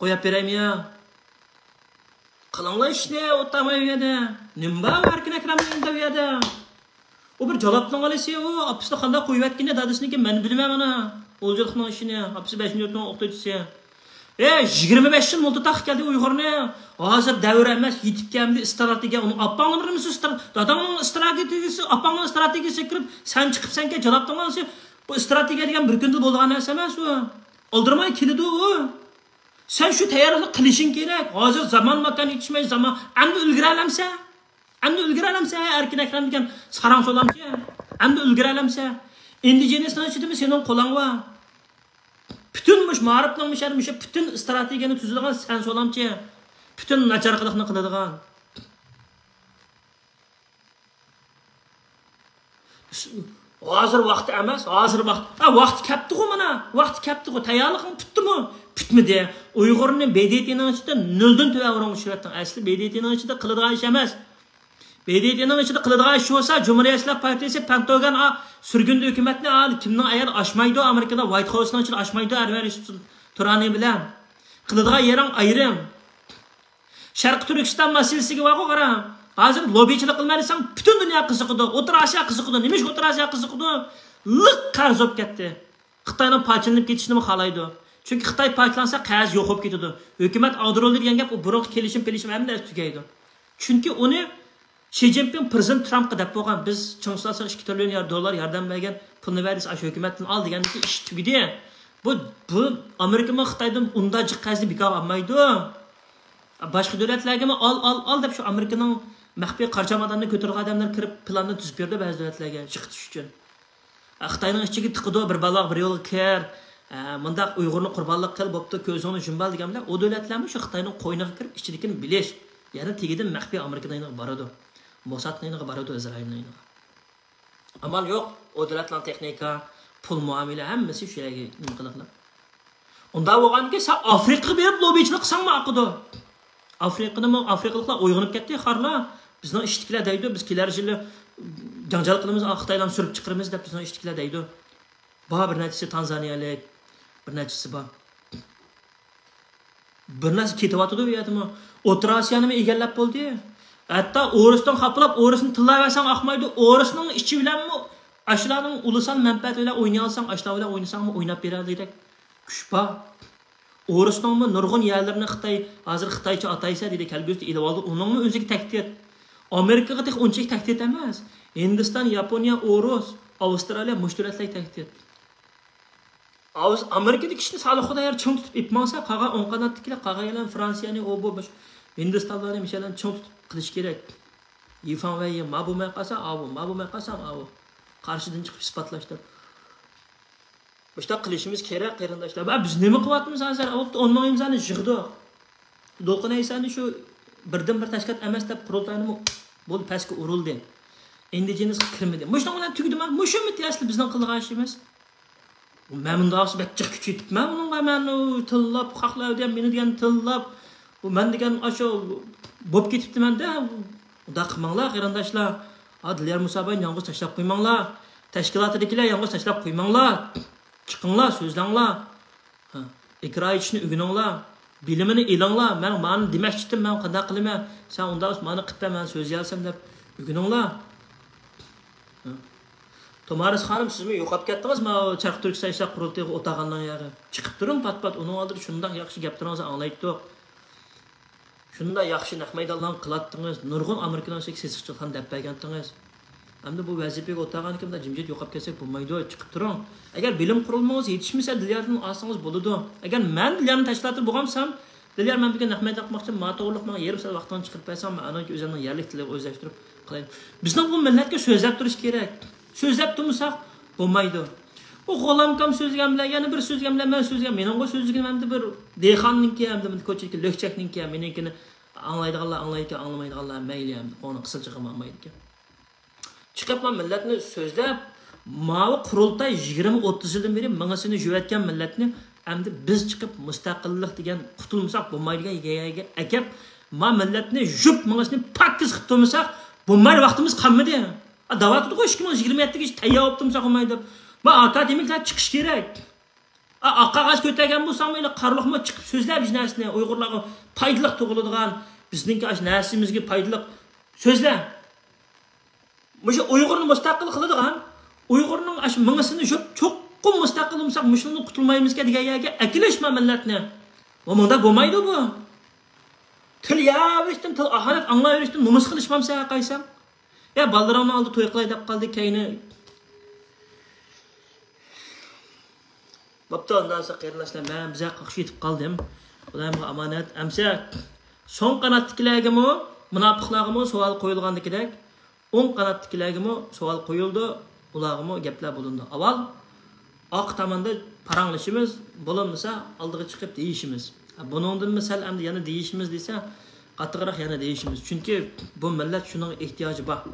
قويۇپ بېرەيمۇ يا؟ قىلىڭلار ئىشنى، ئولتۇرماي ئۇ يەردە. نېمە بار ئەركىن ئەكرەمنىڭ ئەمدى ئۇ يەردە؟ ئۇ بىر جالاپنىڭ بالىسى، ئۇ ئاپىسىنى قانداق قويۇۋەتكىنى دادىسىنىڭكى مەن بىلىمەن مانا. ئۇلجىلىقنىڭ ئىشىنى، ئاپىسى بەشىنچى يۇرتنىڭ ئوقۇتقۇچىسى. ئە، يىگىرمە بەش يىل مۇلتىتاق كەلدى ئۇيغۇرنى. ھازىر دەۋر ئەمەس، يېتىپ كەلدى، ئىستراتېگىيە. ئۇنىڭ ئاپاڭنىڭ بىر نېمىسى ئىسترا-، داداڭنىڭ ئىستراتېگىيىسى، ئاپاڭنىڭ ئىستراتېگىيىسىگە كىرىپ، سەن چىقىپسەنكەن، جالاپنىڭ بالىسى. بۇ ئىستراتېگىيە دېگەن بىر كۈندە بولىدىغان نەرسە ئەمەس ئۇ. ئالدىرىماي كېلىدۇ ئۇ. سەن شۇ تەييارلىقنى قىلىشىڭ كېرەك. ھازىر زامان ماكان يېتىشمەي، زامان. ئەمدى ئۈلگۈرەلەمسەن؟ ئەمدى ئۈلگۈرەلەمسەن، ھە، ئەركىن ئەكرەم دېگەن ساراڭ سولامچى؟ ئەمدى ئۈلگۈرەلەمسەن؟ ئىندىجېنىسنىڭ ئىچىدىمۇ سېنىڭ قولۇڭ بار. پۈتۈن مۇشۇ مائارىپنىڭ مۇشۇ، مۇشۇ پۈتۈن ئىستراتېگىيەنى تۈزىدىغان سەن سولامچى. پۈتۈن ناچارلىقنى قىلىدىغان. ھازىر ۋاقتى ئەمەس، ھازىر ۋاقتى. ھە، ۋاقتى كەپتىغۇ مانا، ۋاقتى كەپتىغۇ. تەييارلىقىڭ پۈتتىمۇ؟ پۈتمىدى. ئۇيغۇرنى ب د ت نىڭ ئىچىدە نۆلدىن تۆۋەن ئورۇنغا چۈشۈرۈۋەتتىڭ. ئەسلى ب د ت نىڭ ئىچىدە قىلىدىغان ئىش ئەمەس. ب د ت نىڭ ئىچىدە قىلىدىغان ئىش بولسا، جۇمھۇرىيەتچىلەر پارتىيىسى، پەنتاگون، ئا، سۈرگۈندە ھۆكۈمەتنى، ئا، كىمنىڭ ئەگەر ئاشمايدۇ، ئامېرىكىدا ۋايت خاۋسنىڭ ئىچىدە ئاشمايدۇ، ئەنۋەر يۈسۈپ تۇرانى بىلەن. قىلىدىغان يېرىڭ ئايرىم. شەرقىي تۈركىستان مەسىلىسىگە بارغۇ قارا. ھازىر لوببىچىلىق قىلماي دېسەڭ، پۈتۈن دۇنيا قىزىقىدۇ. ئوتتۇرا ئاسىيا قىزىقىدۇ. نېمىشقا ئوتتۇرا ئاسىيا قىزىقىدۇ؟ لىق قەرز بولۇپ كەتتى. خىتاينىڭ پارچىلىنىپ كېتىشىنىمۇ خالايدۇ. چۈنكى خىتاي پارچىلانسا، قەرز يوق بولۇپ كېتىدۇ. ھۆكۈمەت ئاغدۇرۇلدى دېگەن گەپ، ئۇ بۇرۇنقى كېلىشىم، پېلىشىم ھەممە نەرسە تۇگەيدۇ. چۈنكى ئۇنى شى جىنپىڭ پىرېزىدېنت ترامپقا دەپ بولغان، بىز چىڭ تۇتالىساق ئىككى تىرىليون يار-، دوللار ياردەم بەرگەن پۇلنى بەر دېسە، ئاشۇ ھۆكۈمەتتىن ئال دېگەندىكى ئىش تۈگىدى. بۇ، بۇ ئامېرىكىمۇ خىتايدىن ئۇنداق جىق قەرزنى بىكار ئالمايدۇ. باشقا دۆلەتلەرگىمۇ ئال، ئال، ئال دەپ شۇ ئامېرىكىنىڭ مەخپىي قارا چاماداننى كۆتۈرگەن ئادەملەر كىرىپ پىلاننى تۈزۈپ بېرىدۇ بەزى دۆلەتلەرگە چىقىتىش ئۈچۈن. خىتاينىڭ ئىچىگە تىقىدۇ، بىر بالىغا بىر يولغا كىر، ئە، مۇنداق ئۇيغۇرنى قۇربانلىق قىل، بوپتۇ، كۆزۈڭنى يۇمۇۋال دېگەن بىلەن ئۇ دۆلەتلەرمۇ شۇ خىتاينىڭ قوينىغا كىرىپ ئىچىدىكىنى بىلىش، يەنە تېگىدىن مەخپىي ئامېرىكىنىڭ يېنىغا بارىدۇ، موسادنىڭ يېنىغا بارىدۇ، ئىسرائىلنىڭ يېنىغا. ئامال يوق، ئۇ دۆلەتنىڭ تېخنىكا، پۇل مۇئامىلە ھەممىسى شۇ يەرگە نېمە قىلىقلا. ئۇنداق بولغاندىكىن سەن ئافرىقىغا بېرىپ لوببىچىلىق قىلساڭمۇ ئاقىدۇ. ئافرىقىنىمۇ، ئافرىقىلىقلار ئويغىنىپ كەتتى، خارلار. بىزنىڭ ئىشتىكىلەر دەيدۇ، بىز كېلەر يىلى جاڭجال قىلىمىز، خىتايلارنى سۈرۈپ چىقىرىمىز دەپ بىزنىڭ ئىشتىكىلەر دەيدۇ. بار بىر نەچچىسى تانزانىيەلىك، بىر نەچچىسى بار. بىر نەرسە كېتىۋاتىدۇ ئۇ يەردىمۇ. ئوتتۇرا ئاسىيانىمۇ ئىگىلەپ بولدى. ھەتتا ئورۇستىن خاپىلاپ ئورۇسنى تىللاۋەرسەڭ ئاقمايدۇ. ئورۇسنىڭ ئىچى بىلەنمۇ ئاشۇلارنىڭ ئۇلۇسال مەنپەئەتى بىلەن ئوينىيالساڭ، ئاشۇلار بىلەن ئوينىساڭمۇ ئويناپ بېرەلىگۈدەك كۈچ بار. ئورۇسنىڭمۇ نۇرغۇن يەرلىرىنى خىتاي، ھازىر خىتايچە ئاتايسەن دېدى، كەلگۈسىدە ئېلىۋالدى. ئۇنىڭمۇ ئۆزىگە تەھدىت. ئامېرىكىغا تېخى ئۇنچىلىك تەھدىت ئەمەس. ھىندىستان، ياپونىيە، ئورۇس، ئاۋسترالىيە، مۇشۇ دۆلەتلەرگە تەھدىت. ئاۋز-، ئامېرىكىدىكى كىشىنى سالىھ خۇدايار چىڭ تۇتۇپ ئېلىپ ماڭسا، قالغان ئوڭ قاناتتىكىلەر، قالغان يەرلەرنى، فرانسىيەنى، ئۇ بۇ، مۇش-، ھىندىستانلارنى، مۇشۇلارنى چىڭ تۇتۇپ قىلىش كېرەك. يىفاڭ ۋەي، ما بولماي قالسا ئاۋۇ، ما بولماي قالسا ئاۋۇ. قارشىدىن چىقىپ ئىسپاتلاش دەپ. مۇشۇنداق قىلىشىمىز كېرەك، قېرىنداشلار. ۋە بىز نېمە قىلىۋاتىمىز ھازىر؟ بوپتۇ، ئون مىڭ ئىمزانى يىغدۇق. دولقۇن ئەيسانى شۇ بىردىنبىر تەشكىلات ئەمەس دەپ قۇرۇلتاينىمۇ بولدى، پەسكە ئۇرۇلدى. ئىندىجېنىسقا كىرمىدى. مۇشۇنىڭ بىلەن تۈگىدىما؟ مۇشۇمۇ ئەسلى بىزنىڭ قىلىدىغان ئىشىمىز؟ مەن مۇنداق بەك جىق كۈچىيتىپمەن ئۇنىڭغا، مەن ئۇ تىللاپ، خەقلەر دېگەن، مېنى دېگەن تىللاپ، ئۇ مەن دېگەن ئاشۇ بولۇپ كېتىپتىمەن-دە. ئۇنداق قىلماڭلار، قېرىنداشلار. ھا، دىليار مۇساباينى يالغۇز تاشلاپ قويماڭلار. تەشكىلاتىدىكىلەر يالغۇز تاشلاپ قويماڭلار. چىقىڭلار، سۆزلەڭلار. ھا، ئىكرا ئېيتىشنى ئۆگىنىڭلار. بىلىمىنى ئېلىڭلار. مەن مانى دېمەكچىدىم، مەن قانداق قىلىمەن؟ سەن ئۇنداق مانا قىلىپ بەر، مەن سۆزلىيەلىسەم دەپ ئۆگىنىڭلار. ھا. تومارىس خانىم، سىزمۇ يوقاپ كەتتىڭىز، ماۋۇ شەرقىي تۈركىستان ئىشلار قۇرۇلتىيىغا ئولتۇرغاننىڭ يەرى. چىقىپ تۇرۇڭ، پات-پات ئۇنىڭ ئالدىدا شۇنداق ياخشى گەپلىرىڭىزنى ئاڭلايتتۇق. شۇنداق ياخشى نەق مەيدانلارنى قىلاتتىڭىز، نۇرغۇن ئامېرىكىنىڭ ئىچىدىكى سېسىقچىلىقلارنى دەپ بەرگەنتىڭىز. ئەمدى بۇ ۋەزىپىگە ئولتۇرغاندىكىن مۇنداق جىمجىت يوقاپ كەتسەك بولمايدۇ، چىقىپ تۇرۇڭ. ئەگەر بىلىم قۇرۇلمىڭىز يېتىشمىسە، دىلياردىن ئالسىڭىز بولىدۇ. ئەگەر مەن دىليارنىڭ تەشكىلاتىدا بولغانسام، دىليار، مەن بۈگۈن نەق مەيدان قىلماقچى، ماڭا توغرىلىق ماڭا يېرىم سائەت ۋاقتىڭنى چىقىرىپ بەرسەڭ، مەن ئاندىن كېيىن ئۆزۈمنىڭ يەرلىك تىلىغا ئۆزلەشتۈرۈپ قىلاي. بىزنىڭ بۇ مىللەتكە سۆزلەپ تۇرۇش كېرەك. سۆزلەپ تۇرمىساق بولمايدۇ. ئۇ غۇلامكام سۆزلىگەن بىلەن يەنە بىر سۆزلىگەن بىلەن مەن سۆزلىگەن، مېنىڭغۇ سۆزلىگىنىم ئەمدى بىر دېھقاننىڭكى، ئەمدى بىر كوچىدىكى لۆكچەكنىڭكى، مېنىڭكىنى ئاڭلايدىغانلار ئاڭلايدىكەن، ئاڭلىمايدىغانلار مەيلى، ئەمدى قوڭنى قىسىلچىغا ماڭمايدىكەن. چىقىپلا مىللەتنى سۆزلەپ، ماۋۇ قۇرۇلتاي يىگىرمە ئوتتۇز يىلدىن بېرى مېڭىسىنى يۇيۇۋەتكەن مىللەتنى ئەمدى بىز چىقىپ مۇستەقىللىق دېگەن قۇتۇلمىساق بولمايدىغان يەرگە ئەكەپ، ما مىللەتنى يۇيۇپ مېڭىسىنى پاكىز قىلىپ تۇرمىساق، بولمايدۇ، ۋاقتىمىز قالمىدى. دەۋاتىدىغۇ ئىككى مىڭ يىگىرمە يەتتىگىچە تەييار بوپتۇ، مۇشۇنداق بولمايدۇ دەپ. ما ئاكادېمىكلار چىقىش كېرەك. ئاققا ئاغاچ كۆتەرگەن بولساڭمۇ، ئېلى قارلۇقمۇ چىقىپ سۆزلە بىز نەرسىنى، ئۇيغۇرلارغا پايدىلىق تۇغۇلىدىغان، بىزنىڭكى ئاشۇ نەرسىمىزگە پايدىلىق سۆزلە. مۇشۇ ئۇيغۇرنى مۇستەقىل قىلىدىغان، ئۇيغۇرنىڭ ئاشۇ مېڭىسىنى يۇيۇپ، چوقۇم مۇستەقىل بولمىساق، مۇشۇندىن قۇتۇلمايمىزكەن دېگەن يەرگە ئەكېلىشمە مىللەتنى. بۇ مۇنداق بولمايدۇ بۇ. تىل يەۋېرىشتىن، تىل ھاقارەت ئاڭلاۋېرىشتىن نومۇس قىلىشمامسەن قايساڭ؟ يا بالىلىرىڭنىڭ ئالدىدا توي قىلاي دەپ قالدى كەينى. بوپتۇ، ئۇنداق بولسا قېرىنداشلار، مەن بىزە قاقشىۋېتىپ قالدىم. خۇدايىمغا ئامانەت. ئەمسە سوڭ قاناتتىكىلەرگىمۇ، مۇناپىقلارغىمۇ سوئال قويۇلغاندىكىدەك، ئوڭ قاناتتىكىلەرگىمۇ سوئال قويۇلىدۇ، ئۇلارغىمۇ گەپلەر بولۇنىدۇ. ئاۋۋال ئارقا تاماندا پاراڭلىشىمىز، بولالمىسا ئالدىغا چىقىپ دېيىشىمىز. بۇنىڭدىنمۇ سەل ئەمدى يەنە دېيىشىمىز دېسە، قاتتىقراق يەنە دېيىشىمىز. چۈنكى بۇ مىللەت شۇنىڭغا ئېھتىياجى بار.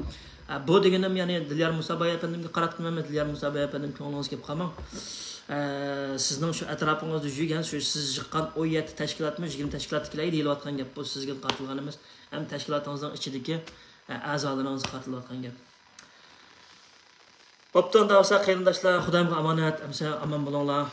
ئە، بۇ دېگىنىم، يەنى دىليار مۇساباي ئەپەندىمگە قاراتقىنىم ئەمەس. دىليار مۇساباي ئەپەندىم، كۆڭلىڭىزگە كەپ قالماڭ. ئە، سىزنىڭ شۇ ئەتراپىڭىزدا يۈرگەن، شۇ سىز يىغقان ئون يەتتە تەشكىلاتمۇ، يىگىرمە تەشكىلاتتىكىلەرگە دېيىلىۋاتقان گەپ بۇ. سىزگە قارىتىلغان ئەمەس. ھەم تەشكىلاتىڭىزنىڭ ئىچىدىكى، ئە، ئەزالىرىڭىزغا قارىتىلىۋاتقان گەپ. بوپتۇ، ئۇنداق بولسا قېرىنداشلار، خۇدايىمغا ئامانەت، ئەمسە ئامان بولۇڭلار.